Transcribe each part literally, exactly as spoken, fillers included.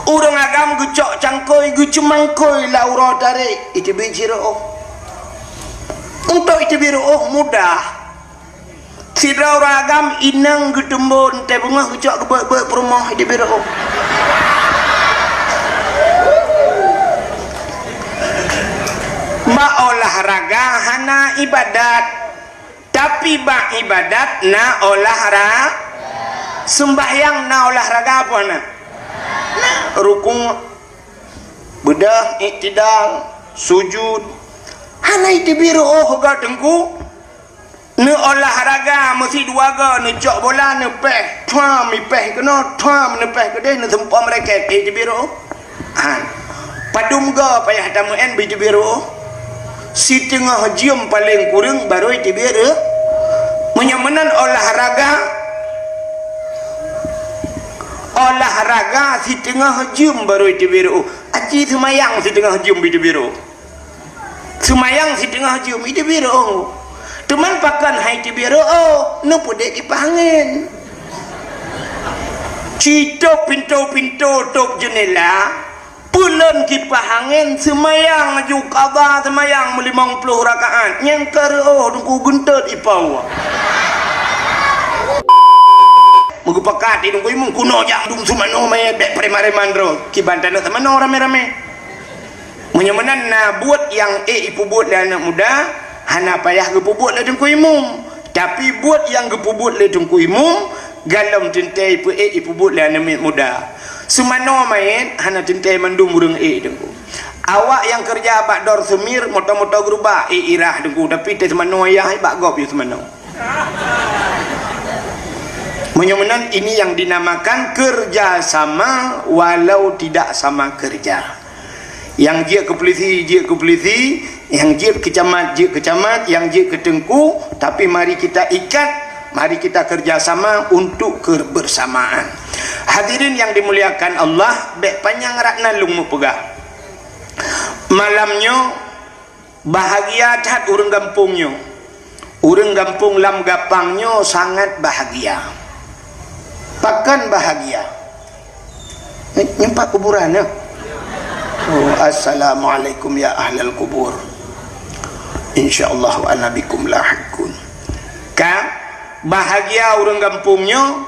Ureuëng agam geucok cangkôi, geuceumangkôi lam uroe tarek, iteubiet cit reuôh. Untuk iteubiet reuôh mudah. Sidroe ureuëng agam inong geuteumbon teuh beungoh geucok geubeuet-beuet peurumoh, iteubiet reuôh. Bak olahraga hana ibadat. Tapi bak ibadat na olahra-, seumbahyang na olahraga apa na? Na rukuk, beudôh, iktidal, sujud. Hana iteubiet reuôh geuh Teungku. Neuolahraga meusi dua goe, neucok bola, neupéh, thuam, ipéh keunoe, thuam, neupéh keudeh, neuseumpom raket, iteubiet reuôh. Han. Padum goe payah tameu'en bak iteubiet reuôh? Siteungoh jeuem paleng kureueng barô iteubiet reuôh. Meunyoe meunan olahraga, olahraga siteungoh jeuem barô iteubiet reuôh. Aci seumayang siteungoh jeuem bak iteubiet reuôh. Seumayang siteungoh jeuem iteubiet reuôh. Teuma pakon han iteubiet reuôh? Neupeudeh kipah angén. Citôb pintoe-pintoe, tôb jeunela, Peulon kipah angén, seumayang laju, qadha seumayang meulimong ploh rakaat. Nyang ka reuôh Teungku geuntot ipau. Meugeupakat di Teungku Imum, keunoe jak dum seumanoe manyét, bék preman-preman droe. Kiban taneuk seumanoe ramé-ramé. Meunyoe meunan na buet nyang ék ipeubuet lé aneuk muda, hana payah geupeubuet lé Teungku Imum. Tapi buet nyang geupeubuet lé Teungku Imum, galom teuntée ipeuék ipeubuet lé aneuk miet muda. Seumanoe manyét hana teuntée mandum ureuëng ék Teungku. Awak nyang keureuja bak Dor Seumir, moto-moto geurubak, ék irah Teungku, tapi teuh seumanoe yah bak gob yôh seumanoe. Meunyoe meunan, ini yang dinamakan kerja sama walau tidak sama kerja. Nyang jeuet keu polisi, jeuet keu polisi, nyang jeuet keu camat, jeuet keu camat, nyang jeuet keu teungku, tapi mari kita ikat, mari kita kerja sama untuk kebersamaan. Hadirin yang dimuliakan Allah, bék panyang rot na lôn meupeugah. Malam nyoe bahagia that ureuëng gampông nyoe. Ureuëng gampông Lam Gapang nyoe sangat bahagia. Pakon bahagia? Nyoe, nyoe pat kuburan nyoe. Oh, assalamualaikum ya ahlal kubur. Insyaallah wa ana bikum lahiqun. Ka bahagia ureuëng gampông nyoe,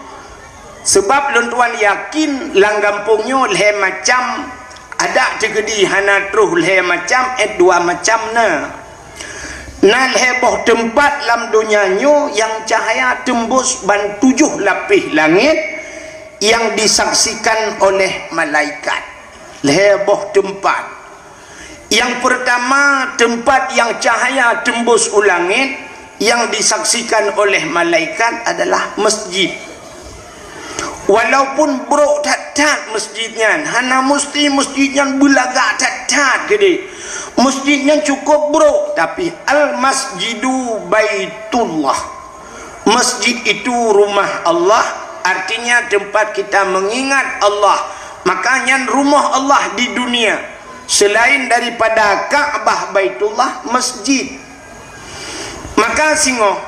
sabab lôn tuan yakin lam gampông nyoe lhée macam adak teukeudi hana troh lhée macam, eh, dua macam na. Na lhée boh teumpat lam donya nyoe nyang cahya teumbus ban tujoh lapéh langét nyang disaksikan oleh malaikat. Lhée boh teumpat. Nyang peurtama, teumpat nyang cahya teumbus u langét nyang disaksikan oleh malaikat adalah masjid. Walaupun brok that-that masjid nyan, hana musti masjid nyan beulagak that-that keudeh. Masjid nyan cukup brok, tapi al-masjidu baitullah. Masjid itu rumah Allah, artinya tempat kita mengingat Allah. Maka nyan rumah Allah di dunia. Selain daripada Ka'bah Baitullah, masjid. Maka singoh,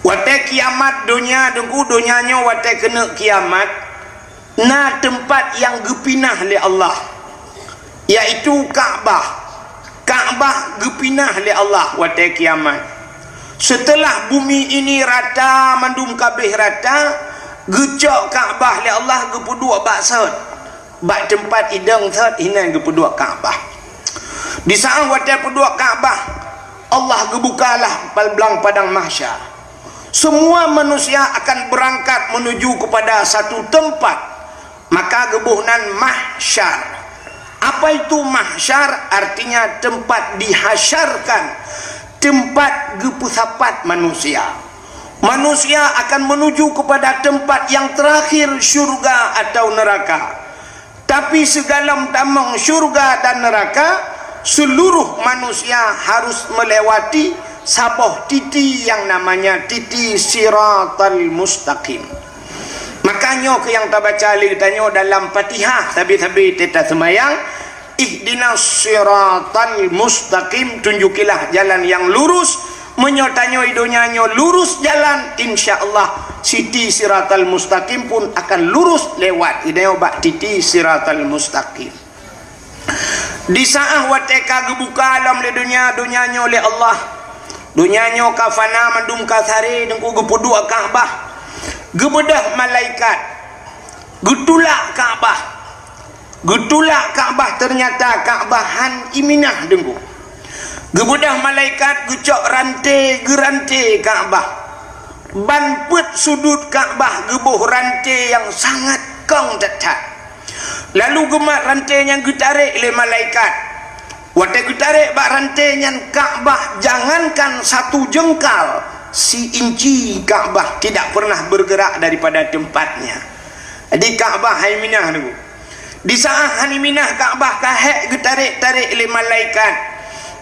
watée kiamat donya, Teungku, donya nyoe watée keuneuk kiamat, na teumpat nyang geupinah lé Allah, yaitu Ka'bah. Ka'bah geupinah lé Allah watée kiamat. Seuteulah bumi ini rata, mandum ka abéh rata, geucok Ka'bah lé Allah geupeuduek bak sot. Bak teumpat idong sot hinan geupeuduek Ka'bah. Di saát watée peuduek Ka'bah, Allah geubukalah pal-, blang padang mahsyar. Semua manusia akan berangkat menuju kepada satu tempat, maka geuboh nan mahsyar. Apa itu mahsyar? Artinya tempat dihasyarkan, tempat geupeusapat manusia. Manusia akan menuju kepada tempat yang terakhir, syurga atau neraka. Tapi sigohlom tamong syurga dan neraka, seluruh manusia harus melewati saboh titi yang namanya titi Siratal Mustaqim. Maka nyoe keuh nyang tabaca lé geutanyoe dalam Fatihah sabe-sabe teuh taseumayang, "Ihdinas siratal mustaqim," tunjukilah jalan yang lurus, Meunyoe tanyoe donya nyoe lurus jalan, insya Allah siti siratal mustaqim pun akan lurus lewat. Inyoe bak titi siratal mustaqim. Di saat watée ka geubuka alam lé donya, donya nyoe lé Allah. Donya nyoe ka fana, mandum ka saré, Teungku, geupeuduek Ka'bah. Geubeudôh malaikat. Geutulak Ka'bah. Geutulak Ka'bah, ternyata Ka'bah han iminah, Teungku. Geubeudôh malaikat, geucok ranté, geuranté Ka'bah. Ban peuet sudut Ka'bah geuboh ranté nyang sangat kong that-that. Lalu geumat ranté nyan geutarek lé malaikat. Watée geutarek bak ranté nyan Ka'bah, jangankan satu jengkal, si inci Ka'bah tidak pernah bergerak daripada tempatnya. Jadi Ka'bah han iminah, Teungku. Di saat han iminah Ka'bah, ka hék geutarek-tarek lé malaikat.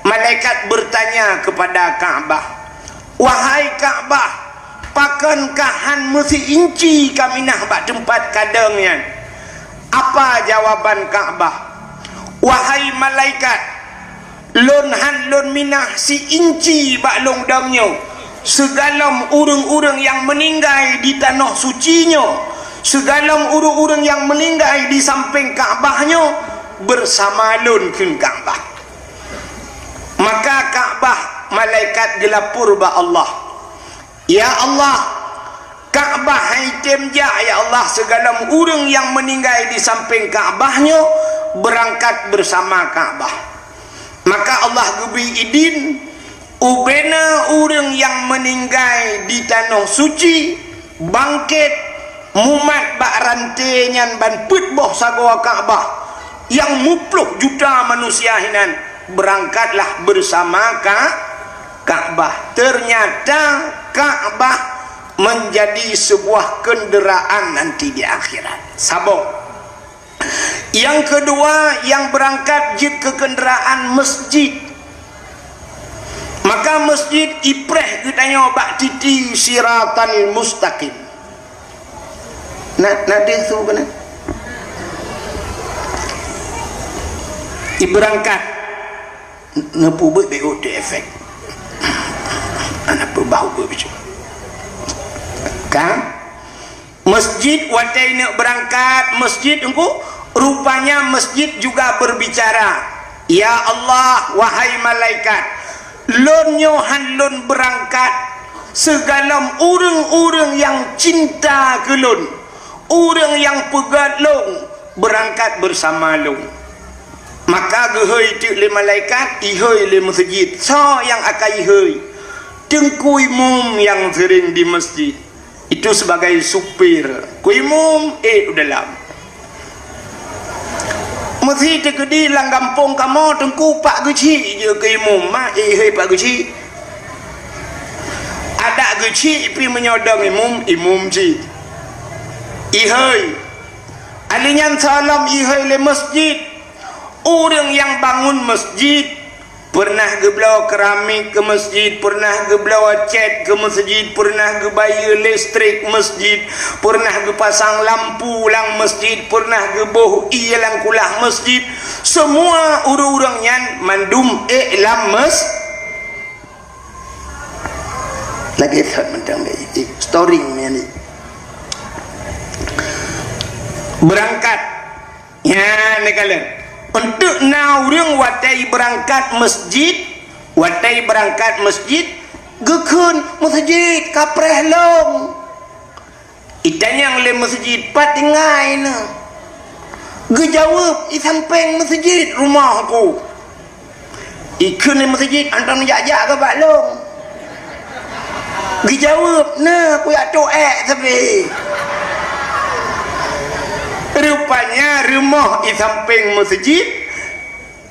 Malaikat bertanya kepada Ka'bah, "Wahai Ka'bah, pakon kah han meusi inci kaminah bak teumpat kadeueng nyan?" Apa jawaban Ka'bah? "Wahai malaikat, lôn han lôn minah si inci bak lôn dong nyoe. Sigohlom ureuëng-ureuëng nyang meuninggai di tanoh suci nyoe, sigohlom ureuëng-ureuëng nyang meuninggai di sampéng Ka'bah nyoe, beusama lôn," kheun Ka'bah. Maka Ka'bah, malaikat geulapor bak Allah, "Ya Allah, Ka'bah han item jak, ya Allah, sigohlom ureuëng nyang meuninggai di sampéng Ka'bah nyoe beurangkat beusama Ka'bah." Maka Allah geubri idin, ubena ureuëng nyang meuninggai di tanoh suci bangkét, mumat bak ranté nyan ban peuet boh sagoe Ka'bah, nyang muplôh juta manusia hinan, beurangkatlah beusama Ka-, Ka'bah. Ternyata Ka'bah menjadi sebuah kenderaan nanti di akhirat. Saboh. Nyang keudua, nyang beurangkat jeuet keu kenderaan masjid. Maka masjid ipreh geutanyoe bak titi siratal mustaqim. Na, na deuh su keunan? Ibeurangkat. Neupeubuet B O T efek. Aneuk peubau beubicara. Kan? Masjid watée neuk beurangkat masjid, Teungku, rupanya masjid juga berbicara, "Ya Allah, wahai malaikat, lôn nyoe han lôn beurangkat sigohlom ureuëng-ureuëng nyang cinta keu lôn, ureuëng nyang peugét lôn beurangkat beusama lôn." Maka geuhôi teuk lé malaikat, ihôi lé masjid. Soe nyang akan ihôi? Teungku Imum nyang seuring di masjid. Itu sebagai supir. Ku Imum, ék u dalam. Meusi teukeudi lam gampông kamoe, Teungku, Pak Geuchik jeuet keu Imum, ma ék ihôi Pak Geuchik. Adak Geuchik pih meunyoe dong Imum, Imum cit. Ihôi. Ali nyan sigohlom ihôi lé masjid. Ureuëng nyang bangun masjid, peureunah geubloe keramik keu masjid, peureunah geubloe cét keu masjid, peureunah geubayeue listrik masjid, peureunah geupasang lampu lam masjid, peureunah geuboh ié lam kulah masjid. Semua ureuëng-ureuëng nyan mandum ék lam mas-, lagée that mantong lé, eh, storing nyan ni. Beurangkat. Nyan neukalon. Eunteuk na ureuëng watée beurangkat masjid, watée beurangkat masjid, geukheun, "Masjid ka preh lom." Itanyong lé masjid, "Pat tinggai na?" Geujaweueb, "I sampéng masjid rumoh ku." Ikheun lé masjid, "Anton jak-jak keu bak lôn." Geujaweueb, "Na, kujak toh ék sabe." Rupanya rumoh i sampéng masjid,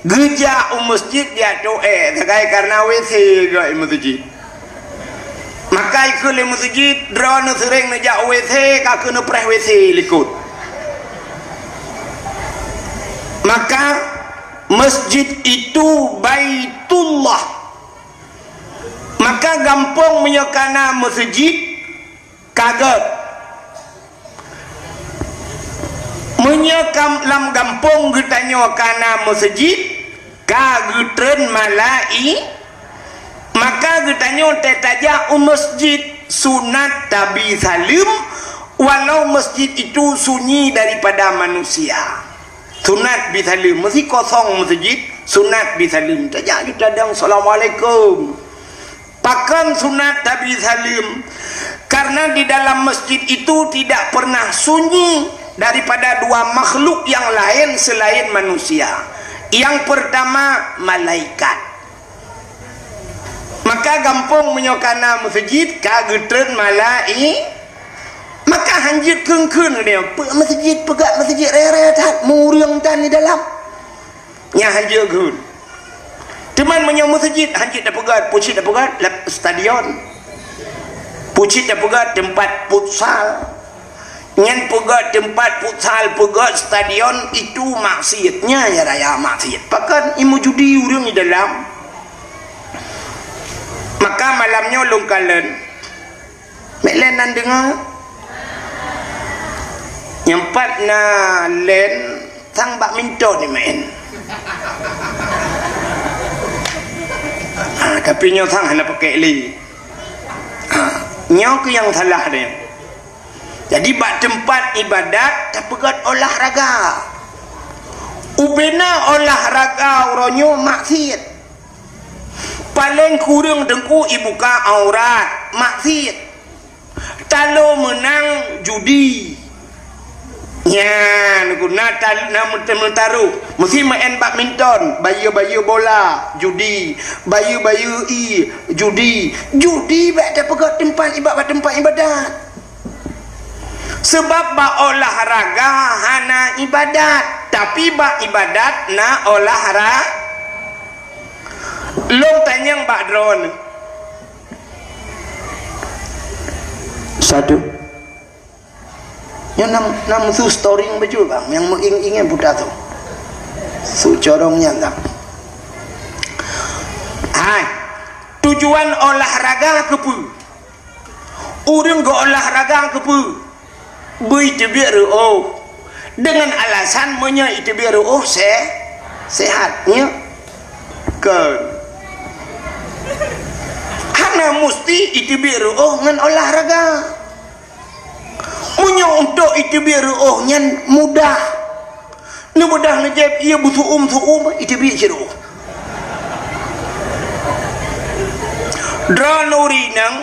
geujak u masjid jak toh ék sagai karna W C geuh i masjid. Maka ikheun lé masjid, "Droeneuh seuréng neujak W C, ka keuneuk preh W C likot." Maka masjid itu Baitullah. Maka gampông meunyoe kana masjid, ka gét. Meunyoe kam-, lam gampông geutanyoe kana masjid, ka geutreun malai-, Maka geutanyoe tajak u masjid sunat tabi saleuem, walau masjid itu sunyi daripada manusia. Sunat bi saleuem, meusé kosong masjid, sunat bi saleuem. Tajak ju tadong, "Assalamualaikum." Pakon sunat tabi saleuem? Karena di dalam masjid itu tidak pernah sunyi daripada dua makhluk yang lain selain manusia. Yang pertama, malaikat. Maka gampông meunyoe kana masjid ka geutreun malai-, maka hanjeuet kheun-kheun dia, "Peue masjid, peugah masjid raya-raya that, mureueng tan di dalam." Nyan hanjeuet kheun. Teuma meunyoe masjid hanjeuet tapeugah, peue cit tapeugah, lam stadion. Peue cit tapeugah, teumpat futsal. Nyan peugah teumpat futsal, peugah stadion, itu maksiat. Nyan ya raya maksiat. Pakon, imeujudi ureueng di dalam. Maka malam nyoe lôn kalon. Mek lén nan deungoe. Nyang pat na lén sang badminton ni main. Ha, tapi nyoe sang hana pakai lé. Ha, nyoe keuh nyang salah dia. Jadi, bak teumpat ibadat tapeugöt olahraga. Ubena olahraga uroe nyoe maksiat. Paleng kureueng teungku ibuka aurat, maksiat. Talo meunang judi. Nyan, na tal-, na meut-, meutaroh. Meusti main badminton, bayeue-bayeue bola, judi. Bayeue-bayeue ie, judi. Judi bak tapeugöt teumpat iba-, bak teumpat ibadat. Sabab bak olahraga hana ibadat, tapi bak ibadat na olahra-, lôn tanyong bak droeneuh. Satu. Nyoe nam, nam su storing bacut, bang, nyang meuing-ingan buta tu. Su corong nyan, bang. Hai, tujuan olahraga keupeue? Ureueng geuolahraga keupeue? Beuteubiet reuôh. Deungon alasan meunyoe iteubiet reuôh se-, sehat, nyo? Kon. Hana musti iteubiet reuôh ngon olahraga. Meunyoe untuk iteubiet reuôh nyan mudah. Neubeudôh neujieb ie beusu'um-su'um, iteubiet cit reuôh. Droeneuh ureueng inong,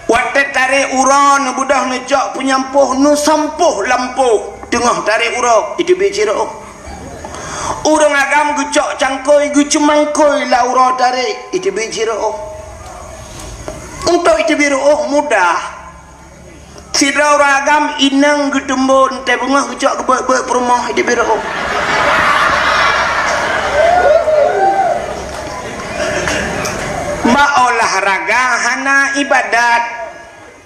watèe tarek uroe neubeudôh neucok peunyampôh, neusampôh lampôh teungoh tarek uroe, iteubiet cit reuôh. Ureueng agam geucok cangkôi, geuceumangkôi lam uroe tarek, iteubiet cit reuôh. Untuk iteubiet reuôh mudah. Sidroe ureueng agam inong geuteumbon teuh beungoh geucok geubeuet-beuet peurumoh di biru. Bak olahraga hana ibadat,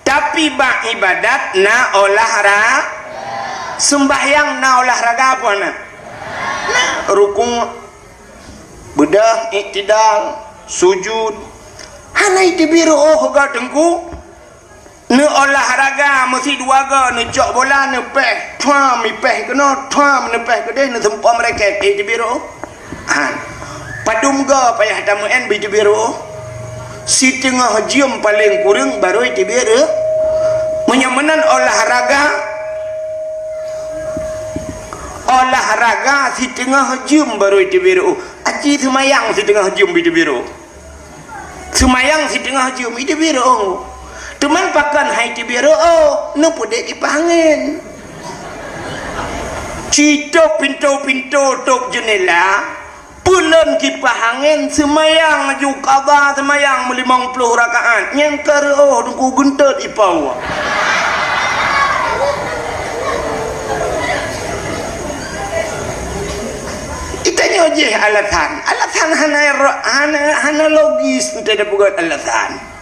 tapi bak ibadat na olahra-, seumbahyang na olahraga apa na? Na rukuk, beudôh, iktidal, sujud. Hana iteubiet reuôh geuh teungku. Neuolahraga meusidua goe, neucok bola, neupéh, thuam, ipéh keunoe, thuam, neupéh keudeh, neuseumpom raket, eh, iteubiet reuôh. Ha. Padum goe payah tameu'en beu iteubiet reuôh? Siteungoh jeuem paleng kureueng barô iteubiet reuôh. Meunyoe meunan olahraga, olahraga siteungoh jeuem barô iteubiet reuôh. Aci seumayang siteungoh jeuem beu iteubiet reuôh. Seumayang siteungoh jeuem, iteubiet reuôh. Teuma pakon hai teubiet reuôh, neupeudeh kipah angén. Citôb pintoe-pintoe, tôb jeunela, peulon kipah angén, seumayang laju qadha seumayang meulimong ploh rakaat. Nyang ka reuôh teungku geuntot ipau. Itanyoe jih alasan. Alasan hana ro-, hana, hana logis, ente tapeugöt alasan.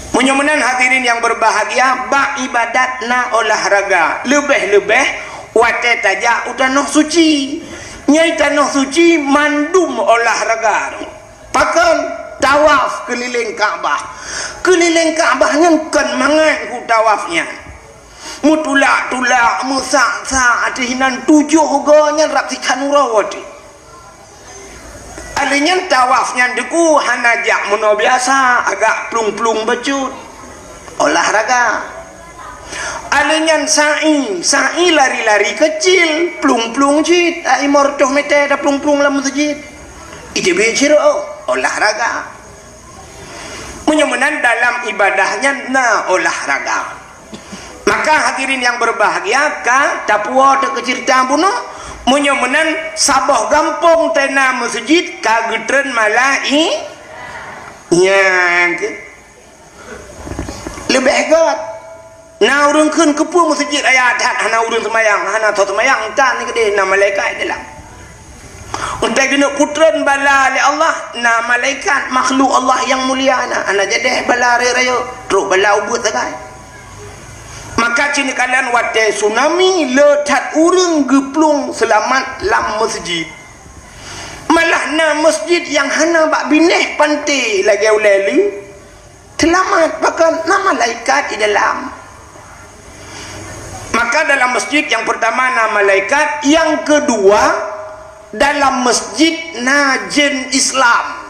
Meunyoe meunan hadirin yang berbahagia, bak ibadat na olahraga. Leubeh-leubeh watée tajak u tanoh suci. Nyang tanoh suci mandum olahraga. Pakon? Tawaf keulileng Ka'bah. Keulileng Ka'bah nyan kon mangat ku tawaf nyan. Meutulak-tulak, meusak-sak ateueh inan tujoh goe nyan rab sikhan uroe watée. Lheueh nyan tawaf nyan Teungku hana jak meunoe biasa, agak plueng-plueng bacut. Olahraga. Lheueh nyan sa'i, sa'i lari-lari keucil, plueng-plueng cit, ai lima reutôh meter taplueng-plueng lam meuseujid. Iteubiet sidroe, olahraga. Meunyoe meunan dalam ibadah nyan na olahraga. Maka hadirin yang berbahagia, ka tapuwoe teuh keu ceurita bunoe, meunyoe meunan saboh gampông teuna meuseujid ka geutreun malai-, nyan keuh. Leubeh göt. Na ureuëng kheun keupeue meuseujid raya that hana ureuëng seumayang, hana tho seumayang, tan ni keudeh na malaikat di dalam. Utai keuneuk peutreun bala lé Allah, na malaikat makhluk Allah nyang mulia na, hana jadeh bala rayeuk-rayeuk, trok bala ubeut sagai. Maka ci neukalon watée tsunami le that ureuëng geuplueng seulamat lam meuseujid. Malah na meuseujid nyang hana bak binéh panté lagée ulée leuh. Seulamat, bahkan na malaikat di dalam. Maka dalam masjid yang pertama na malaikat, yang kedua dalam masjid na jén Islam.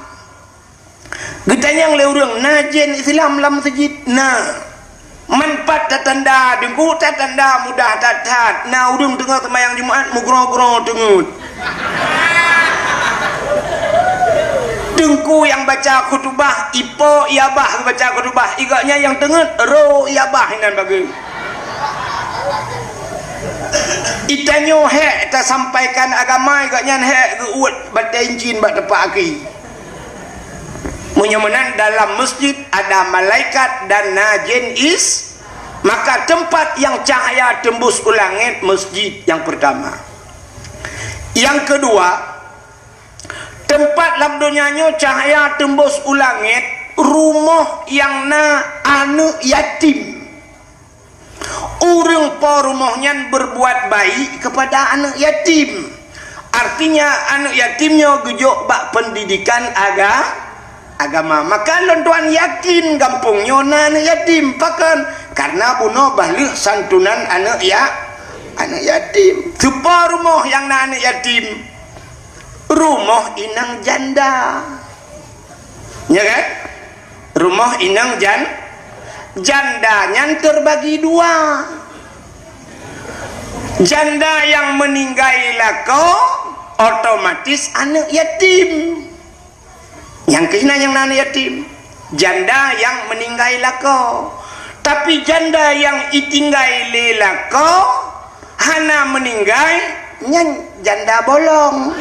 Geutanyong lé ureuëng, na jén Islam lam masjid? Na. Manfaat tatanda, Teungku, tatanda mudah that-that. Na ureuëng teungoh seumayang Jumat meugroe-groe teungeut. Teungku nyang baca khutubah, ipo i abah geubaca khutubah, i gobnyan nyang teungeut, ro i abah inan bagoe. Itanyoe hék tasampaikan agama, i gobnyan hék geuuet batée incin bak teumpat aki. Meunyoe meunan dalam masjid ada malaikat dan na jén is, maka tempat yang cahaya tembus u langét masjid yang pertama. Yang kedua, tempat lam donya nyoe cahaya tembus u langét, rumoh nyang na aneuëk yatim. Ureuëng po rumoh nyan berbuat baik kepada aneuëk yatim. Artinya, aneuëk yatim nyoe geujok bak pendidikan aga-, agama. Maka lôn tuan yakin gampông nyoe na aneuëk yatim. Pakon? Karena bunoe bah lheueh santunan aneuëk ya-, aneuëk yatim. Soe po rumoh nyang na aneuëk yatim? Rumoh inong janda. Ya kan? Rumoh inong jan-, janda nyan terbagi dua. Janda yang meninggai lakoe, otomatis aneuëk yatim. Nyang keuh na nyang na aneuëk yatim. Janda yang meninggai lakoe. Tapi janda yang itinggai lé lakoe, hana meuninggai, nyan janda bolong.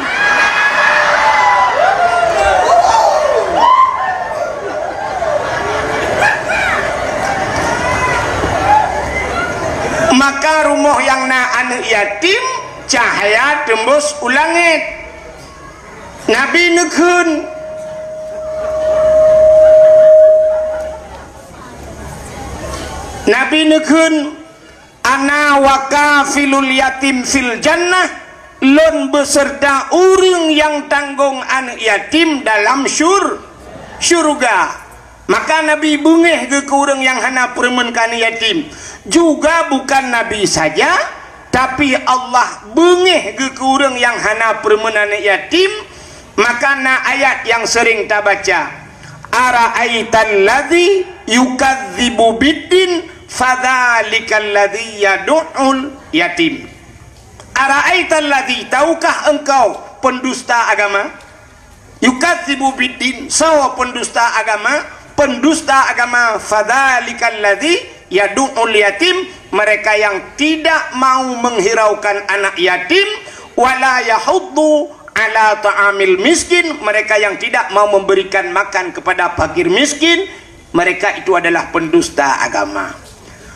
Maka rumoh nyang na aneuëk yatim, cahya teumbus u langét. Nabi neukheun, Nabi neukheun, "Ana wa kafilul yatim fil jannah," lôn beuseurta ureuëng nyang tanggong aneuëk yatim dalam syur-, syurga. Maka Nabi beungéh geuh keu ureuëng nyang hana peureumeun keu aneuëk yatim. Juga bukan Nabi saja, tapi Allah beungéh geuh keu ureuëng nyang hana peureumeun aneuëk yatim. Maka na ayat nyang seuring tabaca, "Ara'aital ladzi yukadzibu biddin, fadzalikal ladzi yadu'ul yatim." "Ara'aital ladzi," tahukah engkau pendusta agama? "Yukadzibu biddin," soe pendusta agama? Pendusta agama, "fadzalikal ladzi yadu'ul yatim," mereka yang tidak mau menghiraukan anak yatim, "wala yahuddu ala ta'amil miskin," mereka yang tidak mau memberikan makan kepada fakir miskin, mereka itu adalah pendusta agama.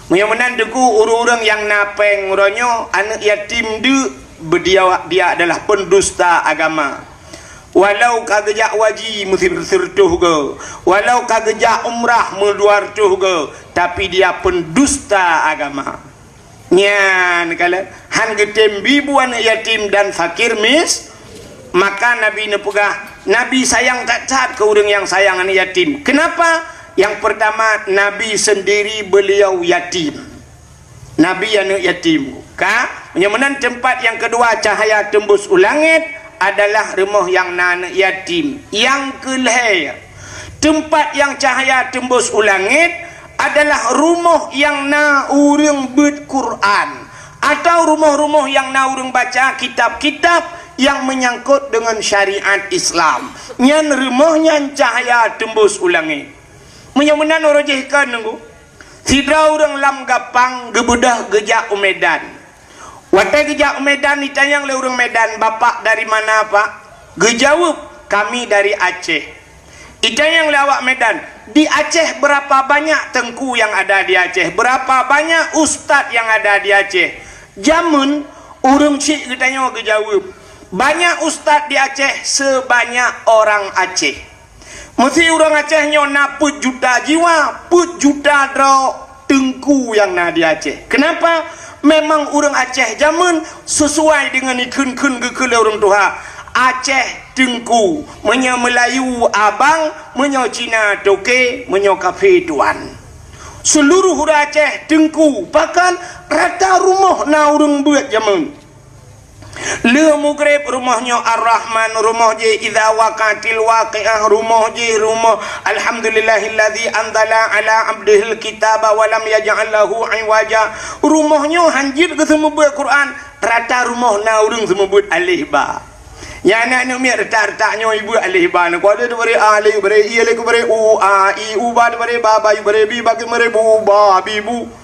Meunyoe meunan Teungku, ureuëng-ureuëng nyang na péng uroe nyoe, aneuëk yatim deuk, beudia, dia adalah pendusta agama. Walau ka geujak waji meusireutoh goe, walau ka geujak umrah meudua reutôh goe, tapi dia pendusta agama. Nyan kalon, han geutem bi bu aneuëk yatim dan fakir mis-, maka Nabi neupeugah, Nabi sayang that-that keu ureuëng nyang sayang aneuëk yatim. Kenapa? Yang pertama, Nabi sendiri beliau yatim. Nabi aneuëk yatim. Ka, meunyoe meunan teumpat nyang keudua cahya teumbus u langét, adalah rumoh nyang na aneuëk yatim. Nyang keulhée, teumpat nyang cahya teumbus u langét adalah rumoh nyang na ureuëng beuet Quran, atau rumoh-rumoh nyang na ureuëng baca kitab-kitab nyang meunyangkot deungon syariat Islam. Nyan rumoh nyan cahya teumbus u langét. Meunyoe meunan uroe jih kon nunggu, sidroe ureuëng lam Gampang geubeudôh geujak u Medan. Watée geujak u Medan, jitanyong lé ureuëng Medan, "Bapak dari mana, Pak?" Geujaweueb, "Kami dari Aceh." Jitanyong lé awak Medan, "Di Aceh berapa banyak teungku yang ada di Aceh? Berapa banyak ustaz yang ada di Aceh?" Jameun ureuëng chik geutanyoe geujaweueb, "Banyak ustaz di Aceh sebanyak orang Aceh." Meusi ureuëng Aceh nyoe na peuet juta jiwa, peuet juta droe teungku nyang na di Aceh. Keunapa? Memang ureuëng Aceh jameun, sesuai deungon ikheun-kheun geukheun lé ureuëng tuha, Aceh teungku, meunyoe Meulayu abang, meunyoe Cina toke, meunyoe kafé tuan. Seuluruh ureuëng Aceh teungku, bahkan rata rumoh na ureuëng beuet jameun. Lheueh mugreb rumoh nyoe Ar-Rahman, rumoh jih Idza Waqa'atil Waqi'ah, rumoh jih rumoh Alhamdulillahilladzi anzala ala abdihil kitaba wa lam yaj'al lahu iwaja. Rumoh nyoe hanjeuet geuseumeubeuet Quran, rata rumoh na ureuëng seumeubeuet alif ba. Nyan aneuëk-aneuëk miet rata-rata nyoe jibeuet alif ba. Nyoe keuh lheueh teubri alif, bri i, lheueh teubri u, a, i, u, ba, teubri ba, ba, i, bri bi, ba, teubri bu, ba, bi, bu.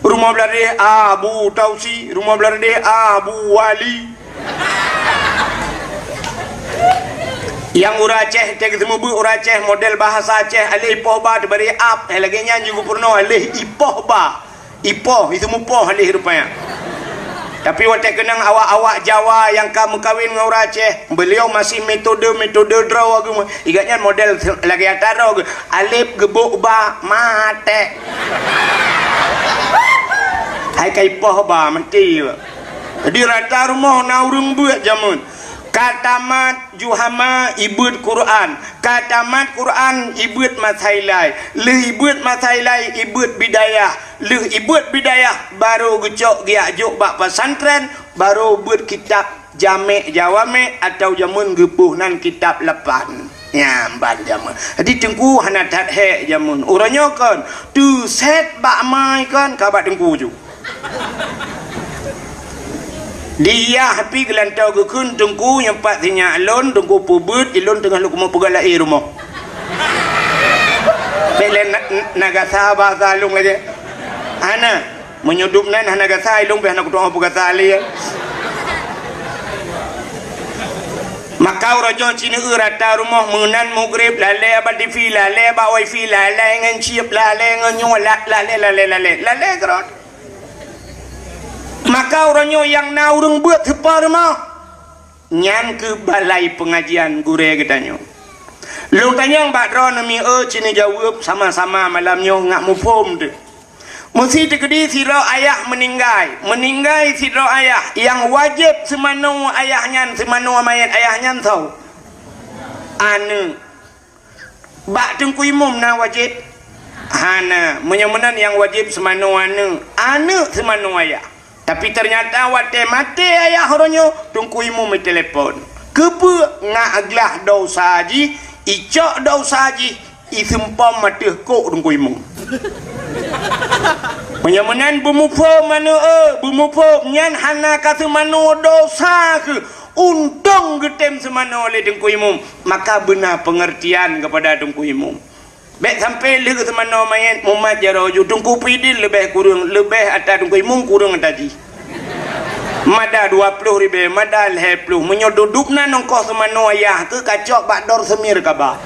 Rumoh Bladeh Abu Tausi, rumoh Bladeh Abu Wali. Nyang ureuëng Aceh, teuka seumeubeuet ureuëng Aceh model bahasa Aceh, aleh ipoh ba teubari ap, eh, lagée nyan jih geupeurunoe aleh ipoh ba. Ipoh, itu mupoh aleh rupanya. Tapi watée keunong awak-awak Jawa nyang ka meukawen ngon ureuëng Aceh, beliau masih metode-metode droe geuh. Igat nyan model lagée ata droe geuh. Alef geubok ba maté. Hai ka ipoh ba meuti. Jadi rata rumoh na ureuëng beuet jameun. Ka tamat Juhama ibeuet Quran. Ka tamat Quran ibeuet Masailai. Lheueh ibeuet Masailai ibeuet Bidayah. Lheueh ibeuet Bidayah barô geucok geujak jok bak pesantren, barô beuet kitab Jamek Jawamek atau jameun geupoh nan kitab lapan. Nyan ban jameun. Jadi teungku hana that hék jameun. Uroe nyoe kon, teuset bak mai kon ka bak teungku ju. Diyah pih geulantoe geukheun teungku nyang pat sinyak lôn, teungku peubeuet, ilôn teungoh lôn keumeung peugah laén rumoh. Bék lé na, na gasa bahasa lôn lagée. Hana. Meunyoe dum nan hana gasa, ilôn pih hana kutu'oh peugasa lé. Maka uroe nyoe cineuk rata rumoh meunan mugreb, lalée bak TV, lalée bak wifi, lalée ngon chip, lalée ngon nyoe, la-, lalée, lalée, lalée, lalée keurot. Maka uroe nyoe nyang na ureuëng beuet teupa rumoh. Nyan keuh balai peungajian gurée geutanyoe. Lôn tanyong bak droeneuh mié, ci neujaweueb sama-sama malam nyoe ngat muphom teuh. Meusi teukeudi sidroe ayah meuninggai, meuninggai sidroe ayah, nyang wajéb seumanoe ayah nyan seumanoe manyét ayah nyan soe? Aneuëk. Bak teungku imum na wajéb? Hana. Meunyoe meunan nyang wajéb seumanoe aneuëk, aneuëk seumanoe ayah. Tapi teunyata watée maté ayah uroe nyoe, teungku imum itelepon. Keupeue? Ngat glah dosa jih, icok dosa jih, iseumpom ateueh kok teungku imum. Meunyoe meunan beumuphom aneuëk, eh, beumuphom nyan hana ka seumanoe dosa keuh. Untông geutem seumanoe lé teungku imum, maka beuna peungeurtian keupada teungku imum. Bék sampoe lheueh seumanoe manyét mumat jaroe ju, teungku pidin leubeh kureueng, leubeh ata teungku imum kureueng ata jih. Mada dua ploh ribée, mada lhée ploh. Meunyoe duduek na nongkoh seumanoe ayah keuh kacok bak dor seumir kaba.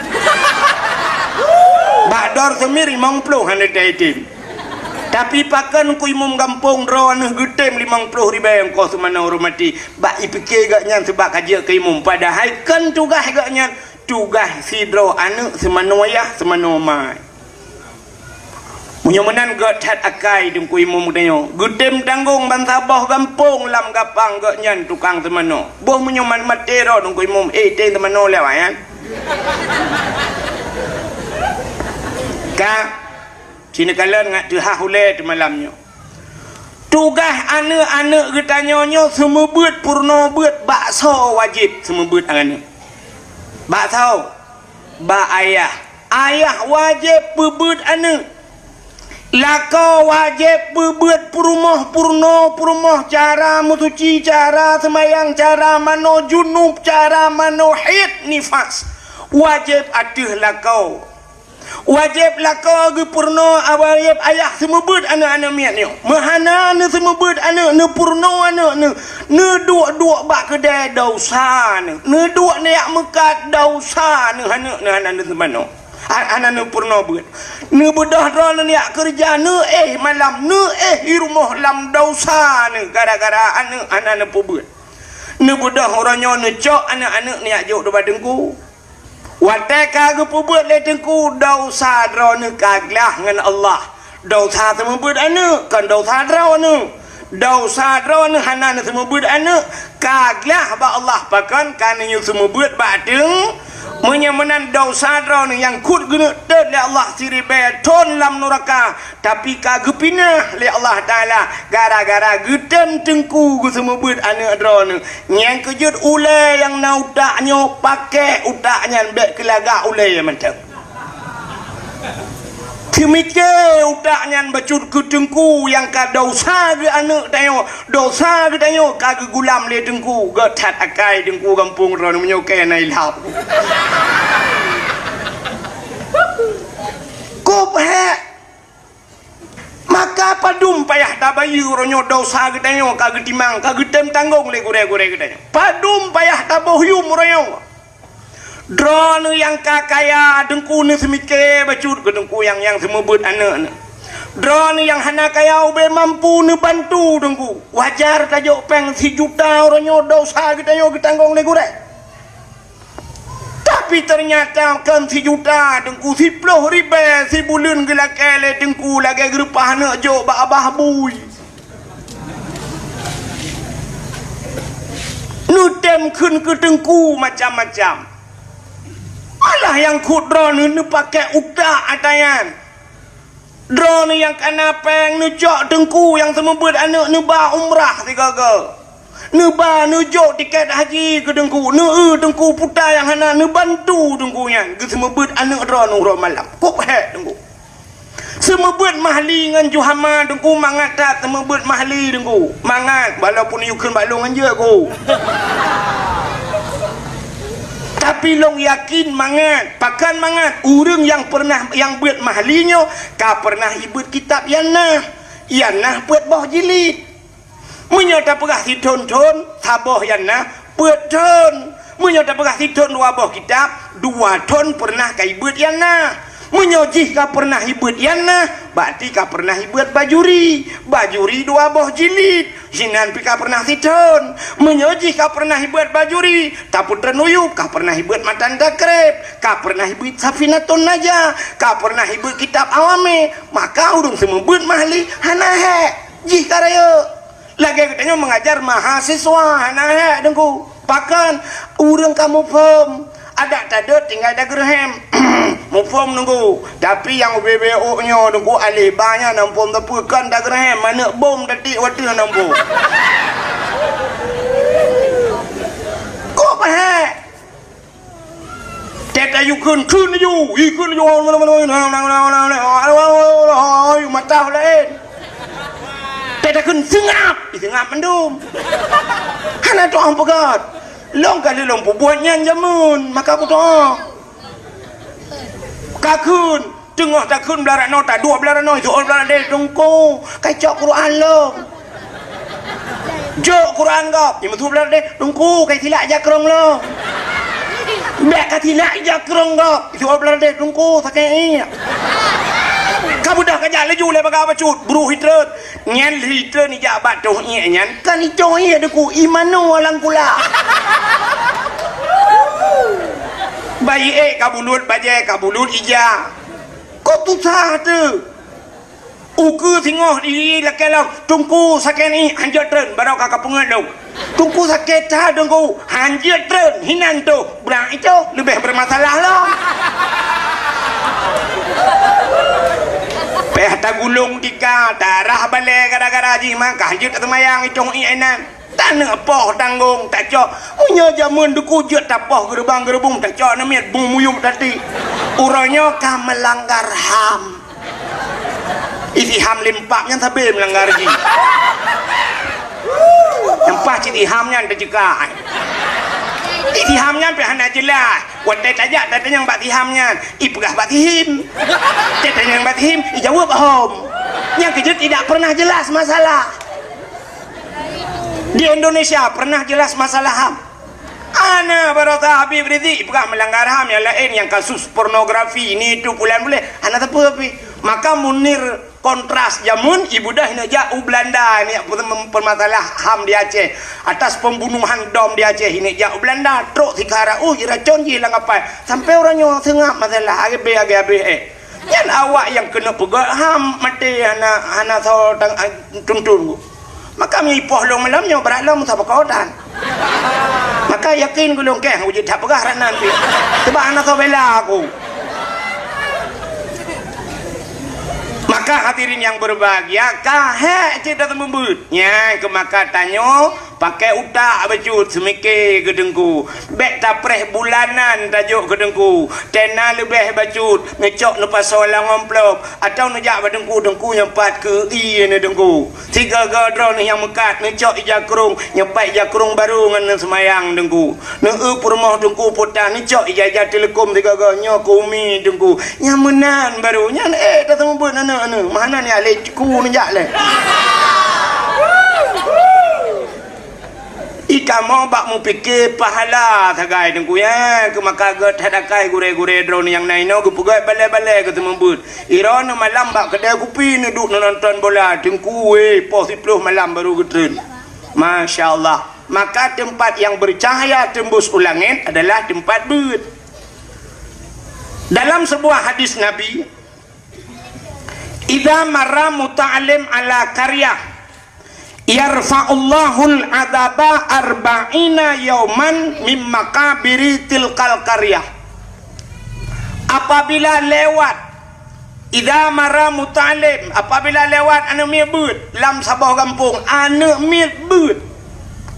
Bak dor seumir limong ploh hana teuitem. Tapi pakon teungku imum gampông droe neuh geutem limong ploh ribée nongkoh seumanoe ureuëng maté. Bak ipike geuh nyan seubab ka jeuet keu imum. Padahai kon tugaih geuh nyan, tugaih sidroe aneuëk seumanoe ayah seumanoe mai. Meunyoe meunan gét that akai teungku imum geutanyoe, geutem tanggong bansaboh gampông lam gapang geuh nyan tukang seumanoe. Boh meunyoe man maté droe teungku imum, eh, tem seumanoe lewat nyan. Ka, ci neukalon ngat teuhah ulée teumalam nyoe. Tugaih aneuëk-aneuëk geutanyoe nyoe seumeubeuet peurunoe beuet bak soe wajéb seumeubeuet aneuëk. Bak soe? Bak ayah. Ayah wajéb peubeuet aneuëk. Lakoe wajéb peubeuet peurumoh peurunoe peurumoh, cara meusuci, cara seumayang, cara manoe junub, cara manoe haid nifas. Wajéb ateueh lakoe. Wajéb lakoe geupeurunoe, wajéb ayah seumeubeuet aneuëk-aneuëk miet nyoe. Meuhana neuseumeubeuet aneuëk, neupeurunoe aneuëk neuh, neuduek-duek bak keudè, desya neuh. Neuduek neujak meukat, desya neuh, aneuëk neuh hana neuseumanoe. Ha-, hana neupeurunoe beuet. Neubeudôh droeneuh neujak keureuja, neuéh malam, neuéh i rumoh lam desya neuh gara-gara aneuëk hana neupeubeuet. Neubeudôh uroe nyoe neucok aneuëk-aneuëk neujak jok diba teungku. Watée ka geupeubeuet lé teungku, desya droeneuh ka glah ngon Allah. Desya seumeubeuet aneuëk, kon desya droeneuh. Desya droeneuh hana neuseumeubeuet aneuëk, ka glah bak Allah, pakon ka neunyoe seumeubeuet bak teung. Meunyoe meunan desya droeneuh nyang kheun geuneuk teuet lé Allah siribée thon lam nuraka, tapi ka geupinah lé Allah Taala gara-gara geutem teungku geuseumeubeuet aneuëk droeneuh. Nyang keujeuet ulée nyang na utak nyoe, pakék utak nyan bék keu lagak ulée mantong. Teumike utak nyan bacut keu teungku nyang ka desya geuh aneuëk tanyoe, desya geuh tanyoe ka geugulam lé teungku, gét that akai teungku gampông droeneuh meunyoe keu na ilham. Kop hék. Maka padum payah tabayeue uroe nyoe desya geutanyoe ka geutimang, ka geutem tanggong lé gurée-gurée geutanyoe. Padum payah taboh yuem uroe nyoe. Droeneuh nyang ka kaya teungku neuseumike bacut keu teungku nyang, nyang seumeubeuet aneuëk neuh. Droeneuh nyang hana kaya ubé mampu neubantu teungku. Wajar tajok péng sijuta uroe nyoe desya geutanyoe geutanggong lé gurée. Tapi teunyata kon sijuta teungku, siploh ribée sibuleuen geulakée lé teungku lagée geureupah neuk jok bak abah bui. Neutem kheun keu teungku macam-macam. Malah nyang kheun droeneuh neupakék utak ata nyan. Droeneuh nyang kana péng neucok teungku nyang seumeubeuet aneuëk neuba umrah sigoe-goe. Neuba neujok tiket haji keu teungku, neueu teungku puta nyang hana neubantu teungku nyan geuseumeubeuet aneuëk droeneuh uroe malam. Kop hék teungku. Seumeubeuet mahli ngon juhama teungku, mangat that seumeubeuet mahli teungku. Mangat, walaupun yue kheun bak lôn ngon jeuet ku. Tapi lôn yakin mangat, pakon mangat, ureuëng nyang peureunah nyang beuet mahli nyoe ka peureunah ibeuet kitab Yanah. Yanah peuet boh jilid. Meunyoe tapeugah sithon thon, saboh Yanah peuet thon. Meunyoe tapeugah sithon dua boh kitab, dua thon peureunah ka ibeuet Yanah. Meunyoe jih ka peureunah ibeuet Yanah, berarti ka peureunah ibeuet Bajuri. Bajuri dua boh jilid. Sinan pih ka peureunah sithon. Meunyoe jih ka peureunah ibeuet Bajuri, tapeutreun Uyub, ka peureunah ibeuet Matan Takrib, ka peureunah ibeuet Safinatun Najah, ka peureunah ibeuet kitab Awame, maka ureuëng seumeubeuet mahli hana hék. Jih ka rayeuk. Lagée geutanyoe meungajar mahasiswa hana hék teungku. Pakon ureuëng ka muphom, adak tadot tinggai dageureuhem. Muphom teungku, tapi nyang ubé-bé ôk nyoe teungku, aleh ba nyan na muphom teupeu kon dageureuhem, manök bom tatiek wateueh na muphom. Kok hék? Tét ayue kheun, kheun laju, ih, kheun laju, mata laén. Tét takheun seungab, ih, seungab mandum. Hana tu'oh peugah. Lôn ka lheueh lôn peubuet nyan jameun, maka kutu'oh. Ka kheun, teungoh takheun blah ranoe, taduek blah ranoe, jok blah ranoe, teungku, kai cok Quran lôn. Jok Quran gob, nyang meusuet blah ranoe, teungku, kai silak jakrong lôn. Bèk ka silak jakrong gob, jok blah ranoe, teungku, sakét ié. Ka beudôh ka jak laju lé bagah bacut, bru hitreun. Nyan hitreun ijak bak toh ié nyan, kan icong ié deku, imanu alang kula. Bayi ék ka bulut, bajée ka bulut ija. Kok tusah teuh? Ukeue singoh di lakée lom, teungku sakét ni hanjeuet treun, baroe ka kapeungeut lom. Teungku sakét that teungku, hanjeuet treun, hinan toh, brak icok, leubeh bermasalah lom. P Eh, tagulong tika, tarah balée gara-gara jih mangkah jeuet seumayang itong ié nan. Taneuk poh tanggong tacok. Meunyoe jameun deuku jeuet tapoh geurubong-geurubong tacok neumiet bung muyup tati. Uroe nyoe ka meulanggar ham. Isi ham limpak nyan sabe meulanggar jih. Nyang paih cit iham nyan teuceuka. Isi ham nyan pih hana jeulaih. Watée tajak tatanyong bak si ham nyan, ipeugah bak si him. Tatanyong bak si him, ijaweueb hom. Nyang keujeuet tidak pernah jelas masalah. Di Indonesia pernah jelas masalah ham. Ana baroesa Habib Rizik ipeugah meulanggar ham nyang laén, nyang kasus pornografi, ni itu pulan buleh. Hana teupeu pih. Maka Munir Kontras jameun ibudah neujak u Belanda neujak peumasalah ham di Aceh. Atas pembunuhan dom di Aceh neujak u Belanda, trok sikara uh jiracon jih lam kapai. Sampai uroe nyoe seungab masalah, agée-agée habéh eh. Nyan awak nyang keuneuk peugah ham maté hana, hana soe tang, tunton. Maka meunyoe ipoh lôn malam nyoe brat lom sabokotan. Maka yakin gulong keh uji that peugah rat nan pih. Sebab hana soe bela aku. Maka hadirin yang berbahagia, ka hék cit tateumeubeut. Nyan keu maka tanyoe pakai utak bacut seumike keu teungku. Bék tapreh bulanan tajok keu teungku. Tena leubeh bacut neucok neupasoe lam amplop atawa neujak bak teungku, teungku nyang pat keu ie neu teungku. Sigoe-goe droeneuh nyang meukat neucok ija krong, nyeupat ija krong barô ngon neuseumayang teungku. Neueu peurumoh teungku potah neucok ija-ija teuleukom sigoe-goe nyoe keu umi teungku. Nyang meunan barô nyan eh tateumeubeut aneuk-aneuk. Meuhana ni alé ku neujak lé. Ikamoe bak mupike pahala sagai teungku ya. Keu maka gét that akai gurée-gurée droeneuh nyang na inoe geupeugét balée-balée geuteumeubeut. Iroe neumalam bak keudée kupi neuduek neunonton bola, teungku wéh poh siplôh malam barô geutreun. Masya Allah. Maka teumpat nyang beucahaya teumbus u langét adalah teumpat beuet. Dalam sebuah hadis Nabi, "Idza marra muta'allim ala qaryah, yarfa'ullahul adzaba arba'ina yauman mim maqabiri tilkal qaryah." Apabila lewat, idza marra muta'allim, apabila lewat aneuk miet beuet lam saboh gampông, aneuk miet beuet,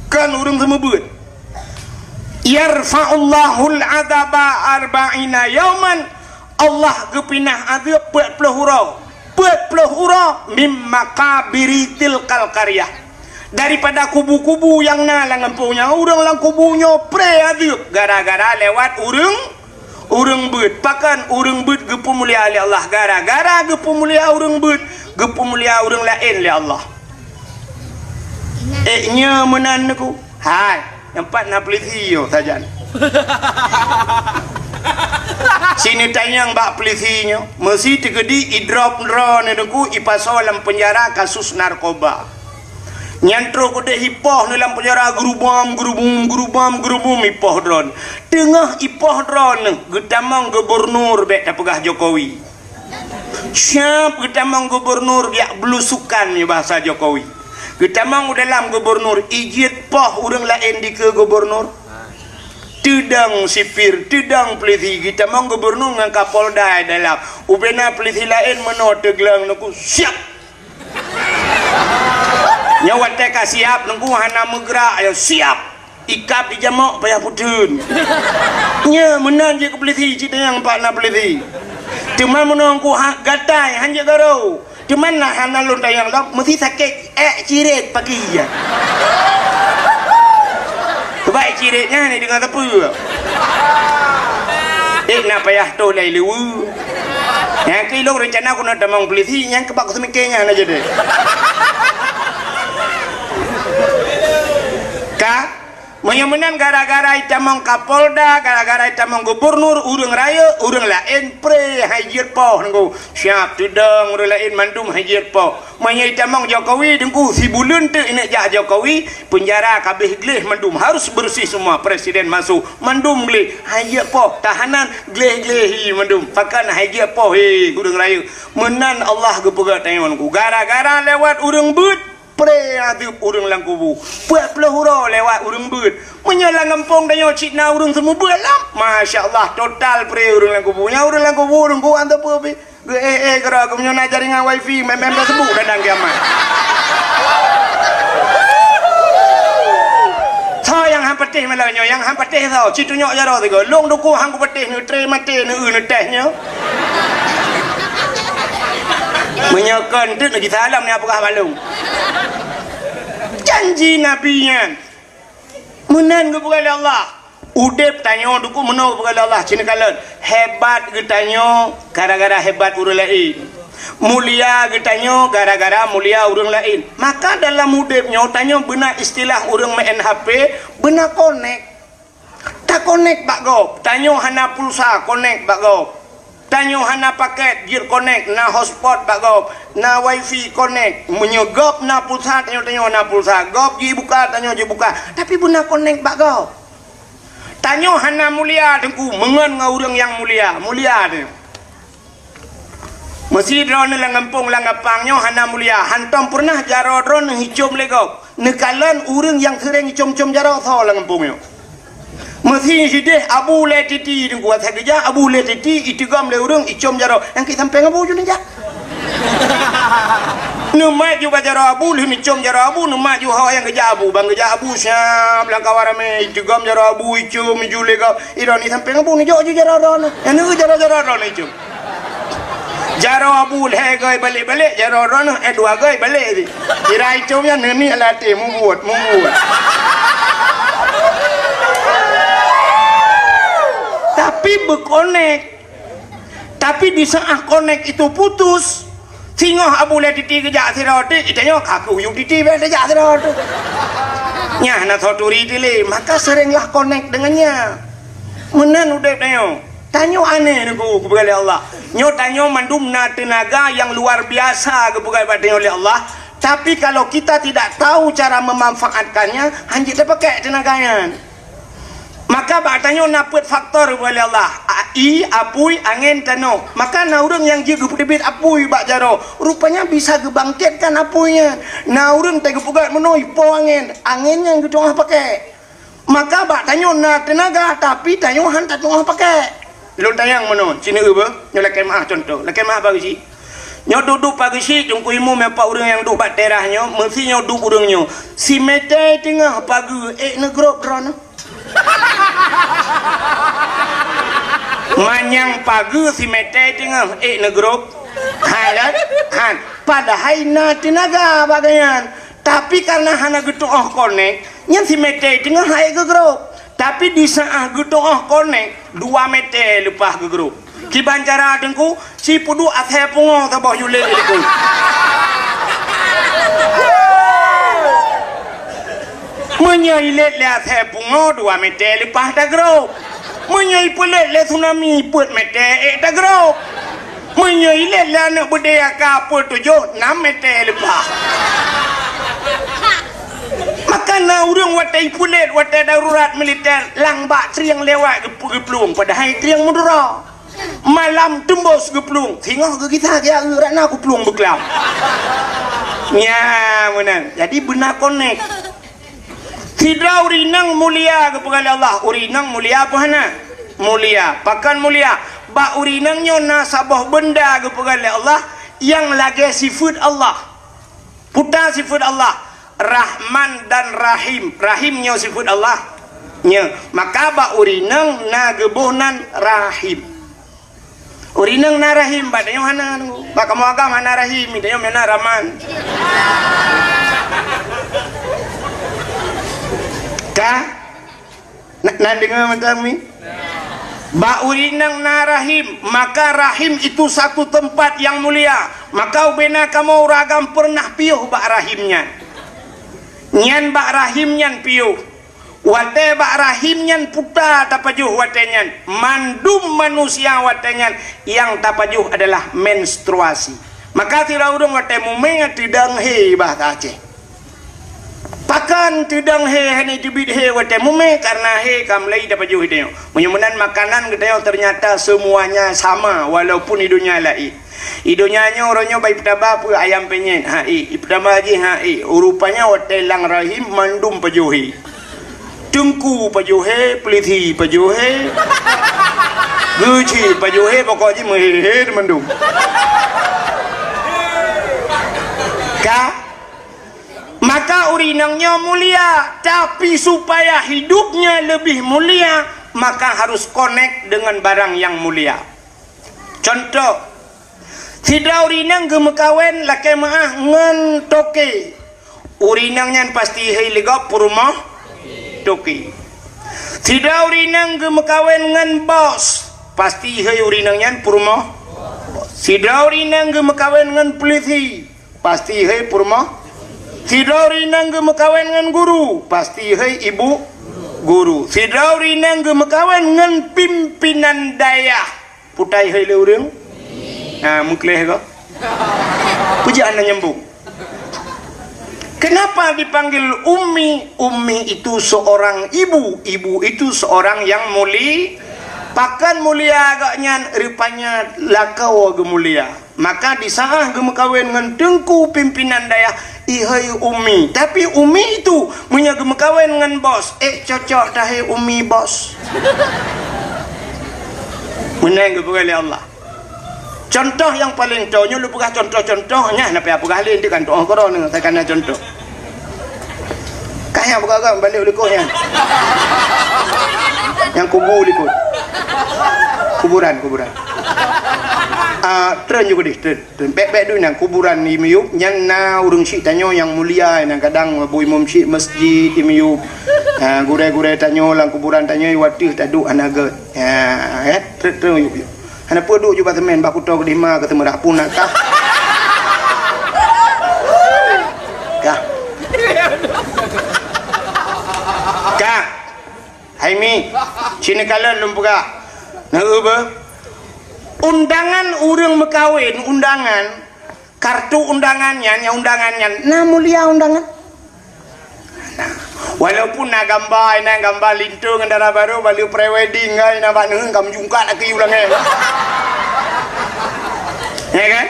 kon ureuëng seumeubeuet, yarfa'ullahul adzaba arba'ina yauman, Allah geupinah azeub peuet ploh uroe. Peuet ploh uroe mim maqabiri tilkal qaryah. Daripada kubu-kubu nyang na lam gampông nyan, ureuëng lam kubu nyoe pré azeub gara-gara lewat ureuëng, ureuëng beuet. Pakon ureuëng beuet geupeumulia lé Allah? Gara-gara geupeumulia ureuëng beuet, geupeumulia ureuëng laén lé Allah. Eh, nyoe meunan neuku. Hai, nyang pat na peulisi yo sajan. Sineutanyong bak peulisi nyoe, meusi teukeudi idrop droeneuh neuku ipasoe lam peunjara kasus narkoba. Nyan troh keudeh ipoh neuh lam peunjara geurubom, geurubum, geurubom, geurubum ipoh droeneuh. Teungoh ipoh droeneuh geutamong gubernur bék tapeugah Jokowi. Siap geutamong gubernur jak belusukan nyoe bahasa Jokowi. Geutamong u dalam gubernur, ijeuet poh ureuëng laén dikeue gubernur. Teudong sipir, teudong peulisi, geutamong gubernur ngon Kapolda dalam. Ubena peulisi laén meunoe teugleng neuku siap. Nyoe watée ka siap neuku hana meugrak ya siap. Ikab ijamok payah puteun. Nyoe meunan jeuet keu peulisi cit nyang pat na peulisi. Teuma meunong ku ha gatai han jeuet garo. Teuma na hana lôn tanyong lom meusi sakét ék cirét pagi ya. Sebab ék cirét nyan ni deungon sapeue. Ék na payah toh lai leue. Nyang keu ilong rencana ku na tamong peulisi nyang keubak ku seumike nyan aja deh. Ka Meunyoe meunan gara-gara itamong Kapolda, gara-gara itamong gubernur, ureuëng rayeuk, ureuëng laén pré hai jeuet poh nunggu. Siap teudong ureuëng laén mandum hai jeuet poh. Meunyoe itamong Jokowi, teungku sibuleuen teuk ineuk jak Jokowi, peunjara ka abéh gleh mandum, harus bersih semua, presiden masuk, mandum gleh, hai jeuet poh, tahanan gleh-gleh hi mandum. Pakon hai jeuet poh he ureuëng rayeuk. Meunan Allah geupeugah tanyoe nunggu. Gara-gara lewat ureuëng beuet, Pré azeub ureuëng lam kubu. Peuet ploh uroe lewat ureuëng beuet. Meunyoe lam gampông tanyoe cit na ureuëng seumeubeuet lom, masya Allah, total pré ureuëng lam kubu. Nyang ureuëng lam kubu, ureuëng kubu hana teupeu pih. Geu-eh-eh keudroe, geumeunyoe na jaringan wifi, main-main Facebook, Dadang Kiamat. Soe nyang han patéh malam nyoe, nyang han patéh soe, ci tunyok jaroe sigoe. Lôn dukung han kupatéh, neutré maté, neu-eu neutéh nyoe. Meunyoe kon teuk neuji salam, neupeugah bak lôn. Janji Nabi nyan. Meunan geupeugah lé Allah. Udeb tanyoe dukung meunoe geupeugah lé Allah, ci neukalon. Hebat geutanyoe gara-gara hebat ureuëng laén. Mulia geutanyoe gara-gara mulia ureuëng laén. Maka dalam udeb nyoe tanyoe beuna istilah ureuëng main H P, beuna konek. Takonek bak gob, tanyoe hana pulsa konek bak gob. Tanyoe hana paket, jeuet konek, na hotspot bak gob, na wifi konek. Meunyoe gob na pulsa, tanyoe, tanyoe na pulsa. Gob jibuka, tanyoe jibuka. Tapi beuna konek bak gob. Tanyoe hana mulia, Teungku, meungon ngon ureuëng nyang mulia. Mulia tanyoe. Meusi droeneuh lam gampông, lam gampang nyoe hana mulia, hantom peureunah jaroe droeneuh icom lé gob. Neukalon ureuëng nyang seuréng icom-com jaroe soe lam gampông nyoe. Meusi sideh Abu Lé Titi, Teungku, asai geujak Abu Lé Titi, iteugom lé ureuëng icom jaroe. Nyang keu sampéng Abu ju neujak. Neumat ju bak jaroe Abu, lheueh neucom jaroe Abu, neumat ju ho nyang geujak Abu. Ban geujak Abu siab lam kawan ramé, iteugom jaroe Abu, icom ju lé gob. Idroeneuh sampéng Abu neujok ju jaroe droeneuh. Nyang neu jaroe-jaroe droeneuh icom. Jaroe Abu lhée goi balek-balek, jaroe droeneuh, eh, dua goi balek jih. Kira icom nyan neuniek lam até, mubuet, mubuet. Tapi beukonek. Tapi di saat konek itu putus, singoh Abu Lé Titi geujak sidroe teuk, geutanyoe ka keuh yub Titi beh tajak sidroe teuk. Nyan na soe turi dilé, maka seringlah konek dengan nyan. Meunan udeb tanyoe. Tanyoe aneh Teungku, geupeugah lé Allah. Nyoe tanyoe mandum na teunaga nyang luar biasa geupeugah bak tanyoe lé Allah. Tapi kalau kita tidak tahu cara memanfaatkannya, hanjeuet tapakai teunaga nyan. Maka bak tanyoe na peuet faktor geupeugah lé Allah. A-, ie, apui, angén, tanoh. Maka na ureuëng nyang jeuet geupeuteubiet apui bak jaroe. Rupanya bisa geubangkitkan apui nyan. Na ureuëng teugeupeugot meunoe ipo angén. Angén nyan geutu'oh pakai. Maka bak tanyoe na teunaga, tapi tanyoe han tatu'oh pakai. Lôn tanyong meunoe, ci neu-eu beuh, nyoe lakée meu'ah cuntoh, lakée meu'ah pageue syiek. Nyoe duek-duek pageue syiek, Teungku Imum, nyoe pat ureuëng nyang duek bak teras nyoe, meusi nyoe duek ureuëng nyoe. Simeté teungoh pageue ék neugrob droeneuh. Manyang pageue simeté teungoh ék neugrob. Han kan? Han. Padahai na teunaga bak gobnyan. Tapi kareuna hana geutu'oh konek, nyan simeté teungoh han ék geugrob. Tapi di saat geutu'oh konek, dua meté leupah geugrob. Kiban cara Teungku, ci peuduek asée pungo saboh ju lét lé Teungku. Meunyoe ilét lé asée pungo, dua meté leupah tagrob. Meunyoe ipeulét lé tsunami, peuet meté ék tagrob. Meunyoe ilét lé aneuk beudé aka peuet tujoh, nam meté leupah. Maka na ureuëng watée ipeulét, watée darurat militer, lam bak trieng lewat geup-, geuplueng, padahai trieng meudura. Malam teumbos geuplueng, singoh geugisa geujak rot na geuplueng beuklam. Nya meunan. Jadi beuna konek. Sidroe ureuëng inong mulia geupeugah lé Allah, ureuëng inong mulia peue hana? Mulia. Pakon mulia? Bak ureuëng inong nyoe na saboh beunda geupeugah lé Allah nyang lagée sifeuet Allah. Peue sifeuet Allah? Rahman dan Rahim. Rahim nyoe sifeuet Allah. Nyoe, maka bak ureuëng inong na geuboh nan Rahim. Ureuëng inong na rahim, bak tanyoe hana. Bak kamoe agam hana rahim, tanyoe meunan Rahman. Ka? Na, na deungoe mantong mi? Bak ureuëng inong na rahim, maka rahim itu satu tempat yang mulia. Maka ubena kamoe ureuëng agam peureunah piôh bak rahim nyan. Nyan bak rahim nyan piôh. Watée bak rahim nyan peue tapajoh watée nyan, mandum manusia watée nyan nyang tapajoh adalah menstruasi. Maka sidroe ureuëng watée mumé teudong hé bahasa Aceh. Pakon teudong hé hana teubiet hé watée mumé, kareuna hé ka mulai tapajoh tanyoe. Meunyoe meunan makanan geutanyoe ternyata semuanya sama walaupun di dunia laén. Di donya nyoe uroe nyoe bak ipeutaba peue ayam penyet, ha ék, ipeutaba jih ha ék. Rupanya watée lam rahim mandum pajoh hé. Teungku pajoh hé, peulisi pajoh hé. Keuci baju he pokok jih meuhe-he mandum. Ka? Maka ureueng inong nyoe mulia, tapi supaya hidupnya lebih mulia, maka harus connect dengan barang yang mulia. Contoh, sidroe ureueng inong geumeukawen lakée meu'ah ngon toke. Ureueng inong nyan pasti hei lé gob peurumoh toke. Sidroe ureueng inong geumeukawen ngon bos, pasti hei ureueng inong nyan peurumoh. Sidroe ureueng inong geumeukawen ngon peulisi, pasti hei peurumoh. Sidroe ureueng inong geumeukawen ngon guru, pasti hei ibu guru. Sidroe ureueng inong geumeukawen ngon pimpinan dayah, putai hei lé ureueng. Ha, meukleh ko. Peujeuet hana nyambung. Kenapa dipanggil ummi? Ummi itu seorang ibu, ibu itu seorang yang muli-, pakon mulia agaknyan, rupanya lakoe geumulia. Maka di saat geumeukawen ngon teungku pimpinan dayah, ihai ummi. Tapi ummi itu, meunyoe geumeukawen ngon bos, eh, cocok tahai ummi bos. Meunan geupeugah lé Allah. Contoh nyang paleng toe, nyoe lôn peugah contoh-contoh, nyan na payah peugah lé, nanti kan tu'oh keudroe nyoe, saya kana contoh. Kah nyang peugah-peugah, balik likot nyan. Nyang kubu likot. Kuburan, kuburan. Ah, treun ju keudeh, treun, treun. Bèk-bèk dulu nyan, kuburan di miyueb, nyan na ureueng syik tanyoe nyang mulia, nyan kadang bu imum syik masjid di miyueb. Ah, gurèe-gurèe tanyoe lam kuburan tanyoe, watèe taduek hana gèt. Ah, eh, treun, treun miyueb, miyueb. Hana peue duek ju bak seumén, bak kuto keudeh ma keu seumeurah pun na kah. Kah. Kah. Hai mi, sini kalon lôn peugah. Na eu beuh? Undangan ureueng meukawen, undangan, kartu undangan nyan, nyang undangan nyan, na mulia undangan. Nah, walaupun na gamba, na gamba linto ngon dara barô, bak lheueh pre-wedding, ngai na bak neuheun ka meujungkat laki ulang, eh. Ya kan?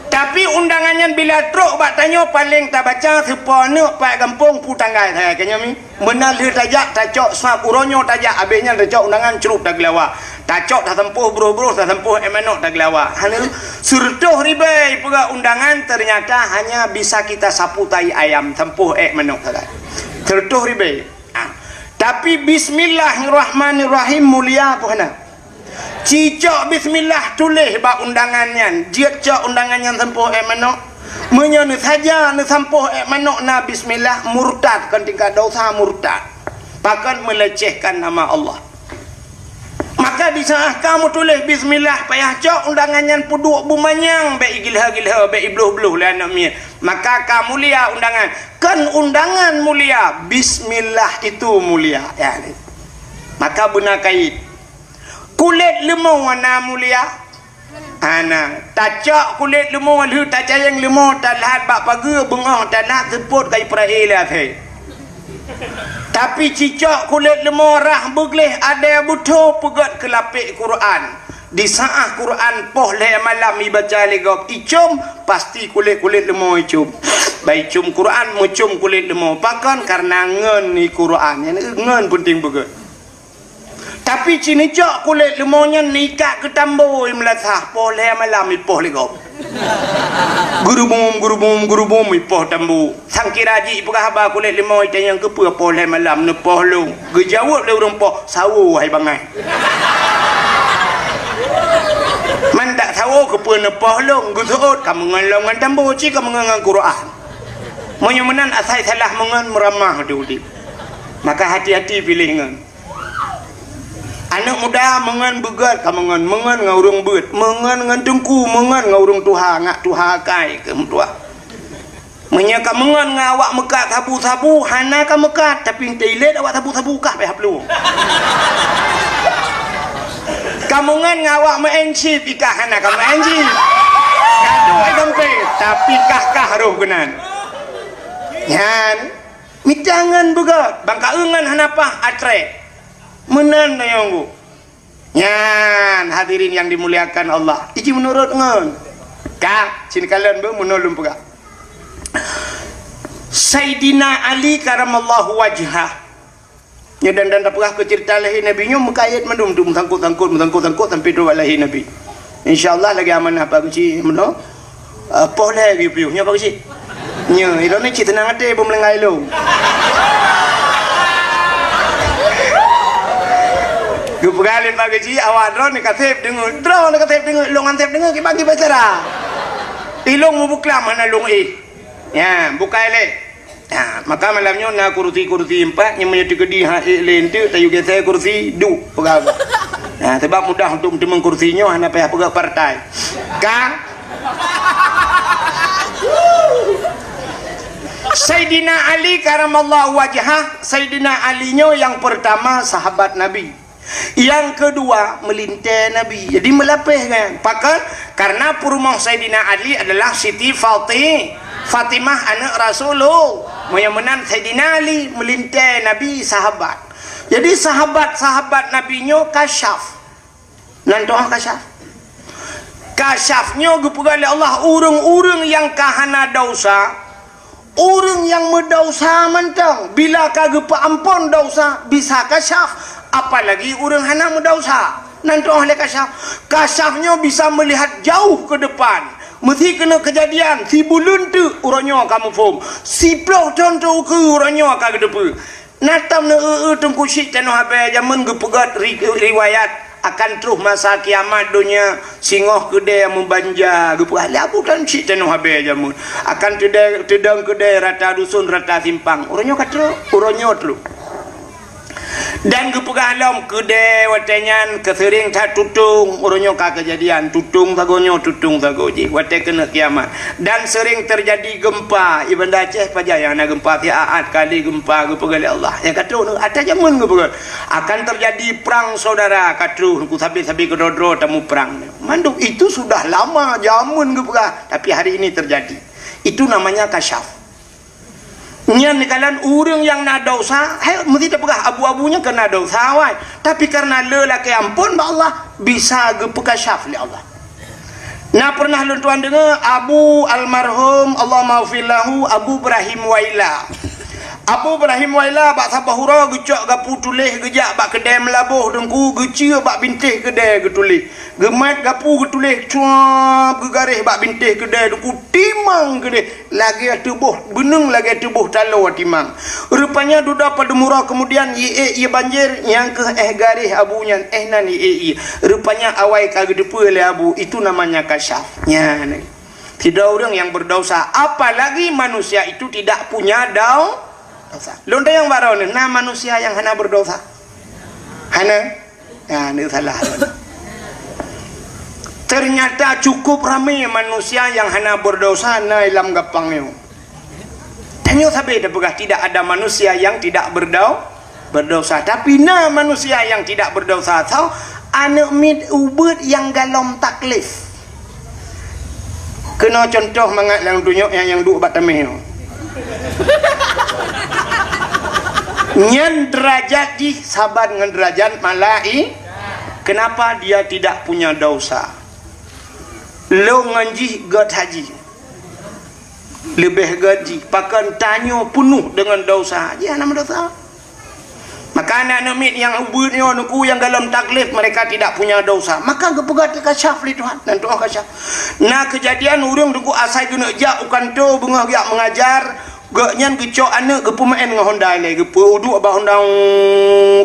Tapi undangan nyan bila trok bak tanyoe paleng tabaca, seupôt aneuk, pat gampông, peue tanggai, hai, keu nyoe mi. Meunan lheueh tajak, tacok swab, uroe nyoe tajak, abéh nyan tacok undangan, crok tageulawa. Tacok tasampôh broh-broh, tasampôh ék manok tageulawa. Hana, seureutôh ribèe peugah undangan, ternyata hanya bisa kita sapu tai ayam, sampôh ék manok sagai. Seureutôh ribèe. Ah. Tapi bismillahirrahmanirrahim mulia peue hana? Cicok bismillah tuléh bak undangan nyan, jeuet cok undangan nyan sampôh ék manok. Meunyoe neusaja neusampôh ék manok na bismillah, murtad, kon tingkat dosa murtad. Pakon melecehkan nama Allah. Maka di saat ka meutuléh bismillah, payah cok undangan nyan peuduek beumanyang, bèk igilha-gilha, bèk ibloh-bloh lé aneuk miet. Maka ka mulia undangan. Kon undangan mulia, bismillah itu mulia. Ya, maka beuna kait. Kulét leumô na mulia? Hana. Tacok kulét leumô lheueh tacayeng leumô, talhat bak pageue, beungoh talhat seupôt ka ipra'e lé asèe. Tapi cicok kulét leumô rhah beugleh adèe beutho peugöt keu lapék Quran. Di saát Quran poh lhèe malam ibaca lé gob icôm, pasti kulét-kulét leumô icôm. Bah icôm Quran, meucôm kulét leumô. Pakon? Kareuna ngon i Quran. Nyan ngon peunteng beugöt. Tapi ci neucok kulét leumô nyan neuikat keu tambo i meulasah, poh lhèe malam ipoh lé gob. Gurubum, gurubum, gurubum ipoh tambo. Sangkira jih ipeugah haba kulét leumô itanyong keupeue poh lhèe malam neupoh lôn. Geujaweueb lé ureueng poh, "Sawo hai bangai." Man dak sawo keupeue neupoh lôn, geuseuôt ka meungon lom ngon tambo, ci ka meungon ngon Quran. Meunyoe meunan asai salah meungon meuramah di udép. Maka hati-hati piléh ngon. Aneuk muda meungon beugöt ka meungon, meungon ngon ureueng beuet, meungon ngon teungku, meungon ngon ureueng tuha, ngak tuha akai keu meutuah. Meunyoe ka meungon ngon awak meukat sabu-sabu, hana ka meukat, tapi teuilet awak sabu-sabu kah payah plueng. Ka meungon ngon awak meu'en chip, ikah hana ka meu'en chip. Gadoh ai gampé, tapi kah-kah roh keunan. Nyan. Mita ngon beugöt, bang ka eu ngon hana paih atré. Meunan tanyong geuh. Nyan, hadirin yang dimuliakan Allah. Iji meunurot ngon. Ka, sinikalon beuh meunoe lôn peugah. Saidina Ali karamallahu wajhah. Nyoe dan, dan tapeugah keu ceurita lahé Nabi nyoe meukayét mandum tu, meusangkot-sangkot, meusangkot-sangkot sampai trok bak lahé Nabi. Insya Allah lagèe amanah Pak Geuchik meunoe. Eh, poh lhèe geuyue piôh nyoe Pak Geuchik. Nyoe, ilôn ni cit seunang até beumeulanggai lôn. Geupeugah lé Pak Geuchik, awak droeneuh ka sép deungö. Droeneuh ka sép deungö, lôn han sép deungö, kibagi bicara. Ilôn mubeuklam hana lôn éh. Nyan, bukai lé. Ha, maka malam nyoe na kurusi-kurusi empat, nyang meunyoe teukeudi ha ék lé enteuk, tayue geusé kurusi, duek peugah. Ha, sebab mudah untuk meuteumèe kurusi nyoe, hana payah peugah partai. Ka? Saidina Ali karamallahu wajhah, Saidina Ali nyoe nyang pertama sahabat Nabi. Nyang keudua, meulintèe Nabi. Jadi, meulapéh kan. Pakon? Karena peurumoh Saidina Ali adalah Siti Fati-, Fatimah, aneuk Rasulullah. Meunyoe meunan Saidina Ali, meulintèe Nabi, sahabat. Jadi, sahabat-sahabat Nabi nyoe kasyaf. Nan toh kasyaf. Kasyaf nyoe geupeugah lé Allah, ureueng-ureueng nyang ka hana desya, ureueng nyang meudesya mantong, bila ka geupeuamphon desya, bisa kasyaf, apalagi ureueng hana meudesya. Nan toh lé kasyaf. Kasyaf nyoe bisa meulihat jauh keu depan. Meusé keuneuk keujadian, sibuleuen teuk uroe nyoe ka muphom, siplôh thon teuk ukeue uroe nyoe ka geuteupeue. Na tam neueu-eu Teungku Chik Tanoh Abée jameun geupeugét ri-, riwayat akan troh masa kiamat donya singoh keudée meubanja geupeugah lé Abu Tan Chik Tanoh Abée jameun. Akan teudong, teudong keudée rata dusun, rata simpang. Uroe nyoe ka troh, uroe nyoe troh. Dan geupeugah lom keudée watée nyan keuseuring that tutong, uroe nyoe ka keujadian tutong sagoe nyoe, tutong sagoe jih watée keuneuk kiamat. Dan seuring teujadi geumpa, i Banda Aceh pajan nyang na geumpa, siat kali geumpa geupeugah lé Allah. Nyang ka troh atra jameun geupeugah, akan teujadi prang saudara, ka troh ku sabe-sabe keudroe-droe tamuprang. Mandum itu sudah lama jameun geupeugah, tapi hari ini terjadi. Itu namanya kasyaf. Nyan dikalan ureuëng nyang na desya, hai meusti tapeugah abu-abu nyan keu na desya awai. Tapi kareuna le lakée amphon bak Allah, bisa geupeukasyaf lé Allah. Na pernah lôn tuan deungoe Abu almarhum, Allahummaghfir lahu, Abu Ibrahim Waila. Abu Ibrahim Waila bak saboh uroe geucok gapu tuléh geujak bak keudée meulaboh Teungku, geucue bak bintéh keudée geutuléh. Geumat gapu geutuléh cuab geugaréh bak bintéh keudée Teungku, timang keudeh. Lagée tuboh beuneueng, lagée tuboh taloe timang. Rupanya dudoe padum uroe keumudian, ié-ék ié banjir, nyang keuh éh garéh abu nyan, éh nan ié-ék ié. Rupanya awai ka geuteupeue lé abu, itu namanya kasyaf. Nyan. Sidroe ureuëng nyang beudesya, apalagi manusia itu tidak punya dau-, desya. Lôn tanyong baroe neuh, na manusia nyang hana beudesya? Hana? Nah, ni salah. Ternyata cukup ramé manusia nyang hana beudesya na lam gampang nyoe. Tanyoe sabe tapeugah tidak ada manusia yang tidak berdau-, berdosa. Tapi na manusia yang tidak berdosa. Soe? Aneuëk miet ubeut nyang galom taklif. Keunoe cuntoh mangat lam dunyok nyang, nyang duek bak tameh nyoe. Nyan derajat jih saban ngon derajat malai-, kenapa dia tidak punya dosa? Lôn ngon jih gét haji. Leubeh gét jih. Pakon tanyoe peunoh deungon dosa. Jih hana meudosa. Maka aneuëk miet nyang ubeut nyoe Teungku nyang galom taklif, mereka tidak punya dosa. Maka geupeugah teukasyaf lé Tuhan, nan tu'oh kasyaf. Na keujadian ureuëng Teungku asai geuneuk jak u kantô beungoh geujak meungajar, gobnyan geucok aneuëk geupeumeu'en ngon honda ilée, geupeuduek bak honda,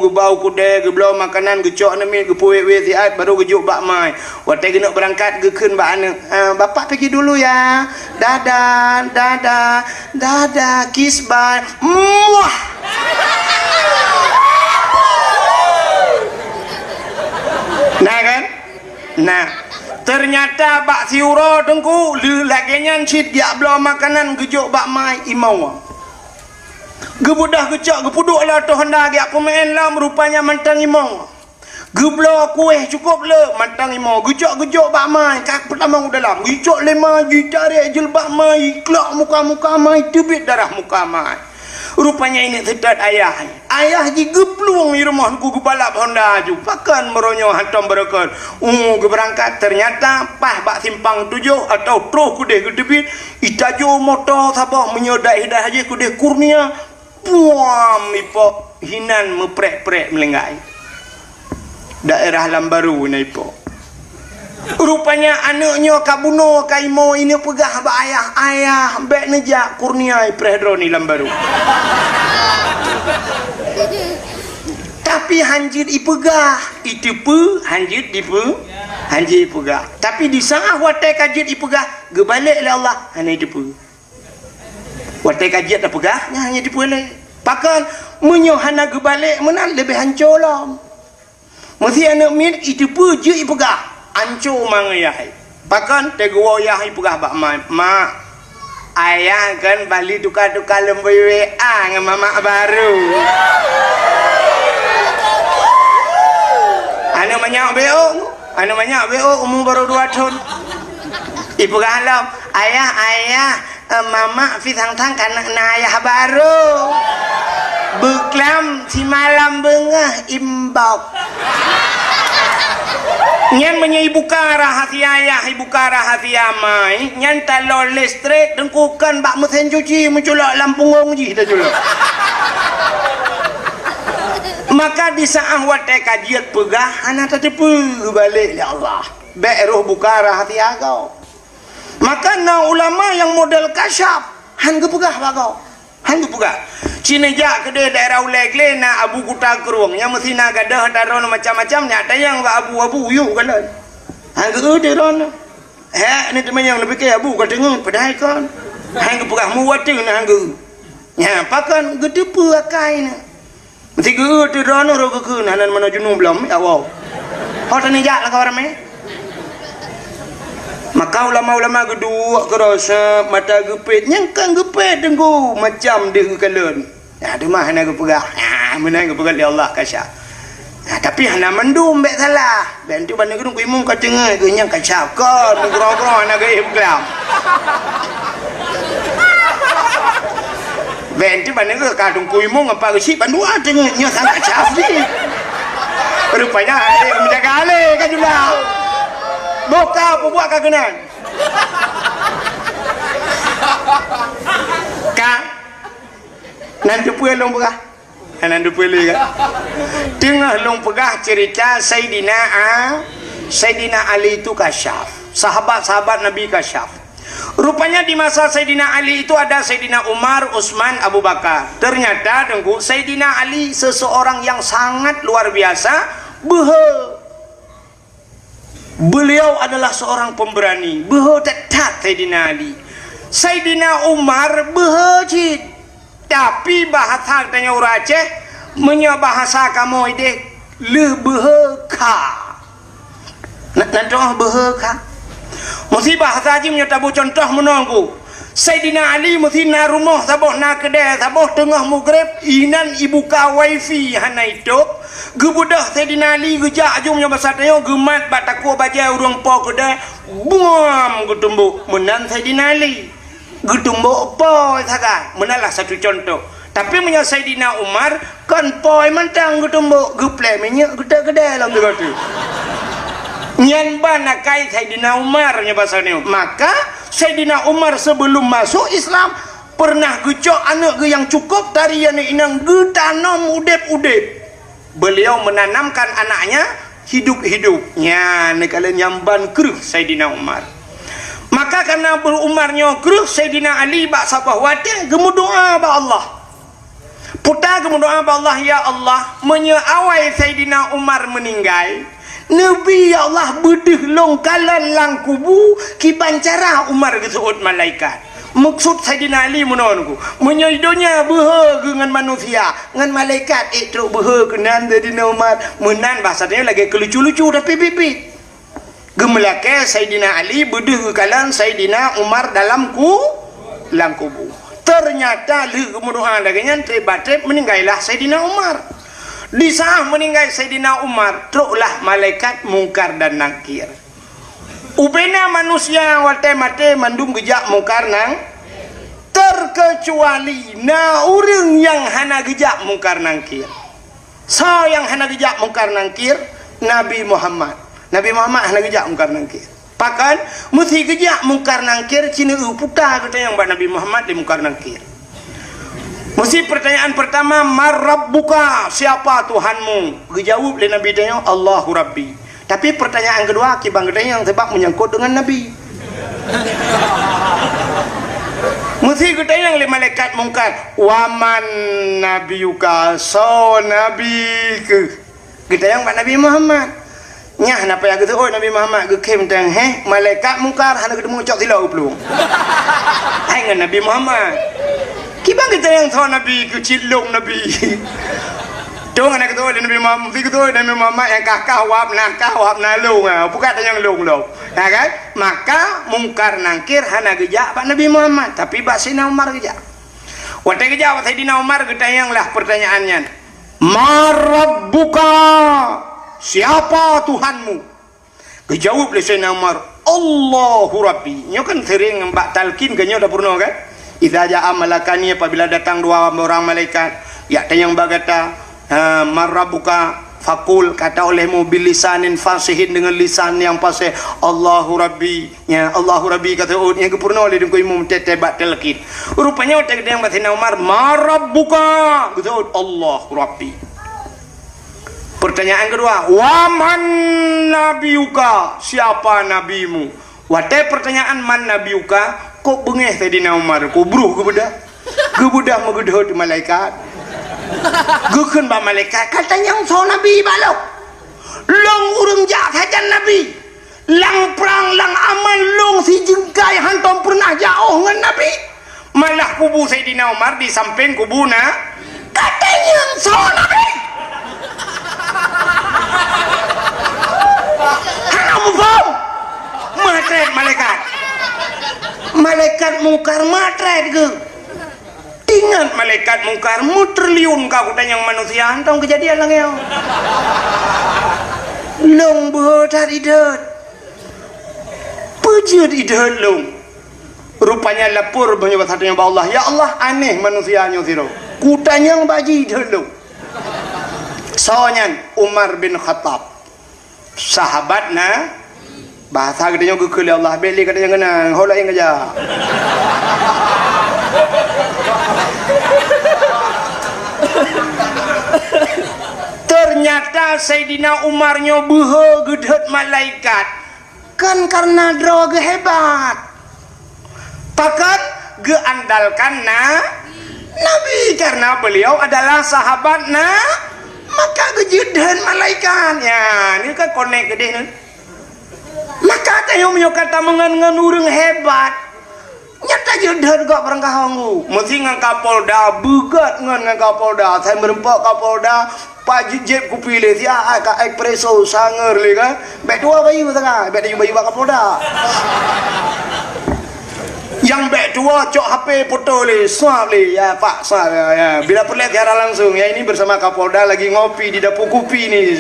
geubau keudée, geubloe makanan, geucok aneuëk miet, geupeuwét-wét siat, baru geujok bak mai. Watée geuneuk beurangkat, geukheun bak aneuëk, "Ah, Bapak pergi dulu ya. Dadah, dadah, dadah, kiss bye." Muah! Nah kan? Nah, ternyata bak siuroe Teungku, le-, lagée nyan cit geujak bloe makanan geujok bak mai imoe. Geubeudôh geucok, geupeuduek lam ateueh honda geujak peumeu'en lom, rupanya mantong imoe. Geubloe kueh cukôp le, mantong imoe, geucok geujok bak mai, ka peutamong u dalam, geucok lé mai, jitarek jilbab mai, jiklok muka-muka mai, teubiet darah muka mai. Rupanya inong seutôt ayah. Ayah jih geuplueng di rumoh Teungku geubalap honda aju. Pakon meuronyong hantom beureukat. Uh, geubeurangkat, ternyata paih bak simpang tujoh atau troh keudeh geuteubiet, itajô moto saboh meunyoe daerah-daerah jih keudeh Kurnia. Puam ipok hinan meuprek-prek meulinggai. Daerah Lambaru na ipok. Rupanya aneuk nyoe ka bunoe ka imo ineuk peugah bak ayah, "Ayah, bèk neujak kurnia ipreh droe ni Lambaru." Tapi hanjeuet ipeugah, iteupeue, hanjeuet dipeu-, hanjeuet ipeugah. Tapi di saat watèe ka jeuet ipeugah, geubalek lé Allah, hana iteupeue. Watèe ka jeuet tapeugah, nyan hana iteupeue lé. Pakon, meunyoe hana geubalek meunan leubeh hanco lom. Meusé aneuk miet iteupeue jeuet ipeugah, hanco mangat yah. Pakon, teugoe yah ipeugah bak ma, "Mak, ayah kan bali tuka-tuka lom bak W A ngon mamak baru." Aneuk manyak B O, aneuk manyak B O umu baru dua thon. Ipeugah lom, "Ayah, ayah, eh, mamak pi sang-sang ka na ayah baru. Beuklam simalam beungoh imbok." Nyan meunyoe ibuka rahasia ayah, ibuka rahasia mai, nyan talon listrik teungku kon bak meusén cuci meuculok lam punggong jih taculok. Maka di saat watèe ka jeuet peugah hana tateupeue geubalek lé Allah. Bèk roh buka rahasia gob. Maka na ulama nyang model kasyaf, han geupeugah bak gob. Han geupeugah. Ci neujak keudeh daerah Ulèe Glé na Abu Kuta Krueng, nyang meusi na gadôh ata droeneuh macam-macam, nyak tanyong bak Abu, "Abu, yuk kalon." Han geu-eu teuh droeneuh. Hèk, ni teumanyong neupike Abu ka teungeut, padahai kon. Han geupeugah mu watèe na han geu-eu. Nyan, pakon geuteupeue akai na. Meusi geu-eu teuh droeneuh roh geukheun, hana meunoe junub lom, ya Allah. Ho tani jak lam kawan ramé. Maka ulama-ulama geuduek keuroseup, mata geupet, nyang kan geupet teungku, macam deuh geukalon. Nah, teuma hana geupeugah. Nah, meunan geupeugah lé Allah kasyaf. Nah, tapi hana mandum bèk salah. Bèk enteuk bak nanggroe imum ka teungeut geuh nyang kasyaf kon, meugroe-groe hana geuéh beukelam. Bèk enteuk bak nanggroe ka teungku imum ngon pak geusyik bandua teungeut nyoe sang kasyaf jih. Rupanya, eh, meujaga alèh ka jula. Boh ka peubuet ka keunan. Ka nan teupeue lôn peugah. Hana teupeue lé kan? Teungoh lôn peugah cerita Saidina A-, Saidina Ali itu kasyaf. Sahabat-sahabat Nabi kasyaf. Rupanya di masa Saidina Ali itu ada Saidina Umar, Utsman, Abu Bakar. Ternyata, teungku, Saidina Ali seseorang yang sangat luar biasa, beuhe. Beliau adalah seorang pemberani, beuhe that-that Saidina Ali. Saidina Umar beuhe cit. Tapi bahasa tanyoe ureueng Aceh, meunyoe bahasa kamoe ideh, lheueh beuhe kha. Na, na droe beuhe kha. Meusi bahasa jih meunyoe taboh contoh meunoe ku. Saidina Ali meusi na rumoh saboh na keudè saboh teungoh mugreb, inan ibuka wifi hana itôb. Geubeudôh Saidina Ali geujak jum nyoe basa tanyoe geumat bak takue bajèe ureueng po keudè, buam geutumbok meunan Saidina Ali. Geutumbok po sagai, meunan lah satu contoh. Tapi meunyoe Saidina Umar, kon po mantong geutumbok, geuplè minyeuk geutek keudè lom teungoh teuk. Nyan ban akai Saidina Umar nyoe basa nyoe. Maka Saidina Umar sebelum masuk Islam, pernah geucok aneuk geuh nyang cukup tari aneuk inong geutanom udeb-udeb. Beliau menanamkan anaknya hidup-hidup. Nyan neukalon nyang ban kreueh Saidina Umar. Maka karena Abu Umar nyoe kreueh Saidina Ali bak saboh watèe geumeudoa bak Allah. Puta geumeudoa bak Allah, "Ya Allah, meunyoe awai Saidina Umar meuninggai, neubi ya Allah beudeuh lôn kalon lam kubu kiban cara Umar geuseuôt malaikat." Meukeusut Saidina Ali meunoe nyoe ku, meunyoe donya beuhe geuh ngon manusia, ngon malaikat ék trok beuhe keunan Saidina Umar. Meunan bahasa tanyoe lagèe keulucu-lucu tapi biet-biet. Geumeulakèe Saidina Ali beudeuh geukalon Saidina Umar dalam ku, lam kubu. Ternyata lheueh geumeudoa lagèe nyan trép ba trép meuninggailah Saidina Umar. Di saat meuninggai Saidina Umar, troklah malaikat Mungkar dan Nakir. Ubena manusia watèe maté mandum geujak Mungkar Nang, terkecuali na ureueng nyang hana geujak Mungkar Nakir. Soe nyang hana geujak Mungkar Nakir? Nabi Muhammad. Nabi Muhammad hana geujak Mungkar Nakir. Pakon? Meusi geujak Mungkar Nakir, ci neueu puta geutanyong bak Nabi Muhammad di Mungkar Nakir. Meusi pertanyaan pertama, "Man rabbuka?" Siapa Tuhanmu? Geujaweueb lé Nabi tanyoe, "Allahu Rabbi." Tapi pertanyaan keudua, kiban geutanyong sabab menyangkut dengan Nabi. Meusi geutanyong lé malaikat Mungkar, "Wa man nabiyuka?" Soe nabi keuh? Geutanyong bak Nabi Muhammad. Nyan hana payah geuseuôt Nabi Muhammad, geukhém teuh, heh, malaikat Mungkar hana geuteumé cok silop geuplueng. Hai ngon Nabi Muhammad. Kiban geutanyong soe nabi keuh, cit lôn nabi. Tueng hana geuseuôt Nabi Muhammad, meusi geuseuôt Nabi Muhammad nyang kah-kah wab na kah wab na lôn, ha, bukan tanyong lôn lom. Ya kan? Maka Mungkar Nangkir hana geujak bak Nabi Muhammad, tapi bak Saidina Umar geujak. Watée geujak bak Saidina Umar, geutanyong lah pertanyaan nyan. "Man rabbuka?" Siapa Tuhanmu? Geujaweueb lé Saidina Umar, "Allahu Rabbi." Nyoe kan sering bak talqin keu nyoe tapeurunoe kan? "Idza jaa malakani," apabila datang dua orang malaikat, jak tanyong bak gata, ha, "Man rabbuka?" Fakul, kata olehmu, "Bilisanin fasihin," dengan lisan yang fasih, "Allahu Rabbi." Ya, "Allahu Rabbi," ka seuôt, nyang geupeurunoe lé Teungku Imum teuh-teuh bak talqin. Rupanya watée geutanyong bak Saidina Umar, "Man rabbuka?" Geuseuôt, "Allahu Rabbi." Pertanyaan keudua, "Wa man nabiyuka?" Siapa nabimu? Watée pertanyaan "Man nabiyuka?", kok beungéh Saidina Umar, kok bruh geubeudôh. Geubeudôh meugeudhôt malaikat. Geukheun bak malaikat, "Ka tanyong soe nabi bak lôn? Lôn ureuëng jak sajan nabi. Lam prang, lam aman lôn sijeungkai hántom peureunah jiôh ngon nabi. Malah kubu Saidina Umar di sampéng kubu na, ka tanyong soe nabi?" Hana muphom. Meutrét malaikat. Malaikat Mungkar meutrét geuh. Ingat malaikat Mungkar, meutriliun ka kutanyong manusia, hántom keujadian lagée nyoe. Lôn beuhe that idhôt. Peue jeuet idhôt lôn? Rupanya lapor meunyoe bak Allah, "Ya Allah, aneh manusia nyoe sidroe. Kutanyong bak jih idhôt lôn." Soe nyan? Umar bin Khattab. Sahabat na, bahasa geutanyoe geukheun lé Allah, bék lé geutanyoe keunong, ho laén keujak. Ternyata Saidina Umar nyoe beuhe geudhôt malaikat, kon kareuna droe geuh hebat. Pakon? Geuandalkan na, Nabi, karena beliau adalah sahabat na, maka geujeuet dheun malaikat. Ya, ni kan konek keudeh ni. Maka tanyoe meunyoe ka tameungon ngon ureuëng hebat, nyata jeuet dheun gok barangkaho ngu. Meusi ngon Kapolda, beugat ngon, ngon Kapolda. Sai meureumpok Kapolda, Pak Jeb kupi lé, siat ka espresso, sangar lé kan. Bék tuwoe bayeue sangat, bék tayue bayeue bak Kapolda. Nyang bék tuwoe cok H P foto lé, suap lé, ya Pak, suap, ya, ya. Bila peureulée siaran langsung, ya ini bersama Kapolda lagi ngopi di dapur kupi ni,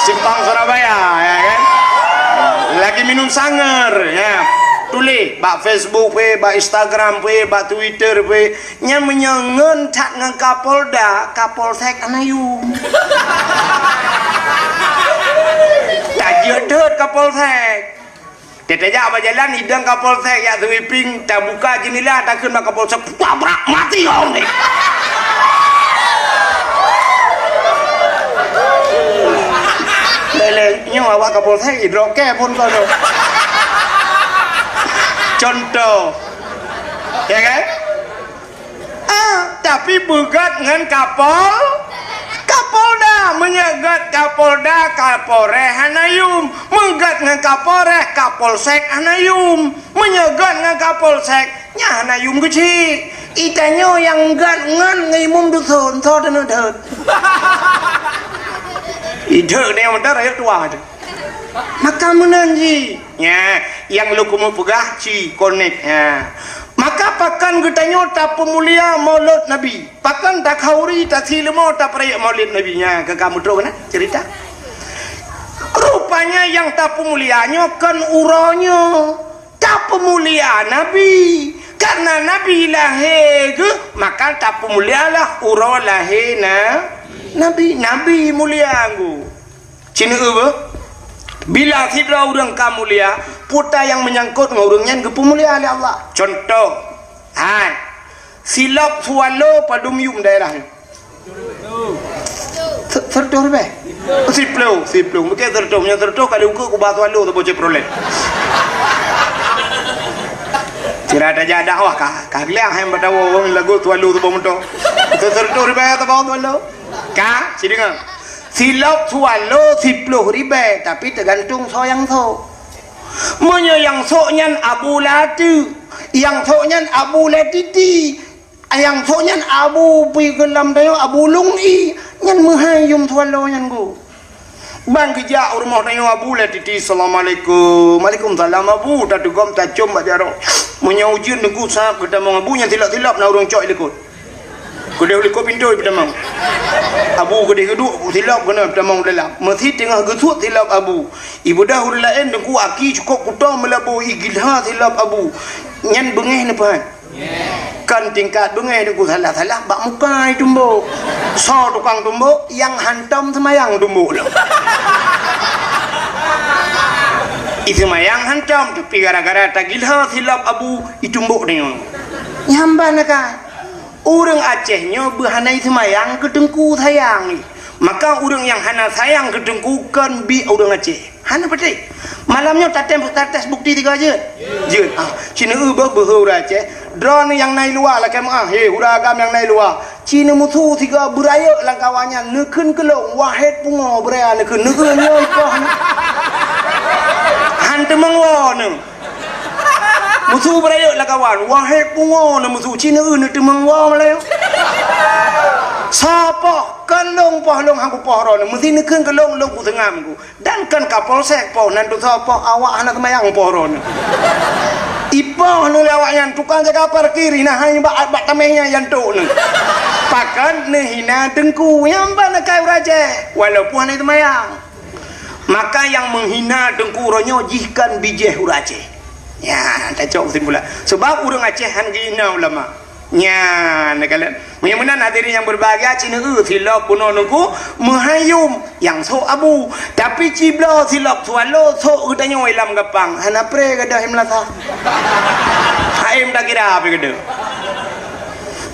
Simpang Surabaya, ya kan. Lagi minum sangar, ya. Tuléh bak Facebook pih, bak Instagram pih, bak Twitter pih. Nyan meunyoe ngon that ngon Kapolda, Kapolsek hana yum. Tajeuet dot Kapolsek. Tajak bak jalan, idong Kapolsek jak sweeping, tabuka jeundela, takheun bak Kapolsek, "Tabrak mati kau ni!" Leleng, nyoe awak Kapolsek, idrop ke pun kau tu. Contoh. Ya kan? Ah, tapi beugat ngon Kapol, Kapolda. Meunyoe gat Kapolda, Kapolres hana yum. Meugat ngon Kapolres, Kapolsek hana yum. Meunyoe gat ngon Kapolsek, nyan hana yum keuchik. Itanyoe nyang gat ngon, ngon imum dusun, soe teuneuk dot. Idot ni yang betul, rakyat tua tu. Maka meunan jih. Nya, nyang lôn keumeung peugah ci konek. Nya. Maka pakon geutanyoe tapeumulia Maulud Nabi? Pakon takhauri, tasileumo, tapeurayeuk Maulud Nabi? Nya, ka kamu troh na cerita. Rupanya nyang tapeumulia nyoe kon uroe nyoe. Tapeumulia Nabi. Karena Nabi lahé geuh, maka tapeumulialah uroe lahé na, Nabi. Nabi mulia geuh. Ci neueu beuh, bila sidroe ureuëng ka mulia, peue nyang meunyangkot ngon ureuëng nyan geupeumulia lé Allah. Contoh, hai, Silop Swallow padum yum daerah nyoe? Se-, seratus ribèe? Siploh, siploh. Mungkin seratus, meunyoe seratus kali ukeue kubah Swallow saboh Chevrolet. Sira tajak dakwah ka, ka geuliang hai batawa ureueng lagu Swallow saboh moto. Seratus ribèe saboh Swallow. Ka, si deungö. Silop Swallow siploh ribèe, tapi teugantung soe nyang sok. Meunyoe nyang sok nyan Abu Lati, nyang sok nyan Abu Latiti, nyang sok nyan Abu pi geulam tanyoe Abu Lung I, nyan meuhai yum Swallow nyan gu. Ban geujak u rumoh tanyoe Abu Latiti, "Assalamualaikum." "Waalaikumsalam, Abu." Tatugom tacom bak jaroe. Meunyoe ujeuen teungku sab geutamong Abu nyan silop-silop na ureueng cok i likot. Keudeh u likot pintoe peutamong. Abu keudeh geuduek silop keunoe peutamong dalam. Meusi teungoh geusuet silop Abu. Ibeudôh ureueng laén teungku aki cukôp kuto meulaboh igilha silop Abu. Nyan beungéh neupeuhan. Kan tingkat beungéh teungku salah-salah bak muka itumbok. Soe tukang tumbok, nyang hantom seumayang tumbok lom. Iseumayang hantom, tapi gara-gara tagilha silop Abu itumbok deungoe. Nyan ban ka. Ureueng Aceh nyoe beuhana iseumayang keu teungku sayang. Maka ureueng nyang hana sayang keu teungku kon biek ureueng Aceh. Hana patéh. Malam nyoe tatem, tates bukti tiga jeuet. Jeuet. Ah, ci neueu beuh beuhe ureueng Aceh. Droeneuh nyang na i luwa lakée meu'ah, he, ureueng agam nyang na i luwa. Ci neumusu sigoe beurayeuk lam kawan nyan, neukheun keu lôn, wahét pungo beuraya neukheun, neukheun nyoe ikoh. Han teumeung woe neuh. Musu beurayeuk lam kawan, wahét pungo neumusu, ci neueu neuteumeung woe meulayeue. Soe poh, kon lôn poh lôn han kupoh droeneuh, meusi neukheun keu lôn, lôn kuseungam ku. Dan kon Kapolsek poh, nan tusoe poh awak hana seumayang poh droeneuh. Ipoh neuh lé awaknyan, tukang jaga parkir, hina hai bak, bak tameh nyan, nyan tok neuh. Pakon neuhina teungku, nyan ban akai ureueng Aceh, walaupun hana seumayang. Maka nyang meuhina teungku uroe nyoe jih kon bijéh ureueng Aceh. Nyan, tacok keusimpulan. Sebab ureueng Aceh han jihina ulama. Nyan, neukalon. Meunyoe meunan hadirin nyang berbahagia, ci neueu silop bunoe teungku meuhai yum nyang sok Abu. Tapi ci bloe silop Swallow sok geutanyoe lam gapang. Hana pré gadôh i meulasa. Haém takira pih gadôh.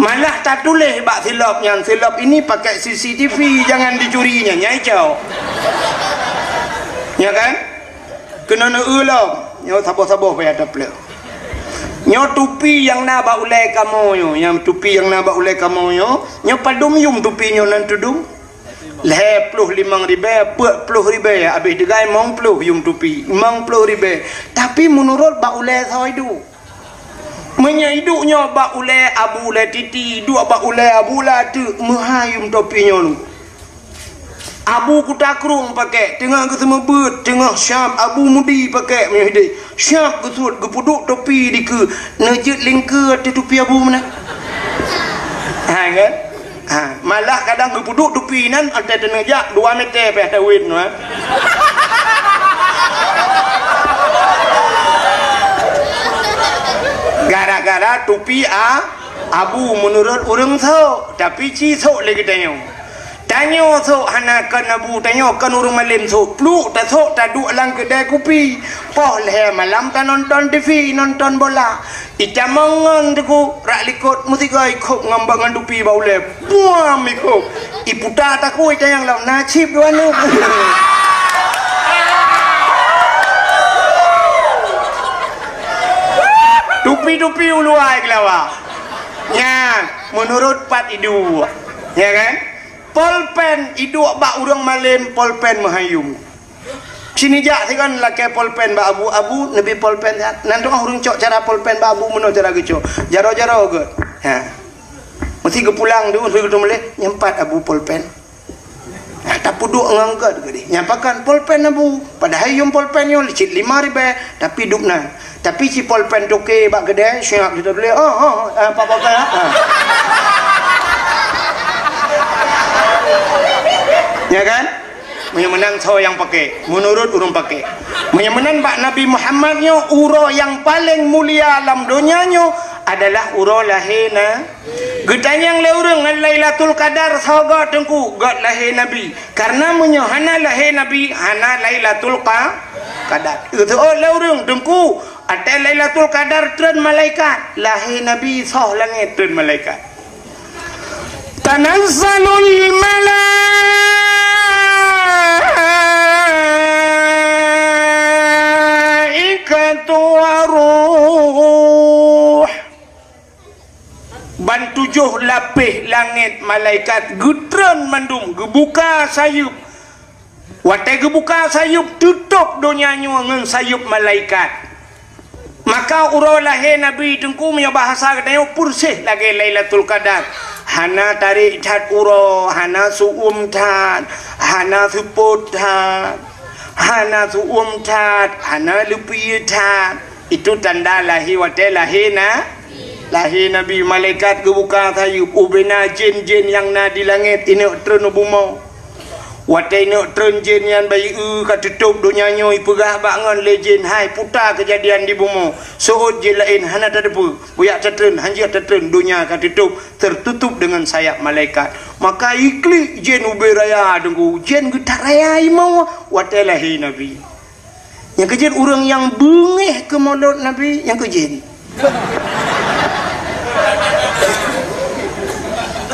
Malah tatuléh bak silop nyan, "Silop ini pakai C C T V, jangan dicuri," nyan, nyan icok. Ya kan? Keunoe neueu lom, nyoe saboh-saboh payah tapleueh. Nyoe tupi nyang na bak ulée kamoe nyoe, nyang tupi nyang na bak ulée kamoe nyoe, nyoe padum yum tupi nyoe nan tudong? Lhée ploh limong ribée, peuet ploh ribée, abéh teugai limong ploh yum tupi, limong ploh ribée. Tapi meunurot bak ulée soe iduek. Meunyoe iduek nyoe bak ulée Abu Latiti, iduek bak ulée Abu Lateuk, meuhai yum topi nyoe lu. Abu Kuta Krueng pakék, teungoh geuseumeubeut, teungoh syam Abu Mudi pakék meunyoe hidéh. Syam geusuet, geupeuduek topi dikeue, neujeuet lingkeue ateueh tupi Abu meunan. Ha, kan? Ha, malah kadang geupeuduek tupi nyan, watée teuneujak dua meter pih tawét nyoe. Gara-gara tupi a, Abu meunurot ureuëng sok, tapi ci sok lé geutanyoe. Tanyoe sok hana kon Abu, tanyoe kon ureuëng malém sok. Pluek tasok taduek lam keudai kupi. Poh lhée malam tanonton T V, nonton bola. Itamong ngon teungku rak likot meusigoe ikhôb ngon bak ngon tupi bak ulée. Buam ikhôb. Iputa takue itanyong lom na cit dua neuk. Tupi-tupi uluwa keulawa. Nyan, meunurot pat iduek. Ya kan? Polpen iduek bak ureuëng malém, polpen meuhai yum. Sini jak sigon lakée polpen bak Abu, Abu neubi polpen nyan. Nan teungoh ureuëng cok cara polpen bak Abu meunoe cara geucok. Jaroe-jaroe geuh. Ha. Meusi geupulang tu, meusi geuteumeuléh, nyan pat Abu polpen. Ha, tapeuduek ngon gét geuh. Nyan pakon polpen Abu. Padahai yum polpen nyoe cit lima ribée, tapi dub nan. Tapi ci polpen toke bak keudai, siap dituléh. Oh, oh, oh, apa-apa, ha. Ya kan? Meunyoe meunan soe nyang pakai? Meunurot ureuëng pakai. Meunyoe meunan bak Nabi Muhammad nyoe, uroe nyang paleng mulia lam donya nyoe adalah uroe lahé na. Geutanyong lé ureuëng ngon Lailatul Qadar soe göt teungku, göt lahé Nabi. Karena meunyoe hana lahé Nabi, hana Lailatul Qa-, Qadar. Geuteuôt lé ureuëng teungku, Watée Lailatul Qadar treun malaikat, lahé Nabi soh langét treun malaikat. Tanazzalul malaikatu waruh. Ban tujoh lapéh langét malaikat geutreun mandum, geubuka sayeuep. Watée geubuka sayeuep, teutôb donya nyoe ngon sayeuep malaikat. Maka uroe lahé Nabi Teungku, meunyoe bahasa geutanyoe, peureséh lagée Lailatul Qadar. Hana tarék that uroe, hana seu-uem that, hana seupôt that, hana seu-uem that, hana leupie that. Itu tanda lahé, watée lahé na, lahé Nabi. Malaikat geubuka sayeuep, ubena jén-jén nyang na di langét ineuk treun u bumoe. Watée ineuk treun jén nyan bayeue ka teutôb donya nyoe, ipeugah bak ngon lé jén, "Hai, puta keujadian di bumoe. Seuôt jén laén hana tateupeue. Bujak tatreun, hanjeuet tatreun, donya ka teutôb, tertutup dengan sayap malaikat." Maka iklik jén ubé raya Teungku, jén geutaraya imoe watée lahé Nabi. Nyang keujeuet ureuëng nyang beungéh keu mulod Nabi, nyang keujeuet.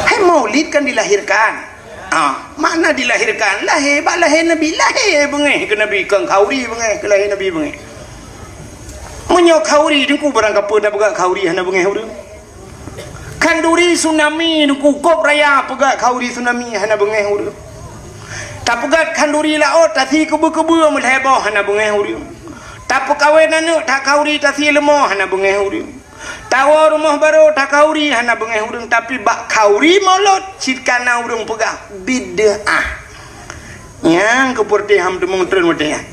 Hai, maulid kan dilahirkan. Ah, makna dilahirkan, lahé, bak lahé Nabi, lahé beungéh keu Nabi, kon khanduri beungéh keu lahé Nabi beungéh. Meunyoe khanduri Teungku, barangkapeue na peugah khanduri hana beungéh ureuëng. Khanduri tsunami Teungku, gob raya peugah khanduri tsunami hana beungéh ureuëng. Tapeugah khanduri laôt, tasie keubeu-keubeu meulhèe boh hana beungéh ureuëng. Tapeukawen aneuëk that khanduri, tasie leumo hana beungéh ureuëng. Tawoe rumoh barô that khanduri hana beungéh ureuëng, tapi bak khanduri mulod cit kana ureuëng peugah bid'ah. Nyang keupeureuté ham teumong treun watée nyan.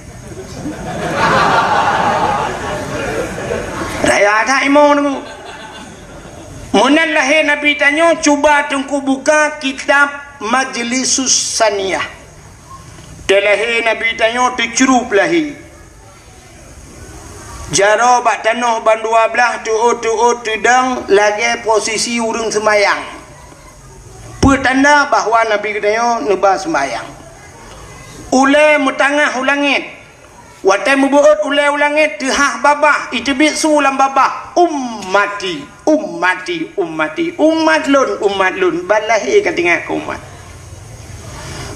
Raya that imoe Teungku. Meunan lahé Nabi tanyoe, cuba Teungku buka kitab Majlisus Saniyah. Teulahé Nabi tanyoe teucrup lahé. Jaroe bak tanoh ban dua blaih, teuôt-teuôt teudong lagée posisi ureuëng seumayang. Peue tanda bahwa Nabi geutanyoe neuba seumayang. Ulée meutangah u langét. Watée meubeuôt ulée u langét, teuhah babah, iteubiet su lam babah, "Ummati, ummati, ummati, umat lôn, umat lôn." Ban lahé ka teuingat keu umat.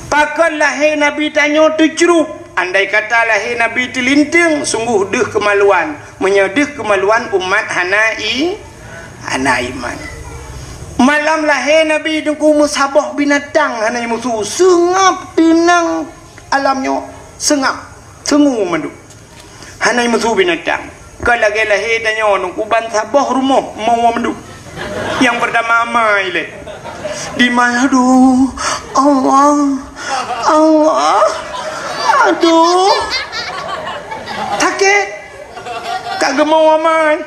Pakon lahé Nabi tanyoe teucrup? Andai kata lahé Nabi teulinteung, sunggoh deuh keumaluan. Meunyoe deuh keumaluan, umat hana i-, hana iman. Malam lahé Nabi Teungku, meusaboh binatang hana jimusu, seungab teunang alam nyoe, seungab, seungue mandum. Hana jimusu binatang. Ka lagée lahé tanyoe Teungku, ban saboh rumoh moe mandum. Nyang peurtama amai lé. Dimai, aduh, Allah, Allah, aduh. Sakét. Ka geumoe amai.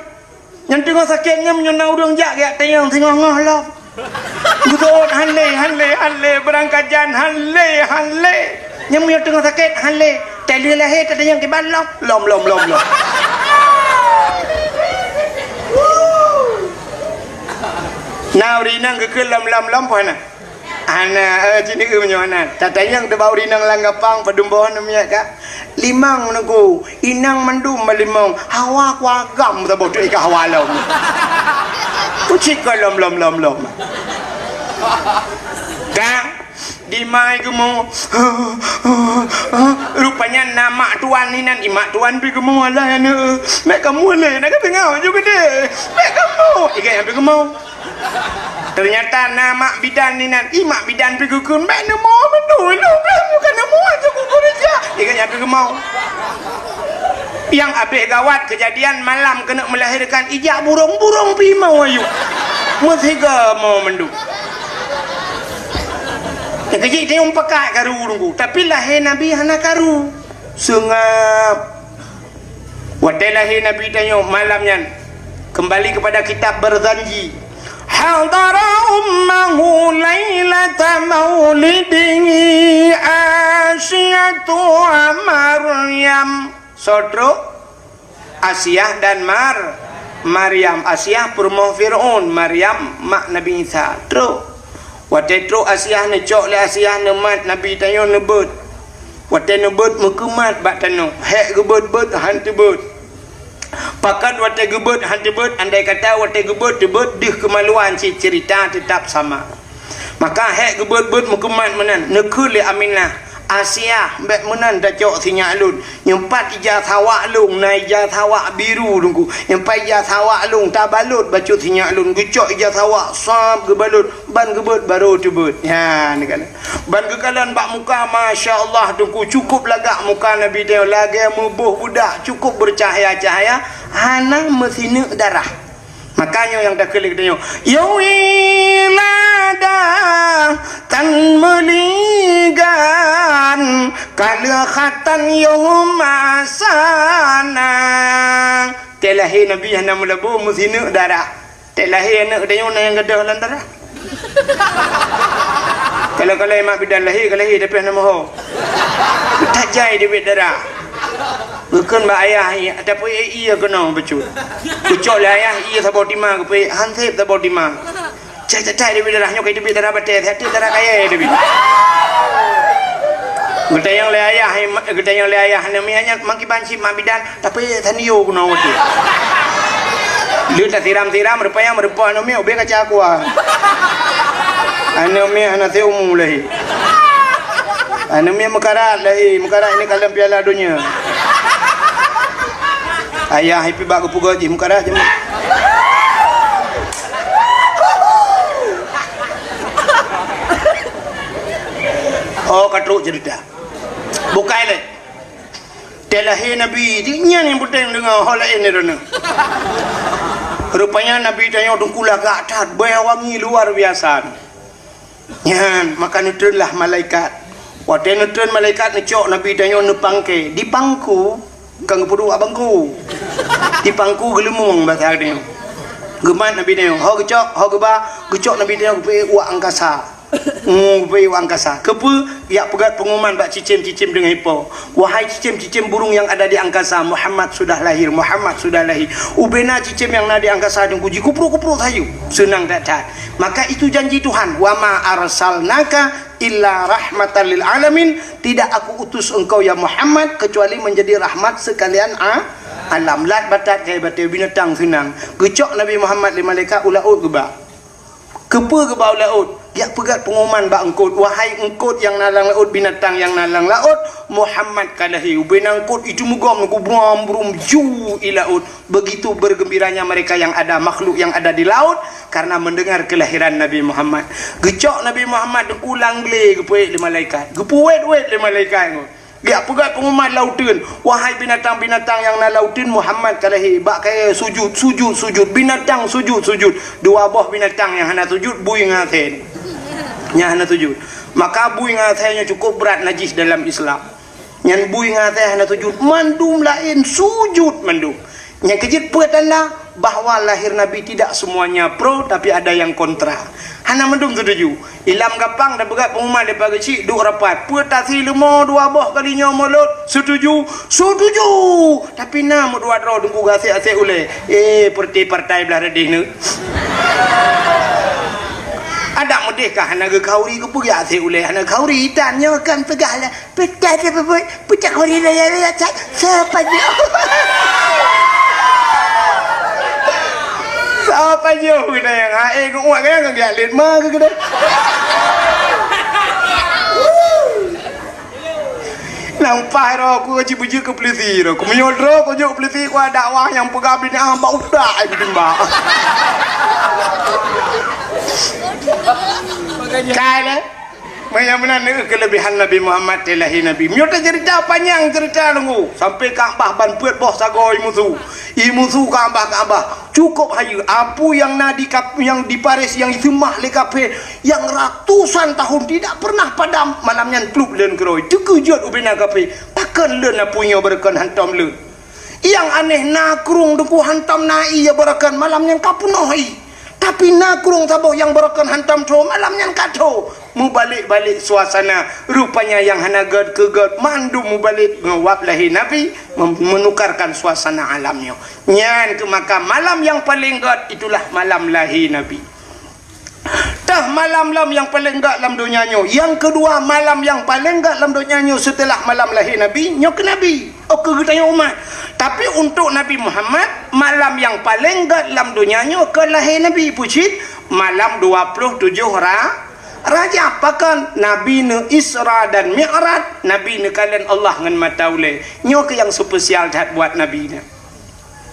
Nyang teungoh sakét nyan meunyoe na ureuëng jak geujak tanyong singoh-ngoh lom. Geuseuôt han lé, han lé, han lé, beurangkajan han lé, han lé. Nyang meunyoe teungoh sakét han lé, talheueh lahé tatanyong kiban lom, lom, lom, lom, lom. Na ureuëng inong geukheun lom, lom, lom, peue hana? Hana, eh, cit neu meunyoe hana. Tatanyong teubak ureuëng inong lam gapang, padum boh neumiet ka. Limong Teungku, inong mandum meulimong, hawa kuagam saboh tu ika hawa lom. Kucik ka lom, lom, lom, lom. Ka, dimai geumoe. Rupanya na mak tuan inan, i mak tuan pi geumoe, "Alah aneuëk, bèk kamoe lé, na ka teungoh ju geude. Bèk kamoe." Igai pi geumoe. Teunyata na mak bidan inan, i mak bidan pi geukheun, "Bèk neumoe mandum, lôn blah bukan neumoe, aku keureuja." Igai pi geumoe. Nyang abéh gawat keujadian malam keuneuk meulahérkan, ijak burông-burông pi moe ayue. Meusiga moe mandum. Nyang keujih tanyong pakat karu Teungku, tapi lahé Nabi hana karu. Seungab. Watée lahé Nabi tanyoe malam nyan, keumbali keupada kitab Barzanji. Hadara ummahu lailata maulidihi Asiyatu wa Maryam. Soe trok? Asiah dan Mar-, Maryam. Asiah peurumoh Fir'aun, Maryam mak Nabi Isa. Trok. Watée trok Asiah, neucok lé Asiah neumat Nabi tanyoe neubeuet. Watée neubeuet meukeumat bak tanoh, hék geubeuet-beuet han teubeuet. Pakon watée geubeuet han teubeut, andai kata watée geubeuet teubeut deuh keumaluan cit, ceurita teutap sama. Maka hék geubeuet-beuet meukeumad meunan, neukheun lé Aminah, "Asiah, bék meunan tacok sinyak lôn. Nyang pat ija sawak lôn na ija sawak biru Teungku. Nyang pat ija sawak lôn tabalot bacut sinyak lôn." Geucok ija sawak, sab geubalot, ban geubeuet barô teubeut. Nyan, neukalon. Ban geukalon bak muka, masya Allah Teungku, cukup lagak muka Nabi tanyoe, lagée meuboh budak, cukup bercahaya-cahaya, hana meusineuk darah. Makanya nyang takheun lé geutanyoe, "Ya wiladah tan meuligan, kaleuh khatan yoh masana." Teuh lahé Nabi hana meulabô meusineuk darah. Teuh lahé aneuëk geutanyoe na nyang gadôh lam darah. Kalau-kalau mak bidan lahé ka lahé tapi hana moho. Tajai dibit darah. Geukheun bak ayah, "Tapi iya keunoe bacut." Geucok lé ayah, iya saboh tima geupeuék, han sép saboh tima. Cai-cai dibit darah nyoe, kai dibit darah batée, hati darah kayée dibit. Geutanyong lé ayah, geutanyong lé ayah, "Aneuk miet nyan makiban cit mak bidan?" Tapi tanio keunoe watée. Lheueh tasiram-siram, rupanya meurumpok aneuk miet ubé kaca aqua. Aneuk miet hana seumu lahé. Aneuk miet meukarat lahé, meukarat ini kalon Piala Donya. Ayah ipi bak geupeugah jih meukarat jih. Oh, ka trok cerita. Bukai lé. Teuh lahé Nabi, nyan nyang peunteng deungoe, ho laén droeneuh. Rupanya Nabi tanyoe Teungku lagak that, bèe wangi luar biasa. Nyan, maka neutreunlah malaikat. Watèe neutreun malaikat neucok Nabi tanyoe neupangké, dipangku, kon geupeuduek bak bangku. Dipangku geuleumong basa tanyoe. Geumat Nabi tanyoe, ho geucok, ho geuba, geucok Nabi tanyoe geupeuék u angkasa. Hmm, geupeuék u angkasa. Keupeue? Jak peugöt peungumuman bak cicém-cicém deungon ipo. Wahai cicém-cicém burung yang ada di angkasa, Muhammad sudah lahir, Muhammad sudah lahir. Ubena cicém nyang na di angkasa Teungku jikupru-kupru sayu. Seunang that-that. Maka itu janji Tuhan, "Wa ma arsalnaka illa rahmatan lil alamin." Tidak Aku utus engkau, ya Muhammad, kecuali menjadi rahmat sekalian a-, alam. Lat batat keu batèe binatang seunang. Geucok Nabi Muhammad lé malaikat u laôt geuba. Keupeue geuba u laôt? Jak peugöt peungumuman bak eungkôt, "Wahai eungkôt nyang na lam laôt, binatang nyang na lam laôt, Muhammad ka lahé." Ubena eungkôt itu meugom, gubrom-brum ju i laôt. Begitu bergembiranya mereka yang ada, makhluk yang ada di laut, karena mendengar kelahiran Nabi Muhammad. Geucok Nabi Muhammad u lam glé geupeuék lé malaikat. Geupeuwét-wét lé malaikat nyoe. Jak peugöt peungumuman lauteuen, "Wahai binatang-binatang nyang na lauteuen, Muhammad ka lahé." Bak kayèe sujud, sujud, sujud. Binatang sujud, sujud. Dua boh binatang nyang hana sujud, bui ngon asèe. Nyang hana sujud. Maka bui ngon asèe nyoe cukup brat najis dalam Islam. Nyan bui ngon asèe hana sujud, mandum laén sujud mandum. Nyang keujeuet peue tanda bahwa lahir Nabi tidak semuanya pro, tapi ada yang kontra. Hana mandum setuju. Ilam gampang tapeugöt peungumuman lé pageucik duek rapat. Peue tasi leumo dua boh kali nyoe mulod? Setuju? Setuju! Tapi na meudua droe Teungku gasek-asek ulèe. Eh, peureuté partai blah reudeh neuh. Adak meudeh ka hana geukhauri, keupeue gasek ulèe hana khauri? Tan nyoe kan peugah lah. Peucah teupeubeuet, peucah kuri raya-raya that, seupanyöng. Seupanyöng geutanyoe, hai geuuet geutanyoe, geuliet ma geuh geutanyoe. Nang paih roh ku jibeujeuet keu peulisi roh. Ku meunyoe droe ku jeuet peulisi ku dakwah nyang peugah binatang bak utak ai bitimbak. Kai lé. Meunyoe meunan nyoe keuleubehan Nabi Muhammad, teuh lahé Nabi. Meunyoe taceurita panyang ceurita Teungku, sampoe Ka'bah ban peuet boh sagoe imusu. Imusu Ka'bah, Ka'bah. Cukup hayeue, apui nyang na di Ka'b-, nyang di Paris nyang iseumah lé kafé nyang ratusan tahun tidak pernah padam, malam nyan plup lheueh keudroe. Teukeujot ubena kafé, pakon lheueh apui nyoe beureukan hantom lheueh. Nyang aneh na krueng Teungku hantom na ié beureukan, malam nyan ka peunoh ié. Tapi na krueng saboh nyang beureukan hantom tho, malam nyan ka tho. Meubalek-balek suasana, rupanya nyang hana gèt keu gèt, mandum meubalek ngon wab lahé Nabi, mem-, menukarkan suasana alam nyoe. Nyan keuh maka malam nyang paleng gèt itulah malam lahé Nabi. Teuh Malam lom nyang paleng gét lam donya nyoe. Nyang keudua, malam nyang paleng gét lam donya nyoe seuteulah malam lahé Nabi, nyoe keu Nabi. Oh, keu geutanyoe umat. Tapi untuk Nabi Muhammad, malam nyang paleng gét lam donya nyoe keu lahé Nabi. Peue cit? Malam dua ploh tujoh Ra-, Rajab. Pakon? Nabi neu-Isra dan Mi'raj, Nabi neukalon Allah ngon mata ulée. Nyoe keuh nyang spesial that buat Nabi nyan.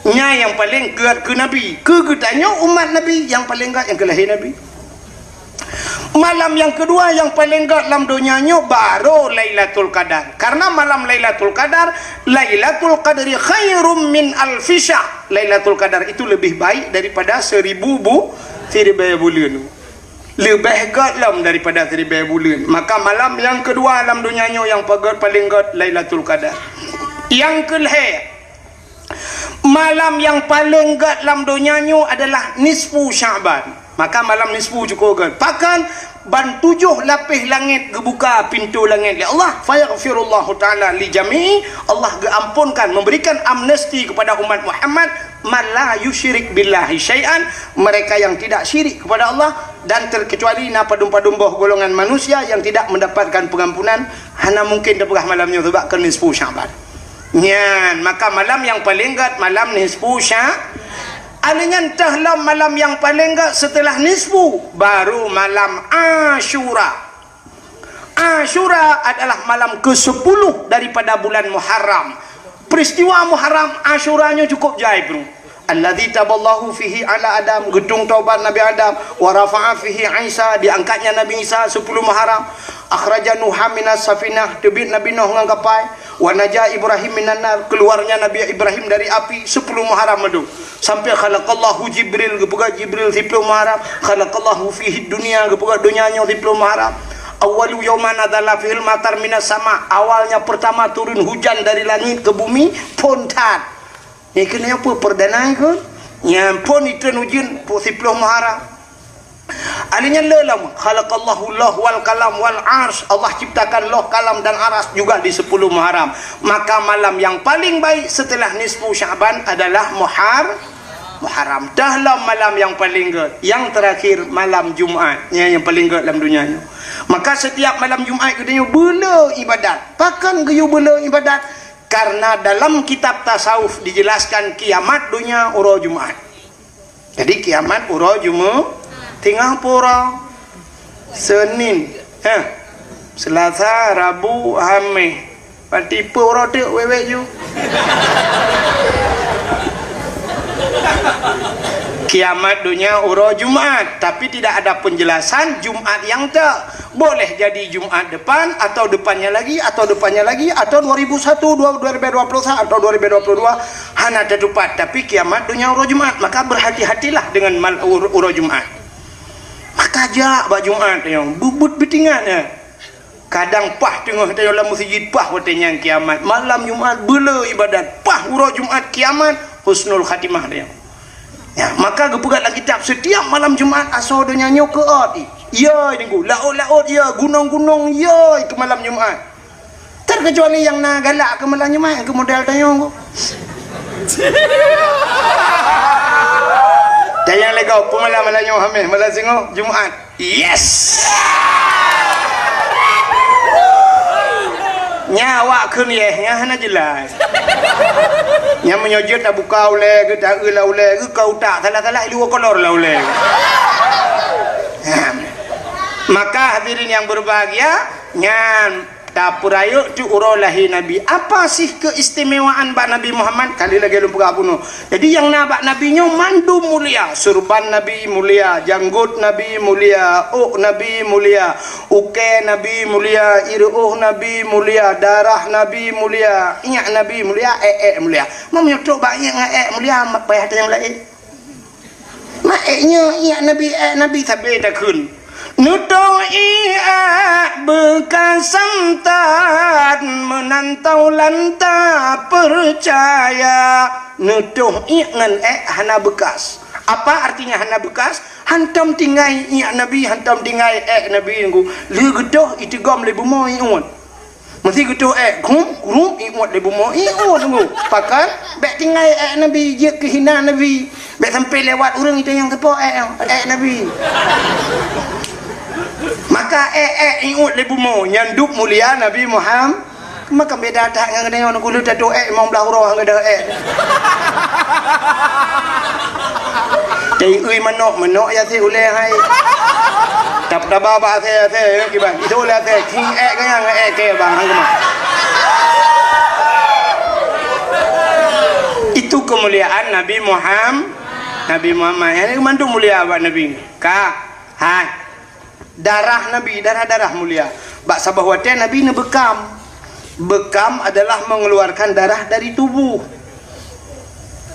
Nyan nyang paleng gét keu Nabi. Keu geutanyoe umat Nabi, nyang paleng gét nyang keu lahé Nabi. Malam nyang keudua nyang paleng gét lam donya nyoe baru Lailatul Qadar. Karena malam Lailatul Qadar, Lailatul Qadri khairum min alfi syahr. Lailatul Qadar itu lebih baik daripada seribu bu-, siribée buleuen. Leubeh gét lom daripada siribée buleuen. Maka malam nyang keudua lam donya nyoe nyang pagét paleng gét Lailatul Qadar. Nyang keulhée, malam nyang paleng gét lam donya nyoe adalah nisfu Sya'ban. Maka malam nisfu cukup gét. Pakon? Ban tujoh lapéh langét geubuka pintoe langét lé Allah. Fayaghfirullahu ta'ala li jami'i. Allah geuamponkan, memberikan amnesti kepada umat Muhammad, man la yusyrik billahi syai'an, mereka yang tidak syirik kepada Allah, dan terkecuali na padum-padum boh golongan manusia yang tidak mendapatkan pengampunan, hana mungkin teupeugah malam nyoe, sabab keu nisfu Sya'ban. Nyan, maka malam nyang paleng gét malam nisfu Sya-, alheuh nyan teuh lom malam nyang paleng gét seuteulah nisfu, baru malam Asyura. Asyura adalah malam kesepuluh daripada bulan Muharram. Peristiwa Muharram Asyura nyoe cukup jai, bro. Allazi taballahu fihi ala Adam, geutung taubat Nabi Adam, wa rafa'a fihi Isa, diangkatnya Nabi Isa sepuluh Muharram, akhraja Nuha minas safinah, teubiet Nabi Nuh ngon kapai, wa naja Ibrahim minan nar, keluarnya Nabi Ibrahim dari api sepuluh Muharram madu. Sampai khalaqallahu Jibril, geupeugah Jibril sepuluh Muharram, khalaqallahu fihi dunya, geupeugah donya nyoe sepuluh Muharram. Awwalu yauma nazala fihil matar minas sama, awalnya pertama turun hujan dari langit ke bumi, phon that. Nyan keuh nyoe peue perdana keuh? Nyan phon itreun ujeuen, pukon siploh Muharram. Alheuh nyan le lom, khalaqallahu loh wal kalam wal arsy. Allah ciptakan loh, kalam dan arsy juga di sepuluh Muharram. Maka malam yang paling baik setelah nisfu Sya'ban adalah Muhar-, Muharram. Teuh lom malam yang paling gét. Yang terakhir malam Jumat. Nyan yang paling gét lam donya nyoe. Maka setiap malam Jumat geutanyoe beuleu ibadat. Pakon geuyue beuleu ibadat? Karena dalam kitab tasawuf dijelaskan kiamat donya uroe Jumat. Jadi kiamat uroe Jumat, teungoh pura, Senin, eh, Selasa, Rabu, Hamis. Berarti peue uroe teuk wék-wék ju? Kiamat donya uroe Jumat, tapi tidak ada penjelasan Jumat nyang teuk. Boleh jadi Jumat depan, atau depannya lagi, atau depannya lagi, atau dua ribu satu, dua-, dua ribu dua puluh satu, atau dua ribu dua puluh dua, hana teutupat. Tapi kiamat donya uroe Jumat, maka berhati-hatilah dengan mal-, ur-, uroe Jumat. Maka jak bak Jumat nyoe, beuet-beuet beutingat nyan. Kadang paih teungoh tanyoe lam meuseujid, paih watée nyan kiamat. Malam Jumat beuleu ibadat, paih uroe Jumat kiamat, husnul khatimah tanyoe. Ya, maka geupeugah lam kitab, setiap malam Jumat asoe donya nyoe keuôt. Yoi, Teungku, laôt-laôt yoi, gunong-gunong yoi keu malam Jumat. Terkecuali nyang na galak keu malam Jumat, keu model tanyoe. Dan nyang lego, peue malam, malam nyoe Hamis, malam singoh Jumat. Yes! Nya awak kheun yes, nya hana jelas. Nya meunyoe jeuet tabuka ulée geuh, taeu lam ulée geuh, ka utak salah-salah, i luwa kolor lam ulée geuh. Nah. Maka hadirin yang berbahagia, nyan tapeurayeuk teuk uroe lahé Nabi. Apa sih keistimewaan bak Nabi Muhammad? Kali lagée lôn peugah bunoe. Jadi nyang na bak Nabi nyoe mandum mulia. Surban Nabi mulia, janggot Nabi mulia, ôk Nabi mulia, ukée Nabi mulia, ireuôh Nabi mulia, darah Nabi mulia, iék Nabi mulia, ék-ék mulia. Meunyoe trok bak iék ngon ék mulia, payah tanyong laén. Mak ék nyoe, iék Nabi, ék Nabi sabe takheun. Neutôh iék beukasan that, meunan taulan tapeucaya. Neutôh iék ngon ék hana beukas. Apa artinya hana beukas? Hantom tinggai iék Nabi, hantom tinggai ék Nabi nunggu. Lheueh geutôh iteugom lé bumoe ié uet. Meusé geutôh ék, grum, grum, ié uet lé bumoe, ié uet nunggu. Pakon, bék tinggai ék Nabi, jeuet keu hina Nabi. Bék sampai lewat ureuëng itu nyang teupo ék, ék Nabi. Maka ék-ék iôt lé bumoe, nyan dub mulia Nabi Muhammad. Maka beda that ngon geutanyoe, ngon gulu tatuh ék limong blaih uroe ngon geutanyoe ék. Teuiui manok, manok ya si ulée hai. Tap taba bak asée, asée kiban. Itu ulée asée, king ék ganyang ék ke bang hang keumah. Itu kemuliaan Nabi Muhammad. Nabi Muhammad. Ini mandum mulia bak Nabi. Ka, hai. Darah Nabi, darah-darah mulia. Bak saboh watée Nabi neubeukam. Beukam adalah mengeluarkan darah dari tubuh.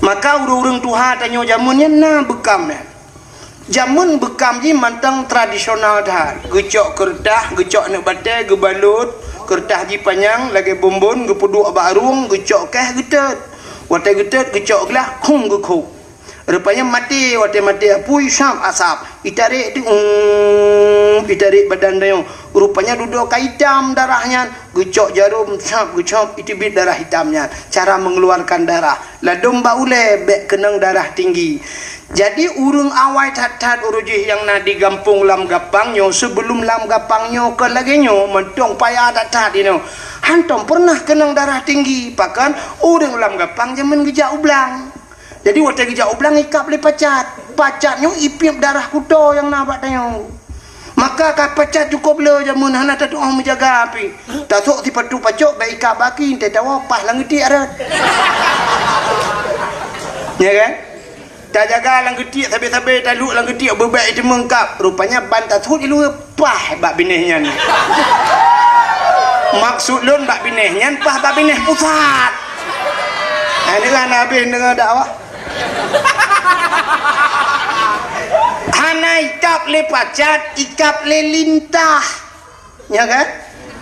Maka ureuëng-ureuëng tuha tanyoe jameun nyan na beukam nyan. Jameun beukam jih mantong tradisional that. Geucok keureutah, geucok aneuk batée, geubalot, keureutah jih panyang lagée bonbon, geupeuduek bak rueng, geucok keh geutot. Watée geutot, geucok glah, khum geukhôb. Rupanya maté, watée maté apui, sab asab. Itarek tu, um, itarek badan tanyoe. Rupanya dudoe ka itam darah nyan. Geucok jarum, sab, geucok, iteubiet darah itam nyan. Cara mengeluarkan darah. Ladom bak ulée, bék keunong darah tinggi. Jadi, ureuëng awai that-that ureuëng jih nyang na di gampông Lam Gapang nyoe, sebelum Lam Gapang nyoe kon lagée nyoe, mantong payah that-that inoe. Hantom pernah keunong darah tinggi, pakon ureuëng Lam Gapang jameun geujak u blang. Jadi, watée geujak u blang ikab lé pacat. Pacat nyoe ipiep darah kuto nyang na bak tanyoe. Maka ka pacat cukôp le jameun hana tatuoh meujaga pih. Tasok sipatu pacok bak ikab baki, teuh tawoe paih lam geutiek rot. Ya kan? Tajaga lam geutiek sabe-sabe, taluek lam geutiek beubek iteumeung kab. Rupanya ban tasut iluwa. Paih bak binéh nyan. Maksud lôn bak binéh nyan paih bak binéh pusat. Nah, ini kan habéh deungoe dakwah. Hana ikab lé pacat, ikab lé lintah. Ya kan?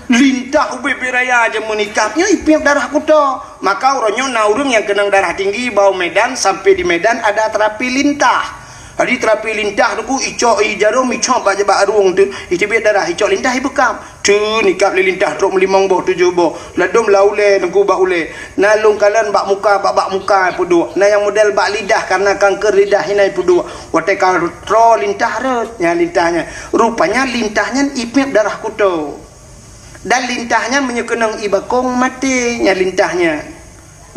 Lintah ubé-bé raya jameun ikab nyoe ipiep darah kuto. Maka uroe nyoe na ureuëng nyang keunong darah tinggi bak u Medan, sampai di Medan ada terapi lintah. Jadi terapi lintah tu ku icok i jarum, icok bak, bak rueng tu, iteubiet darah, icok lintah ibeukam. Tu nikab lé lintah trok meulimong boh, tujoh boh. Ladom lam ulée, teungku bak ulée. Na lôn kalon bak muka, bak, bak muka peuduek. Na nyang model bak lidah, karena kanker lidah inan peuduek. Watée ka troe lintah rot, nyan lintah nyan. Rupanya lintah nyan ipiep darah kuto. Dan lintah nyan meunyoe keunong i bakong maté, nyan lintah nyan.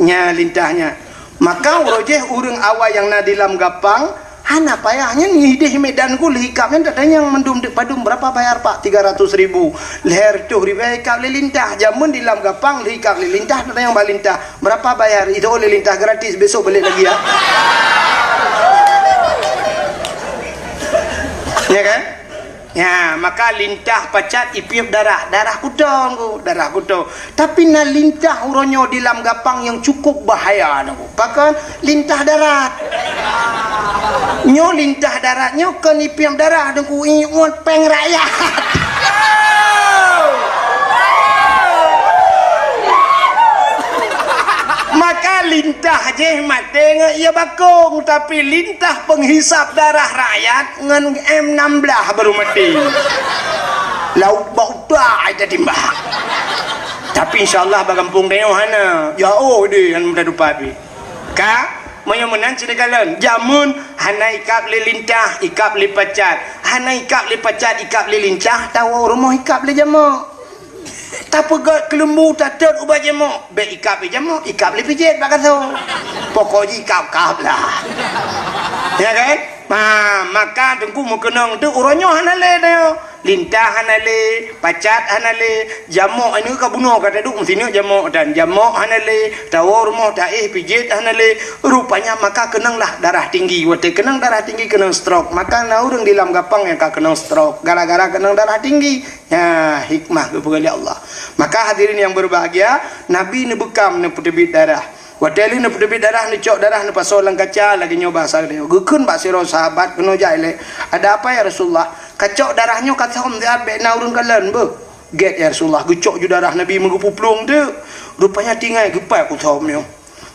Nya lintah nyan. Maka uroe jih ureuëng awai nyang na di Lam Gapang, hana payah nyan ideh Medan ku lheuh ikab nyan tatanyong mandum deuk padum, "Berapa bayar, Pak?" "Tiga ratus ribu." Lhée reutôh ribée ikab lé lintah. Jameun di Lam Gapang lheuh ikab lé lintah tatanyong bak lintah, "Berapa bayar?" Itu oleh lintah gratis, besok balik lagi ya. Ya kan? Ya, maka lintah pacat ipiep darah, darah kuto, Teungku, darah kuto. Tapi na lintah uroe nyoe di Lam Gapang nyang cukup bahaya, Teungku. Pakon? Lintah darat. Nyoe lintah darat nyoe kon ipiep darah, Teungku, iôt péng rakyat. Maka lintah jih maté ngon ie bakong, tapi lintah penghisap darah rakyat ngon M enam belas baru maté. Lauk bak utak ai tatimbak. Tapi insya Allah bak gampông tanyoe hana. Jauh deh ngon muda dupa pi. Ka, meunyoe meunan sinegalan, jameun hana ikab lé lintah, ikab lé pacat. Hana ikab lé pacat, ikab lé lintah, tawoe rumoh ikab lé jamok. Tapeugét keuleumbu tatot ubak jamok, bék ikab lé jamok, ikab lé pijet bak gasoe. Pokok jih ikab-kab lah. Ya kan? Ha, maka Teungku meukeunong tu uroe nyoe hana lé nyoe. Lintah hana lé, pacat hana lé, jamok ini ka bunoe ka taduek meusineuk jamok dan jamok hana lé, tawoe rumoh taéh pijet hana lé. Rupanya maka keunonglah darah tinggi. Watée keunong darah tinggi keunong stroke. Maka na ureuëng di Lam Gapang nyang ka keunong stroke gara-gara keunong darah tinggi. Ya, hikmah geupeugah lé Allah. Maka hadirin yang berbahagia, Nabi neubeukam neupeuteubiet darah. Watée lheueh neupeuteubiet darah, neucok darah neupasoe lam kaca lagée nyoe bahasa geutanyoe. Geukheun bak sidroe sahabat keunoe jai lé, "Ada apa ya Rasulullah?" "Kacok darah nyoe kasöm siat bék na ureuëng kalon beuh." "Gét ya Rasulullah." Geucok ju darah Nabi meugeupuplueng teuk. Rupanya tinggai geupat kusöm nyoe.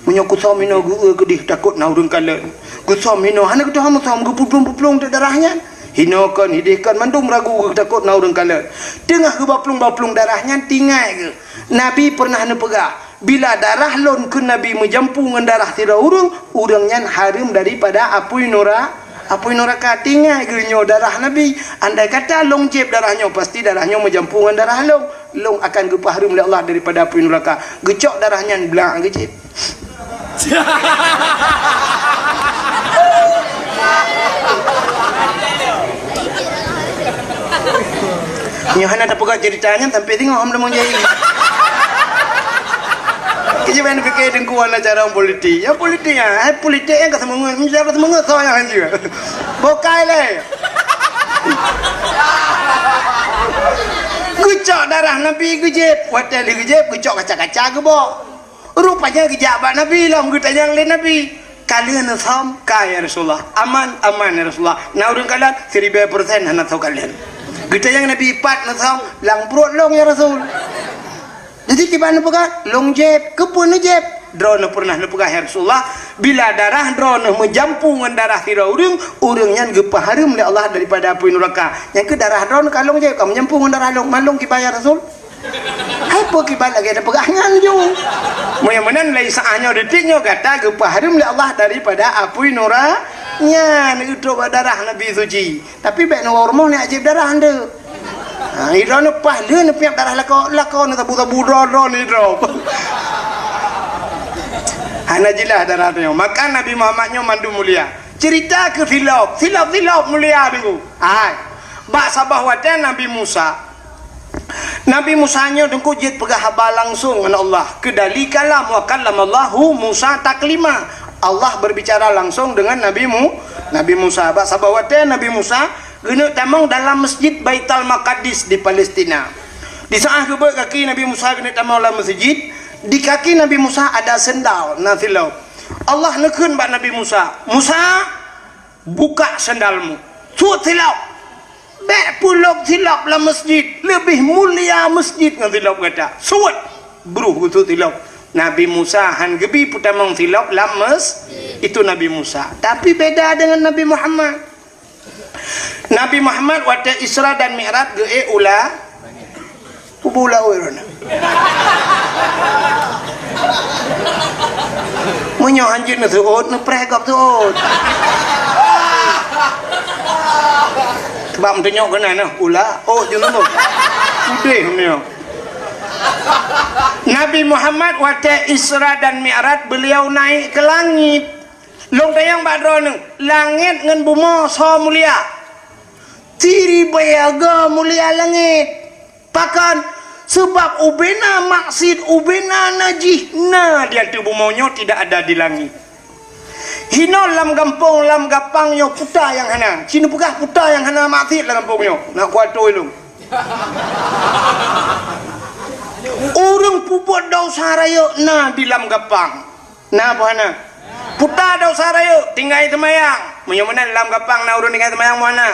Meunyoe kusöm inoe geu-eu keudeh takot na ureuëng kalon. Kusöm inoe hana geutuha musöm geupuplueng-puplueng teuk darah nyan. Inoe kon, ideh kon, mandum ragu geutakot na ureuëng kalon. Teungoh geubaplueng-baplueng darah nyan tinggai geuh. Nabi pernah neupeugah, "Bila darah lôn," kheun Nabi, "meujampu ngon darah sidroe ureuëng, ureuëng nyan hareuem daripada apui nura-, Apui nuraka, tinggai geuh nyoe darah Nabi. Andai kata lông jieb darah nyoe, pasti darah nyoe meujampu ngon darah lông. Lông akan geupeuhareuem lé Allah daripada apui nuraka. Geucok darah nyan blah geujieb. Nyoe hana tapeugah cerita nyan sampai singoh hom lamong jai. Keujiban pikir teungku hana cara politik. Nyang politik nyan, hai politik nyang ka seumeungeut, meunyoe ka seumeungeut soe nyang hanjeuet. Bokai lé. Geucok darah Nabi geujieb, watée lheueh geujieb geucok kaca-kaca geubok. Rupanya geujak bak Nabi lom, geutanyong lé Nabi, "Ka lheueh neusöm?" "Ka, ya Rasulullah." "Aman?" "Aman, ya Rasulullah." Na ureuëng kalon, siribée persen hana soe kalon. Geutanyong Nabi, "Pat neusöm?" "Lam pruet lôn, ya Rasul." Jadi kiban neupeugah, "Lông jieb." "Keupeue neujieb?" "Droeneuh peureunah neupeugah, ya Rasulullah, bila darah droeneuh meujampu ngon darah sidroe ureuëng, ureuëng nyan geupeuhareuem lé Allah daripada apui nuraka. Nyang keuh darah droeneuh ka lông jieb, ka meujampu ngon darah lông, man lông kiban, ya Rasul." Hai peue kiban lagée tapeugah nyan ju. Meunyoe meunan lé saát nyoe detik nyoe gata geupeuhareuem lé Allah daripada apui nura nyan, geutrok bak darah Nabi suci. Tapi bék neuwoe rumoh neujieb darah nteuk. Ha, idroe neupaih lheueh neupiep darah lakoe, lakoe neusabu-sabu droe-droe nidroe. Hana jeulaih darah nyoe. Maka Nabi Muhammad nyoe mandum mulia. Cerita keu silop, silop-silop mulia teungku. Hai. Bak saboh watée Nabi Musa, Nabi Musa nyoe teungku jeuet peugah haba langsong ngon Allah. Keu dali kalam, wa kallamallahu Musa taklima. Allah berbicara langsung dengan Nabi Mu-, Nabi Musa. Bak saboh watée Nabi Musa geuneuk tamong dalam Masjid Baitul Maqdis di Palestina. Di saát geubeuet kaki Nabi Musa geuneuk tamong lam masjid, di kaki Nabi Musa ada sendal, na silop. Allah neukheun bak Nabi Musa, "Musa, buka sendalmu." "Suet silop." "Bék pulop silop lam masjid. Leubeh mulia masjid ngon silop gata." "Suet." Bruh geusuet silop. Nabi Musa han geubi peutamong silop lam masjid. Itu Nabi Musa. Tapi beda dengan Nabi Muhammad. Nabi Muhammad watée Isra dan Mi'raj geuék u la-, Kubu laôt droeneuh. Meunyoe hanjeuet neuseuôt, neupreh gob seuôt. Sebab meutunyok keunan, nah, ula, ôt jeuet neuseuôt. Udeh meunyoe. Nabi Muhammad watée Isra dan Mi'raj, beliau naik ke langit. Lôn tanyong bak droeneuh, langét ngon bumoe soe mulia? Siribée go mulia langét. Pakon? Sabab ubena maksiet, ubena najih na di ateueh bumoe nyoe, tidak ada di langét. Hinoe lam gampông, lam gapang nyoe puta nyang hana. Ci neupeugah puta nyang hana maksiet lam gampông nyoe. Nak kuatôi lôn. Ureuëng peubuet desya rayeuk na di lam gapang. Na peue hana? Puta desya rayeuk, tinggai seumayang. Meunyoe meunan lam gapang na ureuëng tinggai seumayang, peue hana?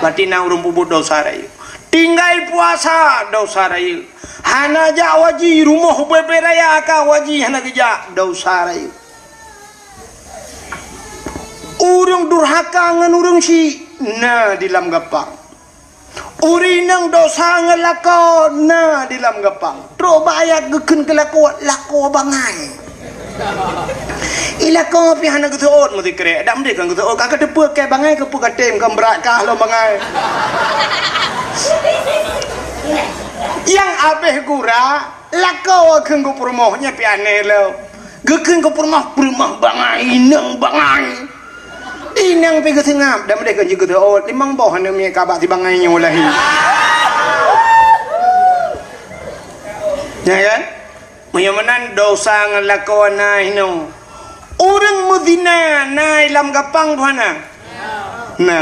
Berarti na ureuëng peubuet desya rayeuk. Tinggai puasa, desya rayeuk. Hana jak haji, rumoh ubé-bé raya ka haji hana geujak, desya rayeuk. Ureuëng durhaka ngon ureuëng syik na di lam gapang. Ureuëng inong desya ngon lakoe na di lam gapang. Trok bak ayat geukheun keu lakoe, lakoe bangai. I lakoe pih hana geuseuôt meusikrek. Dak meudeh kan geuseuôt, ka kateupeue keu bangai, keupeue ka tem, ka brat kah lom bangai. Nyang abéh gura, lakoe kheun geupeurumoh, nyan pih aneh lom. Geukheun geupeurumoh, peurumoh bangai, inong bangai. Inong pih geuseungab, dan meudeh kon jeuet geuteuôt, limong boh aneuk miet ka bak si bangai nyoe lahé. Ya kan? Meunyoe meunan desya ngon lakoe na hinoe. Ureuëng meuzina na i lam gapang tuha na? Na.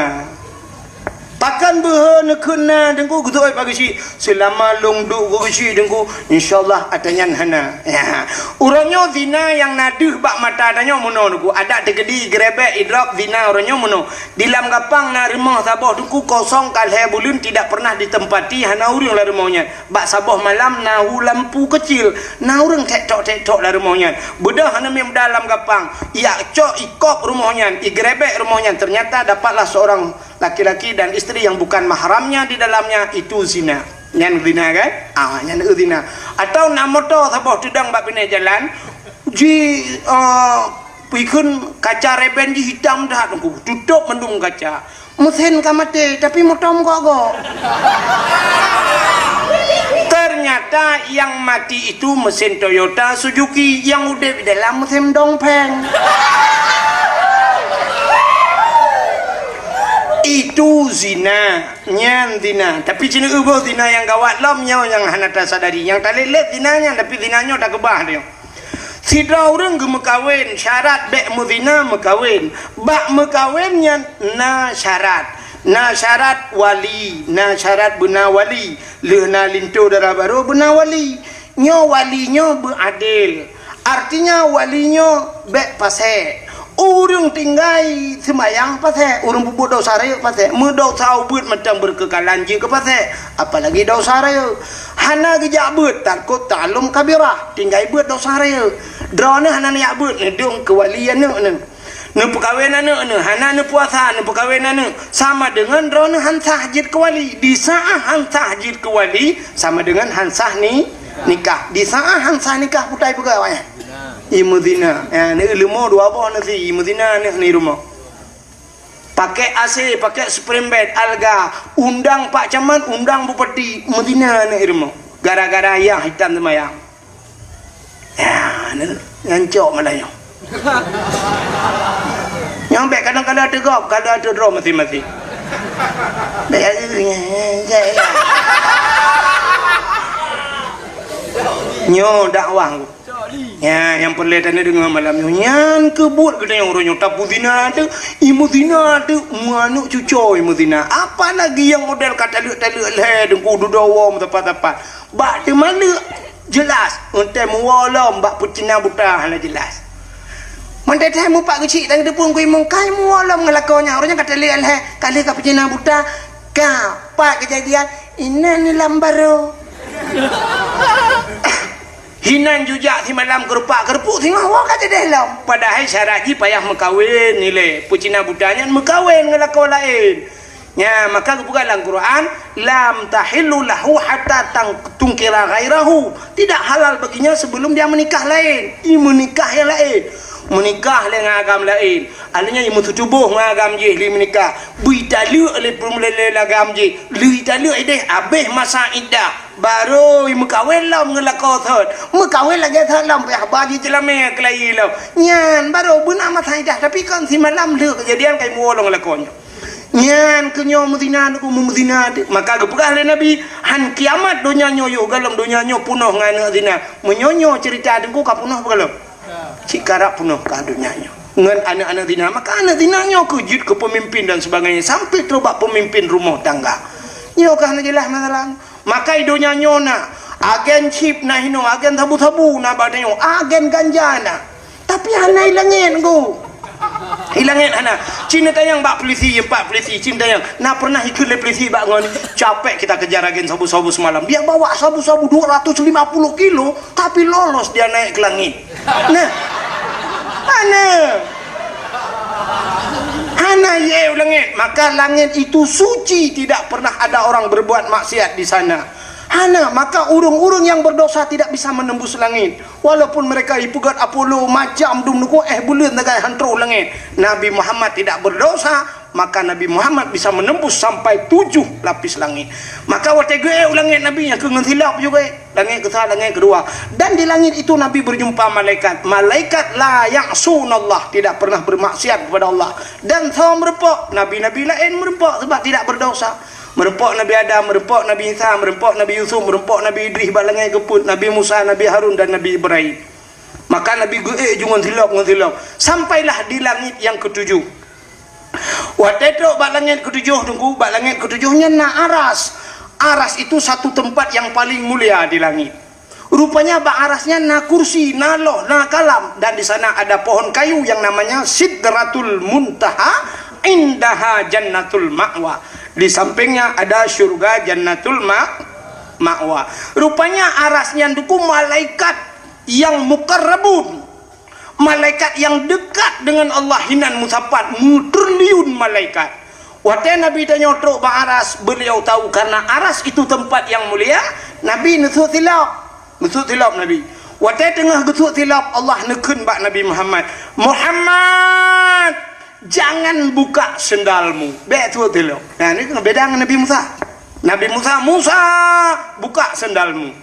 Pakon beuhe neukheun na teungku geuteuôt bak geuchik? Seulama lôn duek bak geuchik teungku, insya Allah ata nyan hana. Ya. Uroe nyoe zina nyang na deuh bak mata tanyoe meunoe teungku. Adak teukeudi geurebek idrop zina uroe nyoe meunoe. Di lam gapang na rumoh saboh teungku kosong ka lhée buleuen tidak pernah ditempati hana ureuëng lam rumoh nyan. Bak saboh malam na hu lampu keucil, na ureuëng tek-tok-tek-tok lam rumoh nyan. Beudôh aneuk miet muda lam gapang, ijak cok ikop rumoh nyan, igeurebek rumoh nyan, ternyata dapatlah seorang laki-laki dan isteri yang bukan mahramnya di dalamnya, itu zina. Nyan zina kan? Ah, nyan zina. Atau na moto saboh teudong bak binéh jalan, ji, eh, Ikheun kaca reben jih hitam that, Teungku. Tutôp mandum kaca. Meusén ka maté, tapi moto meugok-gok. Ternyata yang mati itu mesin Toyota Suzuki, yang udép di dalam mesin dongpeng. Itu zina. Nyan zina. Tapi cina euboh zina nyang gawat lom nyoe nyang hana tasadari. Nyang talét-lét zina nyan, tapi zina nyoe takeubah nyoe. Sidroe ureuëng geumeukawen, syarat bék meuzina meukawen. Bak meukawen nyan na syarat. Na syarat wali, na syarat beuna wali. Lheueh na linto dara barô beuna wali. Nyoe wali nyoe beuadil. Artinya wali nyoe bék pasék. Ureuëng tinggai seumayang pasék, ureuëng peubuet desya rayeuk pasék, meudesya ubeuet mantong beureukeukalahan jeuet keu pasék, apalagi desya rayeuk. Hana geujak beuet, tarkut ta'allum kabirah, tinggai beuet desya rayeuk. Droeneuh hana neujak beuet, neudong keu wali aneuëk neuh. Neupeukawen aneuëk neuh, hana neupuasa, neupeukawen aneuëk, sama deungon droeneuh han sah jeuet keu wali. Di saát han sah jeuet keu wali, sama deungon han sah ni, nikah. Di saát han sah nikah, putai peugah awaknyan. Imeuzina. Ya, ni leumo dua boh nasi, imeuzina aneuk ni rumoh. Pakai A C, pakai spring bed, alga, undang Pak Camat, undang Bupati, meuzina aneuk rumoh. Gara-gara yah hitam seumayang. Ya, ni, nyan cok malah nyoe. Nyang bék kadang-kadang teugop, kadang teudroe masing-masing. Bék, nyoe dakwah. Ya, nyang peureulée taneuk deungoe malam nyoe. Nyan keuh buet geutanyoe uroe nyoe tapuzina teuh, imeuzina teuh, meuaneuk cucoe imeuzina. Apalagi nyang model ka taleuek-taleuek lhée, Teungku, dudoe woe meusapat-sapat. Bak teumaleuk jeulaih, eunteuk meuwoe lom bak peucina buta hana jeulaih. Meuntée-tée mupak geuchik dan geuteupeue keu imong kai meuwoe lom ngon lakoe nyan. Uroe nyan ka taleuek lhée, ka lheueh ka peucina buta. Ka, pat keujadian, inan lam barô. Hinan jujak simalam keurupak-keurupuek singoh woe ka jadeh lom. Padahai syarat jih payah meukawen ilée. Peucina buta nyan meukawen ngon lakoe laén. Nya, maka geupeugah lam Quran, "Lam tahillu lahu hatta tang-, tunkira ghairahu." Tidak halal baginya sebelum dia menikah lain. I meunikah nyang laén. Meunikah lé ngon agam laén. Artinya, i meututoboh ngon agam jih lé meunikah. Beu italeuek lé peureulee agam jih. Lé italeuek ideh, abéh masa iddah. Barô i meukawen lom ngon lakoe thot. Meukawen lagée thot lom, payah ba jih ceulamé keulayi lom. Nyan, barô beuna masa iddah. Tapi kon simalam lheueh keujadian kai meuwoe lom ngon lakoe nyoe. Nyan keuh nyoe meuzina, Teungku, meuzina teuh. Maka geupeugah lé Nabi, "Han kiamat donya nyoe yoh, gohlom donya nyoe peunoh ngon aneuk zina." Meunyoe nyoe ceurita, Teungku, ka peunoh gohlom? Cit karab peunoh ka donya nyoe ngon aneuk-aneuk zina. Maka aneuk zina nyoe keuh jeuet keu peumimpin dan sebagainya, sampai trok bak peumimpin rumoh tangga. Nyoe ka hana jeulaih masalah. Maka i donya nyoe na agen chip, na hinoe agen sabu-sabu, na bak tanyoe agen ganja na. Tapi hana i langét, Teungku. I langét hana. Cit neutanyong bak polisi, pat polisi, cit neutanyong. Na pernah ikheun lé polisi bak ngon, "Capek kita kejar agen sabu-sabu semalam. Dia bawa sabu-sabu dua ratus lima puluh kilo, tapi lolos dia naik ke langit." Nah. Hana. Hana ié u langét. Maka langét itu suci, tidak pernah ada orang berbuat maksiat di sana. Hana, maka ureuëng-ureuëng nyang berdosa tidak bisa menembus langit. Walaupun mereka ipeugét Apollo macam dum nuku éh buleuen sagai han troh langét. Nabi Muhammad tidak berdosa, maka Nabi Muhammad bisa menembus sampai tujuh lapis langit. Maka watée geuék u langét Nabi nyang keu ngon silop juga ék. Langét keusa, langét keudua. Dan di langit itu Nabi berjumpa malaikat. Malaikat la ya'sunallah, tidak pernah bermaksiat kepada Allah. Dan soe meureumpok, nabi-nabi laén meureumpok sebab tidak berdosa. Meureumpok Nabi Adam, meureumpok Nabi Isa, meureumpok Nabi Yusuf, meureumpok Nabi Idris bak langét keupeuet, Nabi Musa, Nabi Harun, dan Nabi Ibrahim. Maka Nabi geuék ju ngon silop, ngon silop. Sampailah di langit yang ketujuh. Watée trok bak langét ketujoh, Teungku, bak langét ketujoh nyan na aras. Aras itu satu tempat yang paling mulia di langit. Rupanya bak aras nyan na kursi, na loh, na kalam, dan di sana ada pohon kayu yang namanya Sidratul Muntaha, indaha Jannatul Ma'wa. Di sampingnya ada syurga Jannatul Ma-, Ma'wa. Rupanya aras nyan, Teungku, malaikat yang muqarrabun. Malaikat yang dekat dengan Allah hinan meusapat, meutriliun malaikat. Watée Nabi tanyoe trok bak aras, beliau tahu karena aras itu tempat yang mulia, Nabi neusut silop. Neusut silop Nabi. Watée teungoh geusut silop, Allah neukheun bak Nabi Muhammad, "Muhammad, jangan buka sendalmu." Bék sut silop. Nah, ni beda ngon Nabi Musa. Nabi Musa, "Musa, buka sendalmu."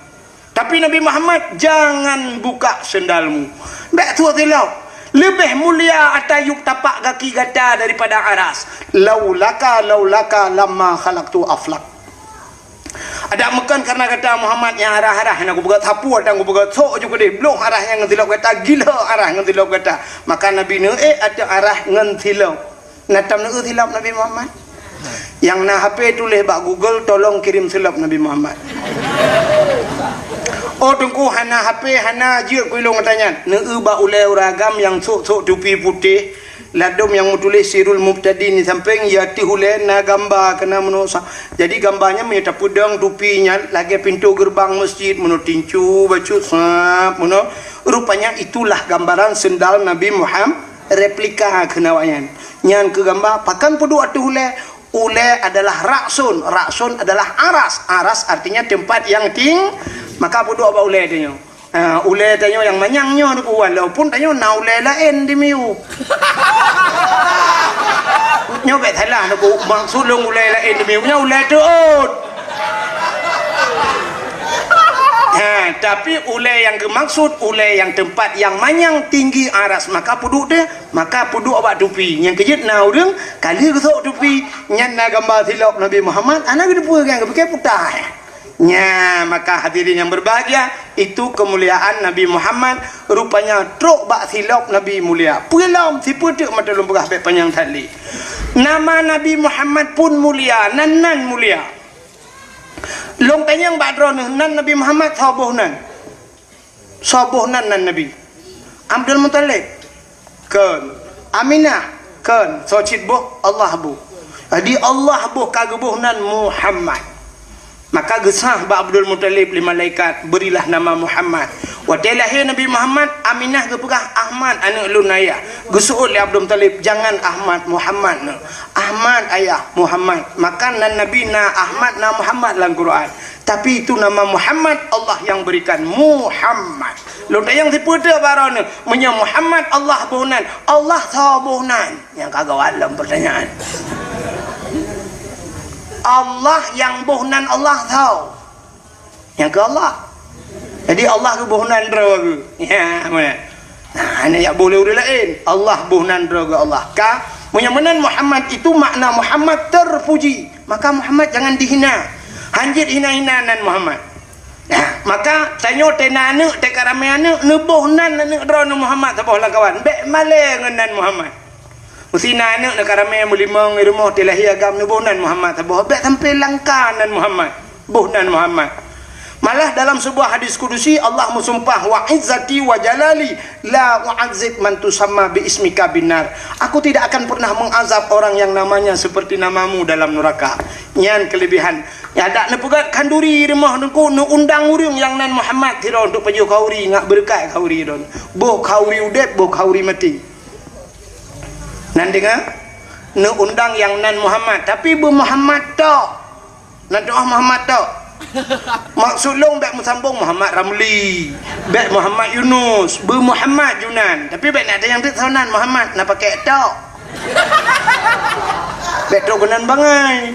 Tapi Nabi Muhammad, "Jangan buka sendalmu." Bék sut silop. Leubeh mulia ata yup tapak gaki gata daripada aras. "Laulaka, laulaka lamma khalaqtu aflak." Adak meukon karena gata Muhammad nyang arah-arah nyang kupeugah sapu atau kupeugah sok ju keudeh, bloh arah nyang ngon silop gata, gila arah ngon silop gata. Maka Nabi neuék ateueh arah ngon silop. Na tam neuék silop Nabi Muhammad? Nyang na H P tuléh bak Google, "Tolong kirim silop Nabi Muhammad." Oh Teungku, hana H P, hana jeuet kuilong gata nyan. Neuék bak ulée uragam nyang sok-sok tupi putéh, ladôm nyang meutuléh Sirul Mubtadin di sampéng, ya teuh ulée na gamba keunan meunoe sa-, jadi gamba nyan meunyoe tapeudong tupi nyan lagée pintoe geureubang meuseujid meunoe tincu bacut sab meunoe. Rupanya itulah gambaran sendal Nabi Muhammad, replika keunan awaknyan. Nyan keu gamba, pakon peuduek ateueh ulée? Ulée adalah raksun, raksun adalah aras, aras artinya tempat yang ting-, maka peuduek bak ulée tanyoe. Ha, ulée tanyoe nyang manyang nyoe Teungku, walaupun tanyoe na ulée laén di miyueb. Nyoe bék salah Teungku, maksud lôn ulée laén di miyueb nyoe ulée teuôt. Ha, tapi ulée nyang geumaksud ulée nyang teumpat nyang manyang tinggi aras, maka peuduek teuh, maka peuduek bak tupi. Nyang keujeuet na ureuëng kali geusok tupi nyan na gamba silop Nabi Muhammad, hana geuteupeue nyang geupike putai. Nya, maka hadirin yang berbahagia, itu kemuliaan Nabi Muhammad, rupanya trok bak silop Nabi mulia. Peue lom, sipeue teuk mata lôn peugah bék panyang that lé. Nama Nabi Muhammad pun mulia, nan nan mulia. Lôn tanyong bak droeneuh, nan Nabi Muhammad soe boh nan? Soe boh nan nan Nabi? Abdul Muthalib? Kon. Aminah? Kon. Soe cit boh? Allah boh. Jadi Allah boh ka geuboh nan Muhammad. Maka geusah bak Abdul Muthalib lé malaikat, "Berilah nama Muhammad." Watée lahé Nabi Muhammad, Aminah geupeugah, "Ahmad, aneuëk lôn ayah." Geuseuôt lé Abdul Muthalib, "Jangan Ahmad, Muhammad na." "Ahmad ayah, Muhammad." Maka nan Nabi na Ahmad, na Muhammad lam Quran. Tapi itu nama Muhammad Allah yang berikan. Muhammad. Lôn tanyong sipeue teuk bak droeneuh, meunyoe Muhammad Allah boh nan, Allah soe boh nan? Nyang ka gawat lom pertanyaan. Allah nyang boh nan Allah soe? Nyang keu Allah. Jadi Allah geuboh nan droe geuh. Ya, mana? Nah, hana jak boh lé ureuëng laén. Allah boh nan droe geuh Allah. Ka, meunyoe meunan Muhammad itu makna Muhammad terpuji. Maka Muhammad jangan dihina. Hanjeuet hina-hina nan Muhammad. Nah, maka tanyoe teuh na aneuëk, teuh ka ramé aneuëk, neuboh nan aneuëk droeneuh Muhammad saboh lam kawan. Bék malée ngon nan Muhammad. Meusi na aneuëk neuka ramé meulimong i rumoh, teuh lahé agam neuboh nan Muhammad saboh. Bék sampai langka nan Muhammad. Boh nan Muhammad. Malah dalam sebuah hadis kudusi Allah meusumpah, "Wa izzati wa jalali la u'adzib man tusamma bi ismika binnar." Aku tidak akan pernah mengazab orang yang namanya seperti namamu dalam neraka. Nyan kelebihan. Ya, dak neupeugét khanduri rumoh Teungku, neuundang ureuëng nyang nan Muhammad sidroe untuk pajoh khanduri, ngak beureukat khanduri droe. Boh khanduri udeb, boh khanduri maté. Nan deungoe, neuundang nyang nan Muhammad, tapi beu Muhammad tok. Nan doh Muhammad tok. Maksud lôn bék meusambong Muhammad Ramli, bék Muhammad Yunus, beu Muhammad Junan. Tapi bék na tanyong teuk soe nan Muhammad, na pakék tok. Bék trok keunan bangai.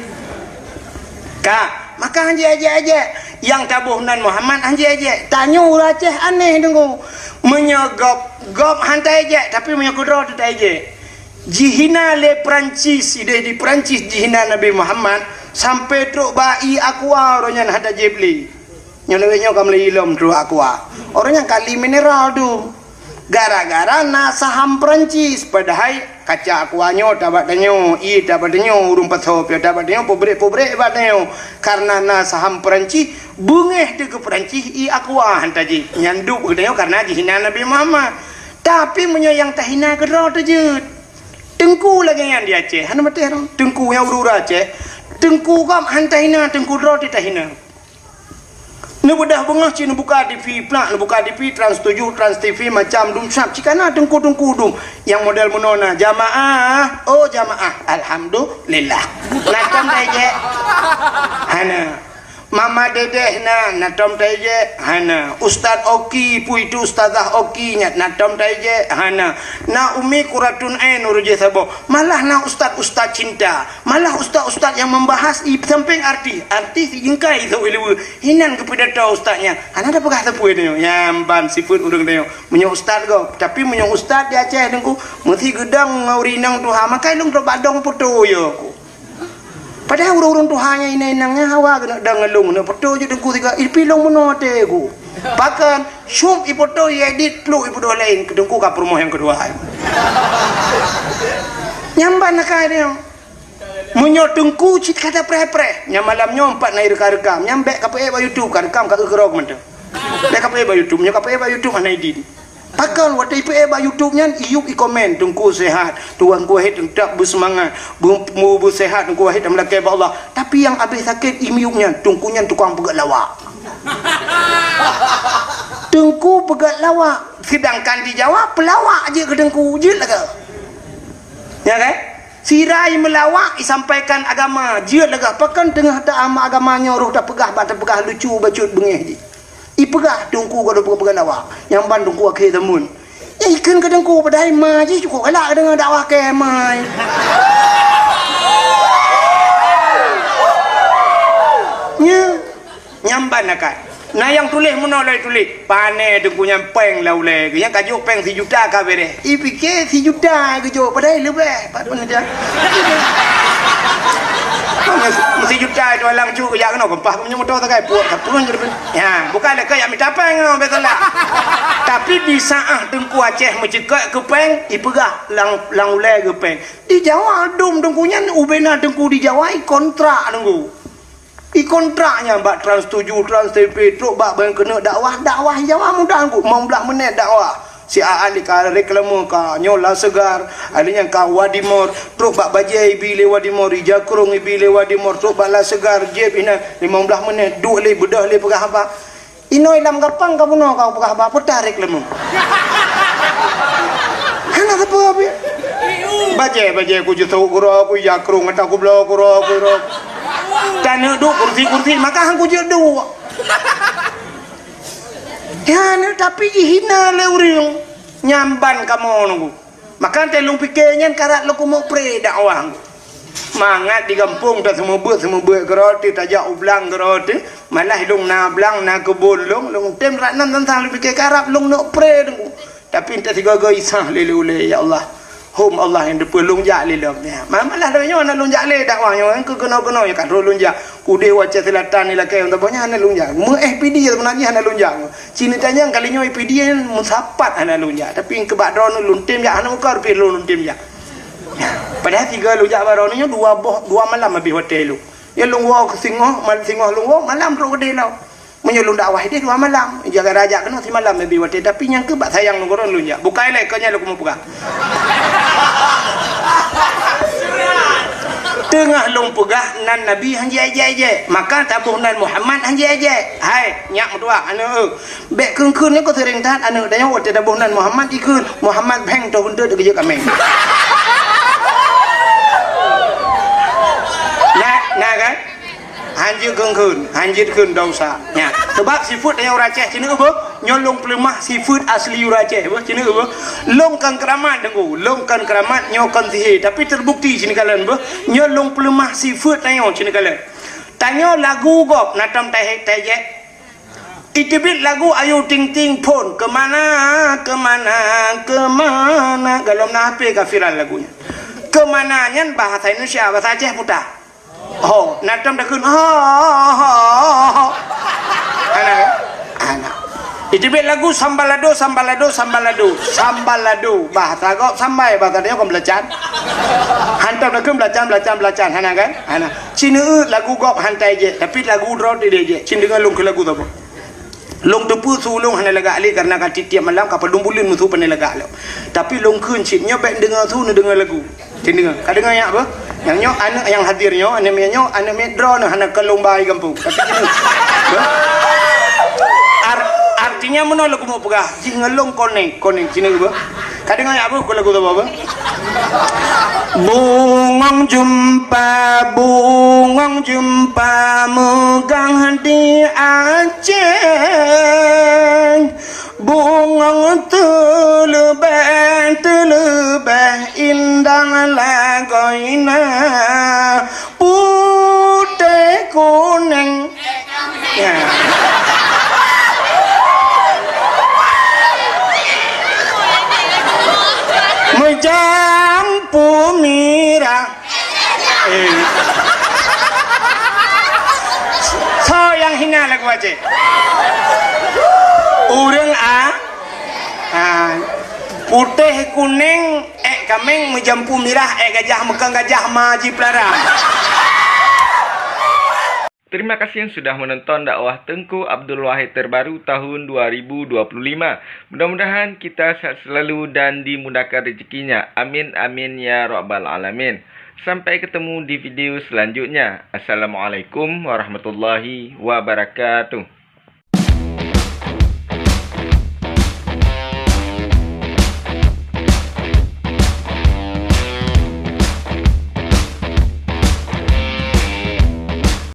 Ka, maka hanjeuet ajak-ajak. Nyang taboh nan Muhammad hanjeuet ajak. Tanyoe ureuëng Aceh aneh Teungku. Meunyoe gob, gob han taijak, tapi meunyoe keudroe teuh taijak. Jihina lé Perancis, ideh di Perancis jihina Nabi Muhammad, sampai trok bak ié Aqua, uroe nyan hana jieb lé. Nyoe lewat nyoe ka meulai ilom trok Aqua. Uroe nyan kali mineral tu. Gara-gara na saham Perancis, padahai kaca Aqua nyoe tabak tanyoe, ié tabak tanyoe, ureuëng pasoe piôh tabak tanyoe, peubrek-peubrek bak tanyoe. Karena na saham Perancis, beungéh teuh keu Perancis ié Aqua han tajieb. Nyan duek keu tanyoe karena jihina Nabi Muhammad. Tapi meunyoe nyang tahina keudroe teuh jeuet. Teungku lagée nyan di Aceh, hana maté rong. Teungku nyang ureuëng Aceh, teungku gob han tahina, teungku droe teuh tahina. Neubeudoh beungoh cit neubuka T V, plak neubuka T V, Trans tujuh, Trans T V, macam dum sab, cit kana teungku-teungku dum. Nyang model meunoe na, "Jamaah, oh jamaah, alhamdulillah." Nah, kon taijak. Hana. Mama Dedeh na, na tom taijek, hana. Ustaz Oki, peue itu Ustazah Oki nyan, na tom taijek, hana. Na Umi Quratun Ain ureueng jih saboh. Malah na ustaz-ustaz cinta. Malah ustaz-ustaz nyang membahas i sampéng artis. Artis jingkai sôk i luwa. Inan geupidato ustaz nyan. Hana tapeugah sapeue tanyoe. Nyan ban sifeuet ureueng tanyoe. Meunyoe ustaz gob. Tapi meunyoe ustaz di Aceh Teungku, meusi geudong ngon ureueng inong tuha. Makai lôn trok bak dong poto yo ku. Padahai ureueng-ureueng tuha nyan inong-inong nyan hawa keuneuk dong ngon lôn, keuneuk poto jeuet Teungku sigoe, ipi lôn meunoe até ku. Pakon, syup ipoto, iedit, pluek ipeuduek laén, keu Teungku ka peurumoh nyang keudua. Nyan ban akai tanyoe. Meunyoe Teungku cit ka tapreh-preh, nyan malam nyoe empat na irekam-rekam, nyan bèk kapeuék bak YouTube, ka rekam ka eu keurok mantong. Bèk kapeuék bak YouTube, nyoe kapeuék bak YouTube hana idin. Pakon watèe ipeuék bak YouTube nyan, iyup ikomen, "Teungku sehat, Teungku Wahid teutap beuseumangat, beu-, beu-, beuseuhat Teungku Wahid dan meulakèe bak Allah." Tapi nyang abéh sakét imiyup nyan, Teungku nyan tukang peugèt lawak. Teungku peugèt lawak, sedangkan di Jawa peulawak jeuet keu Teungku, jeuet lagèe. Ya kan? Sira imeulawak isampaikan agama, jeuet lagèe pakon teungoh ta-, ama agama nyoe roh tapeugah bak tapeugah lucu bacut beungéh jih. Ipeugah Teungku ka peugah-peugah lawak, nyang ban Teungku akhé zaman. Ya ikheun keu Teungku padahai ma jih cukôp galak deungoe dakwah kèe ma. Nya, nyang ban akai. Na nyang tuléh meunoe lé tuléh, pané Teungku nyan pèng lam ulèe geuh, nyang ka jok pèng sijuta ka bèrèh. Ipike sijuta geujok padahai leubeh. Pat pun dia. Meusi juta itu alang cu jak keunoe keumpah meunyoe moto sagai puak ka pun jadi. Ya, bukan lé keu jak mita pèng nyoe biasalah. Tapi di saat Teungku Aceh meuceukeuk keu pèng, ipeugah lam, lam ulèe geuh pèng. Di Jawa dum Teungku nyan ubena Teungku di Jawa ikontrak Teungku. Ikontrak nyan bak Trans tujuh, Trans T V, trok bak ban keuneuk dakwah, dakwah Jawa mudah Teungku, limong blah menit dakwah. Si Aan di ka reklame ka nyoe Laseugar, ada nyang ka Wadimor, trok bak bajèe ibi lé Wadimor, ija krông ibi lé Wadimor, trok bak Laseugar, jieb inan limong blah menit, duek lé beudôh lé peugah haba. Inoe lam gapang ka bunoe ka peugah haba, peue tarék leumo. Hana sapeue pih. Bajèe, bajèe ku jeusok keudroe, ku ija krông ata kubloe keudroe, keudroe. Taneuk duek kursi-kursi, maka han kujeuet duek. Ya, tapi jihina lé ureueng. Nyan ban kamoe Teungku. Maka teuh lôn pike nyan karab lôn keumeuk pre dakwah. Mangat di gampông ta seumeubeuet-seumeubeuet keudroe teuh, tajak u blang keudroe teuh, malah lôn na blang, na keubon lôn, lôn tem rot nan teuntang lôn pike karab lôn neuk pre Teungku. Tapi entah sigoe-goe isah lé ulèe, ya Allah. Hom Allah nyang teupeue lôn jak lé lom. Ya. Ma-, malah lôn nyoe hana lôn jak lé dakwah nyoe, keu keunoe-keunoe ya ka lôn jak. Udeh u Aceh Selatan ni lakèe, untuk banyak hana lôn jak. Meu F P D sebenarnya hana lôn jak. Cina tanyong kali nyoe P D N meusapat hana lôn jak, tapi keu bak droeneuh lôn tem jak, hana muka rupiah lôn, lôn tem jak. Padahai tiga lôn jak bak droeneuh nyoe dua boh, dua malam habéh watèe lôn. Ya lôn woe keu singoh, mal-, singoh lôn woe, malam trok keudéh lom. Meunyoe lôn dakwah idéh dua malam, jaga rajak keunoe simalam habéh watèe, tapi nyang keu bak sayang lôn keu droeneuh lôn jak. Bukai lé keu nyan lôn keumeung peugah. Teungoh lôn peugah nan Nabi han jijak-jak, maka taboh nan Muhammad han jijak. Hai, nyak meutuah, aneuk eu. Bèk kheun-kheun nyoe keu seuring that aneuk tanyoe watèe taboh nan Muhammad jikheun, Muhammad bheng toh keunteuet geujeuet kaméng. Nah, nah kan? Hanjeuet kheun-kheun, hanjeuet kheun dosa. Nya, sebab sifeuet tanyoe ureueng Aceh ceuneuk beuh, nyoe lôn peuleumah sifeuet asli ureueng Aceh beuh, ceuneuk beuh. Lôn kon keuramat Teungku, lôn kon keuramat nyoe kon sihé, tapi terbukti ceuneuk kalon beuh, nyoe lôn peuleumah sifeuet tanyoe ceuneuk kalon. Tanyoe lagu gob na tom tahe-, taijek. Iteubiet lagu Ayu Ting Ting phôn, "Kemana, kemana, kemana." Golom na H P ka viral lagu nyan. "Kemana" nyan bahasa Indonesia, bahasa Aceh peue ta? Ho, na tom takheun, ho, ho, ho, ho. Hana, hana. Iteubiet lagu Sambalado, Sambalado, Sambalado. Sambalado. Bahasa gob sambai, bahasa tanyoe kon beulacan. Han tom takheun beulacan, beulacan, beulacan. Hana kan? Hana. Ceuneuk lagu gob han taijek, tapi lagu droe teuh jijek. Cit deungoe lôn kheun lagu saboh. Lôn teupeue su lôn hana lagak lé, karena ka tiep-tiep malam ka padum buleuen meusu pandai lagak lom. Tapi lôn kheun cit, nyoe bèk neudeungoe su, neudeungoe lagu. Cit deungoe. Ka deungoe nyak beuh? Nyang nyoe aneuk nyang hadir nyoe, aneuk miet nyoe, aneuk miet droeneuh hana kon lôn ba i gampông. Tapi cit deungoe. Beuh? Ar-, artinya meunoe lôn keumeung peugah, jih ngon lôn konek, konek cit deungoe beuh. Ka deungoe nyak beuh, kon lagu saboh beuh? Bungong jeumpa, bungong jeumpa meugah di Aceh. Bungong teuleubeh, teuleubeh indang lagoina, putéh kuneng. Ya. Meujampu mirah. Eh. Soe nyang hina lagu Aceh? Ureueng a, a, putéh kuneng, ék kaméng, meujampu mirah, ék gajah, meukang gajah ma jipeulara. Terima kasih yang sudah menonton dakwah Teungku Abdul Wahid terbaru tahun dua ribu dua puluh lima. Mudah-mudahan kita sehat selalu dan dimudahkan rezekinya. Amin, amin, ya rabbal alamin. Sampai ketemu di video selanjutnya. Assalamualaikum warahmatullahi wabarakatuh.